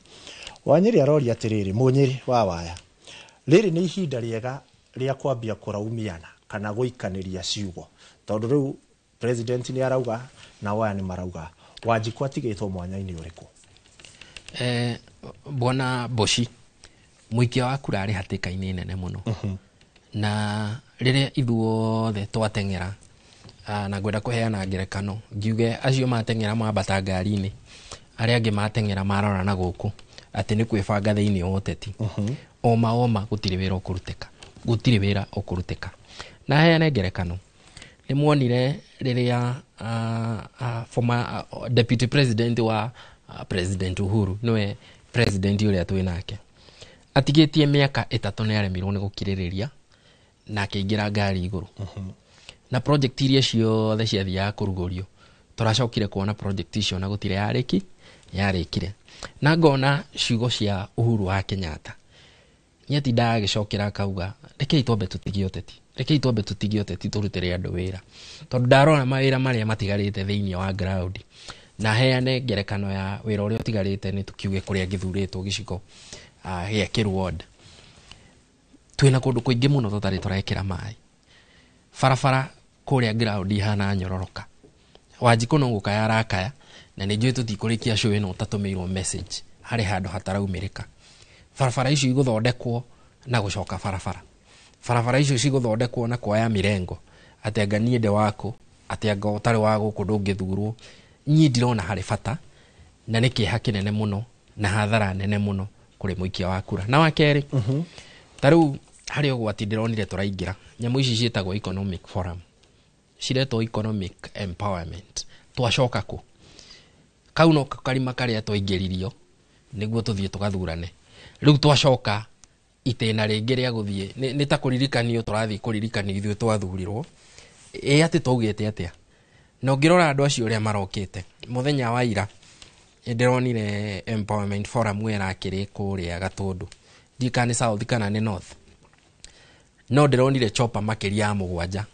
Wanyĩrĩ aroria atĩrĩrĩ, Mũnyĩrĩ wa Waya, rĩrĩ nĩ ihinda rĩega rĩa kwambia kũraumiana kana gũikanĩria ciugo, tondũ rĩu president nĩ arauga na waya nĩ marauga, Wanjikũ atigĩtwo mwanya-inĩ ũrĩkũ? Bwana Mboci, mũikia wa kura arĩ hatĩka-inĩ nene mũno. Na rĩrĩa ithuothe twateng'era, na ngwenda kũheana ngerekano ngiuge acio mateng'era mambata ngari-inĩ, arĩa angĩ mateng'era marora na gũkũ atĩ nĩ kwĩbanga thĩinĩ wa ũteti. Oma oma gũtirĩ wĩra ũkũrutĩka, gũtirĩ wĩra ũkũrutĩka. Na heane ngerekano, nĩ muonire rĩrĩa former deputy president wa President Uhuru, nĩwe president ũrĩa twĩ nake, atigĩtie mĩaka 3 nĩ aremirwo nĩ gũkirĩrĩria na akĩingĩra ngari igũrũ. Na project iria ciothe ciathiaga kũrugũrio, tũracokire kuona project icio na gũtirĩ yarĩkire. Na ngona ciugo cia Uhuru wa Kenyatta Nĩatindaga agĩcokera akauga rekei twambe tũtigie ũteti, rekei twambe tũtigie ũteti tũrutĩre andũ wĩra, tondũ ndarora mawĩra marĩa matigarĩte thĩinĩ wa ground. Na heane ngerekano ya wĩra ũrĩa ũtigarĩte, nĩ tũkiuge kũrĩa ngĩthurĩtwo gĩcigo gĩa Kĩru ward, twĩna kũndũ kũingĩ mũno tũtarĩ tũrekĩra maĩ, barabara kũrĩa ground ihana nyororoka. Wanjikũ no gũkaya arakaya, na nĩ njũĩ tũtikũrĩkia show ĩno ũtatũmĩirwo message harĩ handũ hataraumĩrĩka. Barabara icio igũthondekwo na gũcoka barabara, barabara icio cigũthondekwo na kuoya mĩrengo atĩ anga niĩ ndĩ waku, atĩ anga ũtarĩ wa gũkũ ndũngĩthurwo. Niĩ ndirona harĩ bata, na nĩ kĩeha kĩnene mũno na hathara nene mũno kũrĩ mũikia wa kura. Na wa kerĩ, ta rĩu harĩ ũgwati ndĩronire tũraingĩra, nyamũ ici ciĩtagwo economic forum, ciretwo economic empowerment. Twacoka kũ? Kau no karima karĩa twaingĩririo nĩguo tũthiĩ tũgathurane. Rĩu twacoka itĩna rĩngĩ rĩa gũthiĩ nĩ ta kũririkanio tũrathiĩ kũririkanio ithuĩ twathurirwo ĩ atĩ twaugĩte atĩa. Na ũngĩrora andũ acio ũrĩa marokĩte mũthenya wa ira, ndĩronire empowerment forum ĩrakĩrĩ kũrĩa Gatũndũ, ndiũĩ kana nĩ south kana nĩ north, no ndĩronire chopper makĩria ya 7,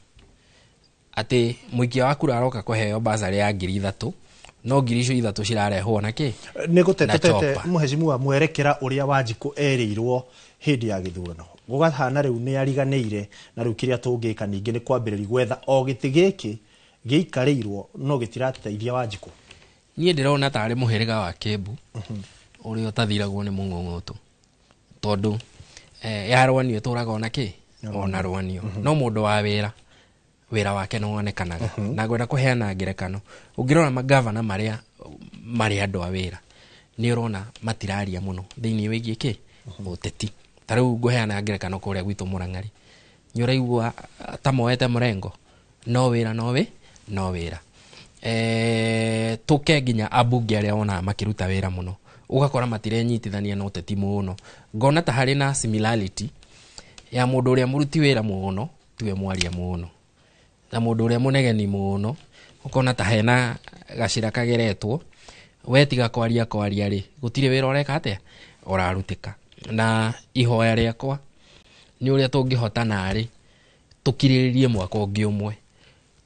atĩ mũikia wa kura aroka kũheo basarĩ ya 3,000, no 3,000 cirarehwo na kĩ? Nĩ gũte Na tũtete chopper. Mũhecimu mwerekera ũrĩa Wanjikũ erĩirwo hĩndĩ ya gĩthurano gũgahana rĩu nĩ ariganĩire, na rĩu kĩrĩa tũngĩka ningĩ nĩ kwambĩrĩria gwetha o gĩtĩ gĩkĩ gĩikarĩirwo no gĩtirateithia Wanjikũ. Niĩ ndĩrona tarĩ mũhĩrĩga wa Kĩmbu ũrĩa ũtathiragwo nĩ mũng'ũng'ũtũ, tondũ yarwanio ĩtũraga ona kĩ ona rwanio, no mũndũ wa wĩra, wĩra wake nĩ wonekanaga. Na ngwenda kũheana ngerekano, ũngĩrora magavana marĩa marĩ andũ a wĩra, nĩ ũrona matiraria mũno thĩinĩ wĩgiĩ kĩ ũteti. Ta rĩu ngũheana ngerekano kũrĩa gwitũ Mũrang'ari, nĩ ũraigua ta moete mũrengo, no wĩra no wĩ no wĩra. Tũke nginya ambunge arĩa wonaga makĩruta wĩra mũno, ũgakora matirenyitithania na ũteti mũno. Ngona ta harĩ na similarity ya mũndũ ũrĩa mũruti wĩra mũno tiwe mwaria mũno, na mũndũ ũrĩa mũnegeni mũno, ũkona ta hena gacĩra kageretwo, we tiga kwaria kwaria rĩ, gũtirĩ wĩra ũreka atĩa ũrarutĩka. Na ihoya rĩakwa nĩ ũrĩa tũngĩhota narĩ tũkirĩrĩrie mwaka ũngĩ ũmwe,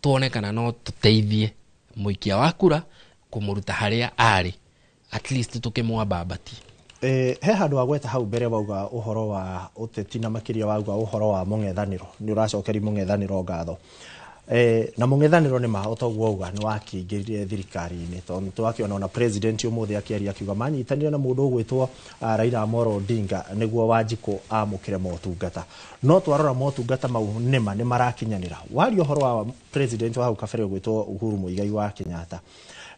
tuone kana no tũteithie mũikia wa kura kũmũruta harĩa arĩ, at least tũkĩmwambambatie. He handũ wagweta hau mbere wauga ũhoro wa ũteti, na makĩria wauga ũhoro wa mũng'ethanĩro, nĩ ũracokeri mũng'ethanĩro ngatho. Na mũng'ethanĩro nĩ ma o toguo wauga nĩ wakĩingĩrire thirikari-inĩ, tondũ twakĩona ona president ũmũthĩ akĩaria akiuga manyitanire na mũndũ ũgwĩtwo Raila Amolo Odinga nĩguo Wanjikũ amũkĩre motungata. No twarora motungata mau nĩma nĩ marakinyanĩra. Waria ũhoro wa president wa hau kabere ũgwĩtwo Uhuru Muigai wa Kenyatta,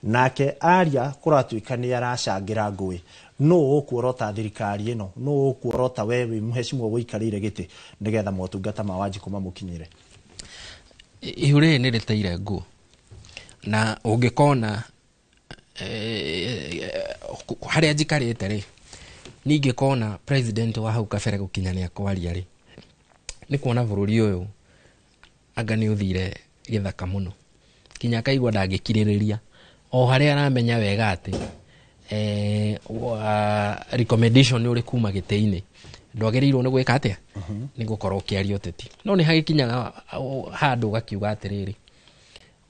nake aria kũratuĩka nĩ aracangĩra ngũĩ. Nũ ũkuorota thirikari ĩno? Nũ ũkuorota we wĩ mũhecimwo ũikarĩire gĩtĩ nĩgetha motungata ma Wanjikũ mamũkinyĩre? Ihu rĩrĩ nĩ rĩteire nguo, na ũngĩkona harĩa njikarĩte rĩ, ningĩkona president wa hau kabere gũkinya nĩ akwaria rĩ, nĩ kuona bũrũri ũyũ anga nĩ ũthire gĩthaka mũno, kinya akaigua ndangĩkirĩrĩria, o harĩa aramenya wega atĩ recommendation nĩ ũrĩ kuma gĩtĩ-inĩ, ndwagĩrĩirwo nĩ gwĩka atĩa, nĩ gũkorwo ũkĩaria ũteti. No nĩ hagĩkinyaga handũ ũgakiuga atĩrĩrĩ,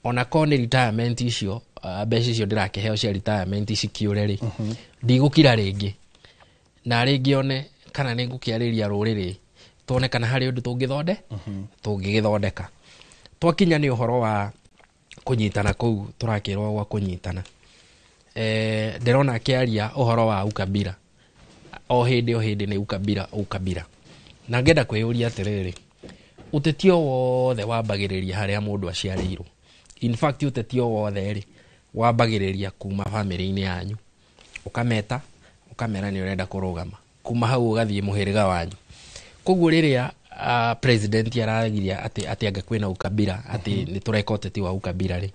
ona ko nĩ retirement icio, mbeca icio ndĩrakĩheo cia retirement cikiũre rĩ, ndigũkira rĩngĩ, na rĩngĩ one kana nĩ ngũkĩarĩria rũrĩrĩ, tuone kana harĩ ũndũ tũngĩgĩthondeka. Twakinya nĩ ũhoro wa kũnyitana kũu tũrakĩrwo gwa kũnyitana, ndĩrona akĩaria ũhoro wa ukabira o hĩndĩ nĩ ukabira ukabira, na ngenda kwĩyũria atĩrĩrĩ, ũteti o wothe wambagĩrĩria harĩa mũndũ aciarĩirwo. In fact ũteti o wothe rĩ wambagĩrĩria kuma bamĩrĩ-inĩ yanyu, ũkameta ũkamera nĩ ũrenda kũrũgama, kuma hau ũgathiĩ mũhĩrĩga wanyu. Koguo rĩrĩa president aragiria atĩ anga kwĩna ukabira, atĩ nĩ tũreka ũteti wa ukabira rĩ,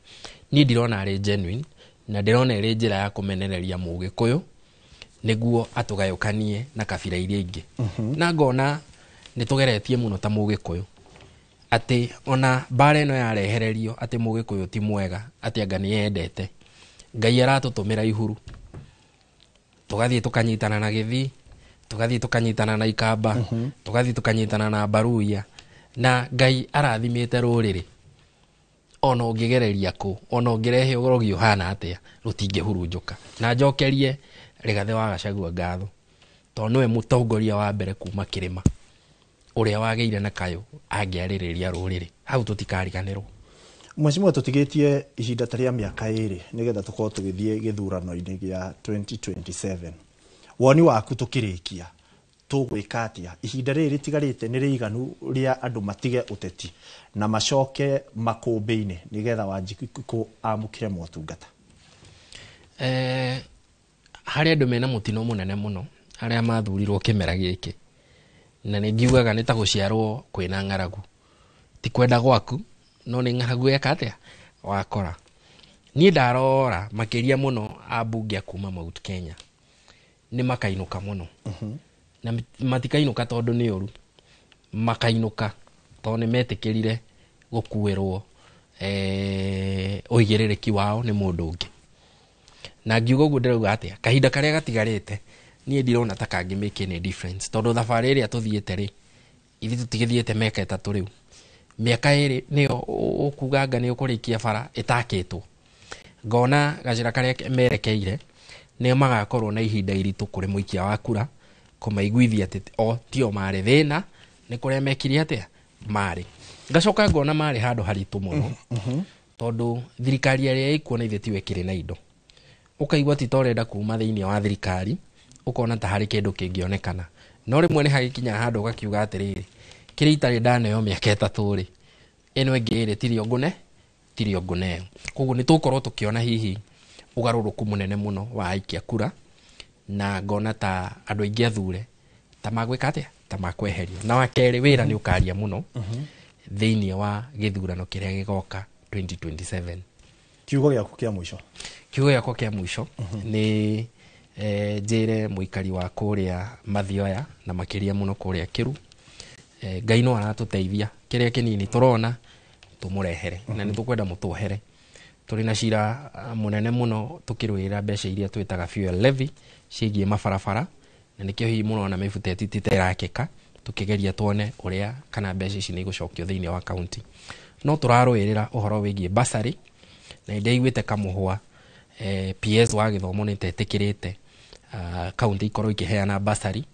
niĩ ndirona arĩ genuine, na ndĩrona ĩrĩ njĩra ya kũmenereria mũgĩkũyũ nĩguo atũgayũkanie na kabira iria ingĩ. Na ngona nĩ tũgeretie mũno ta mũgĩkũyũ, atĩ ona mbara ĩno yarehererio atĩ mũgĩkũyũ ti mwega, atĩ anga nĩ yendete Ngai aratũtũmĩra ihuru, tũgathiĩ tũkanyitana na gĩthii, Tũgathiĩ tũkanyitana na Ikamba, tũgathiĩ tũkanyitana na Baruya, na Ngai arathimĩte rũrĩrĩ. Ona ũngĩgereria kũ, ona ũngĩrehe ũrogi ũhana atĩa, rũtingĩhurunjũka. Na njokerie Rigathĩ wa Gachagua ngatho, tondũ nĩwe mũtongoria wa mbere kuma kĩrĩma ũrĩa wagĩire na kayũ angĩarĩrĩria rũrĩrĩ. Hau tũtikariganĩrwo. Mheshimiwa, tũtigĩtie ihinda ta rĩa mĩaka 2 nĩgetha tũkorwo tũgĩthiĩ gĩthurano-inĩ gĩa 2027. Woni waku tũkĩrĩkia, tũgwĩka atĩa? Ihinda rĩrĩ rĩtigarĩte nĩ rĩiganu rĩa andũ matige ũteti na macoke makũmbĩ-inĩ nĩgetha Wanjikũ amũkĩre motungata? Harĩ andũ mena mũtino mũnene mũno arĩa mathurirwo kĩmera gĩkĩ, na nĩ ngiugaga nĩ ta gũciarwo kwĩna ng'aragu. Ti kwenda gwaku, no nĩ ng'aragu eka atĩa wakora. Niĩ ndarora makĩria mũno ambunge a kuma Mount Kenya nĩ makainũka mũno. Na matikainũka tondũ nĩ ũru, makainũka tondũ nĩ metĩkĩrire gũkuĩrwo ũigĩrĩrĩki wao nĩ mũndũ ũngĩ. Na ngiuga ũguo ndĩrauga atĩa, kahinda karĩa gatigarĩte niĩ ndirona ta kangĩ make any difference, tondũ thabarĩ ĩrĩa tũthiĩte rĩ, ithuĩ tũtigĩthiĩte mĩaka 3 rĩu. Mĩaka 2 nĩyo ũkuga anga nĩ ũkũrĩkia bara ĩtakĩtwo. Ngona gacĩra karĩa merekeire nĩo magakorwo na ihinda iritũ kũrĩ mũikia wa kura kũmaiguithia atĩ o tio marĩ thĩna, nĩ kũrĩa mekire atĩa marĩ. Ngacoka ngona marĩ handũ haritũ mũno, tondũ thirikari ĩrĩa ĩkuo na ithuĩ tiwe ĩkĩrĩ na indo. Ũkaigua ti ta ũrenda kuma thĩinĩ wa thirikari, ũkona ta harĩ kĩndũ kĩngĩonekana. No rĩmwe nĩ hagĩkinyaga handũ ũgakiuga atĩrĩrĩ, kĩrĩa itarĩ ndaneo mĩaka 3 rĩ, ĩno ĩngĩ rĩ, tirio ngũne, tirio ngũneo. Koguo nĩ tũgũkorwo tũkĩona hihi ũgarũrũku mũnene mũno wa aikia kura, na ngona ta andũ aingĩ athure ta magwĩka atĩa, ta makweherio. Na wa kerĩ, wĩra nĩ ũkaria mũno thĩinĩ wa gĩthurano kĩrĩa gĩgoka 2027. Kiugo gĩaku kĩa mũico? Kiugo gĩakwa kĩa mũico nĩ njĩre mũikari wa kũrĩa Mathioya na makĩria mũno kũrĩa Kĩru, Ngai no aratũteithia, kĩrĩa kĩnini tũrona tũmũrehere, na nĩ tũkwenda mũtwohere. Tũrĩ na cira mũnene mũno tũkĩrũĩrĩra mbeca iria twĩtaga fuel levy ciĩgiĩ mabarabara, na nĩkĩo hihi mũrona mĩbuto ĩtitĩte ĩrakĩka, tũkĩgeria tuone ũrĩa kana mbeca ici nĩ igũcokio thĩinĩ wa kaunti. No tũrarũĩrĩra ũhoro wĩgiĩ bursary, na nĩndaiguĩte kamũhwa PS wa gĩthomo nĩ tetĩkĩrĩte kaunti ikorwo ikĩheana bursary.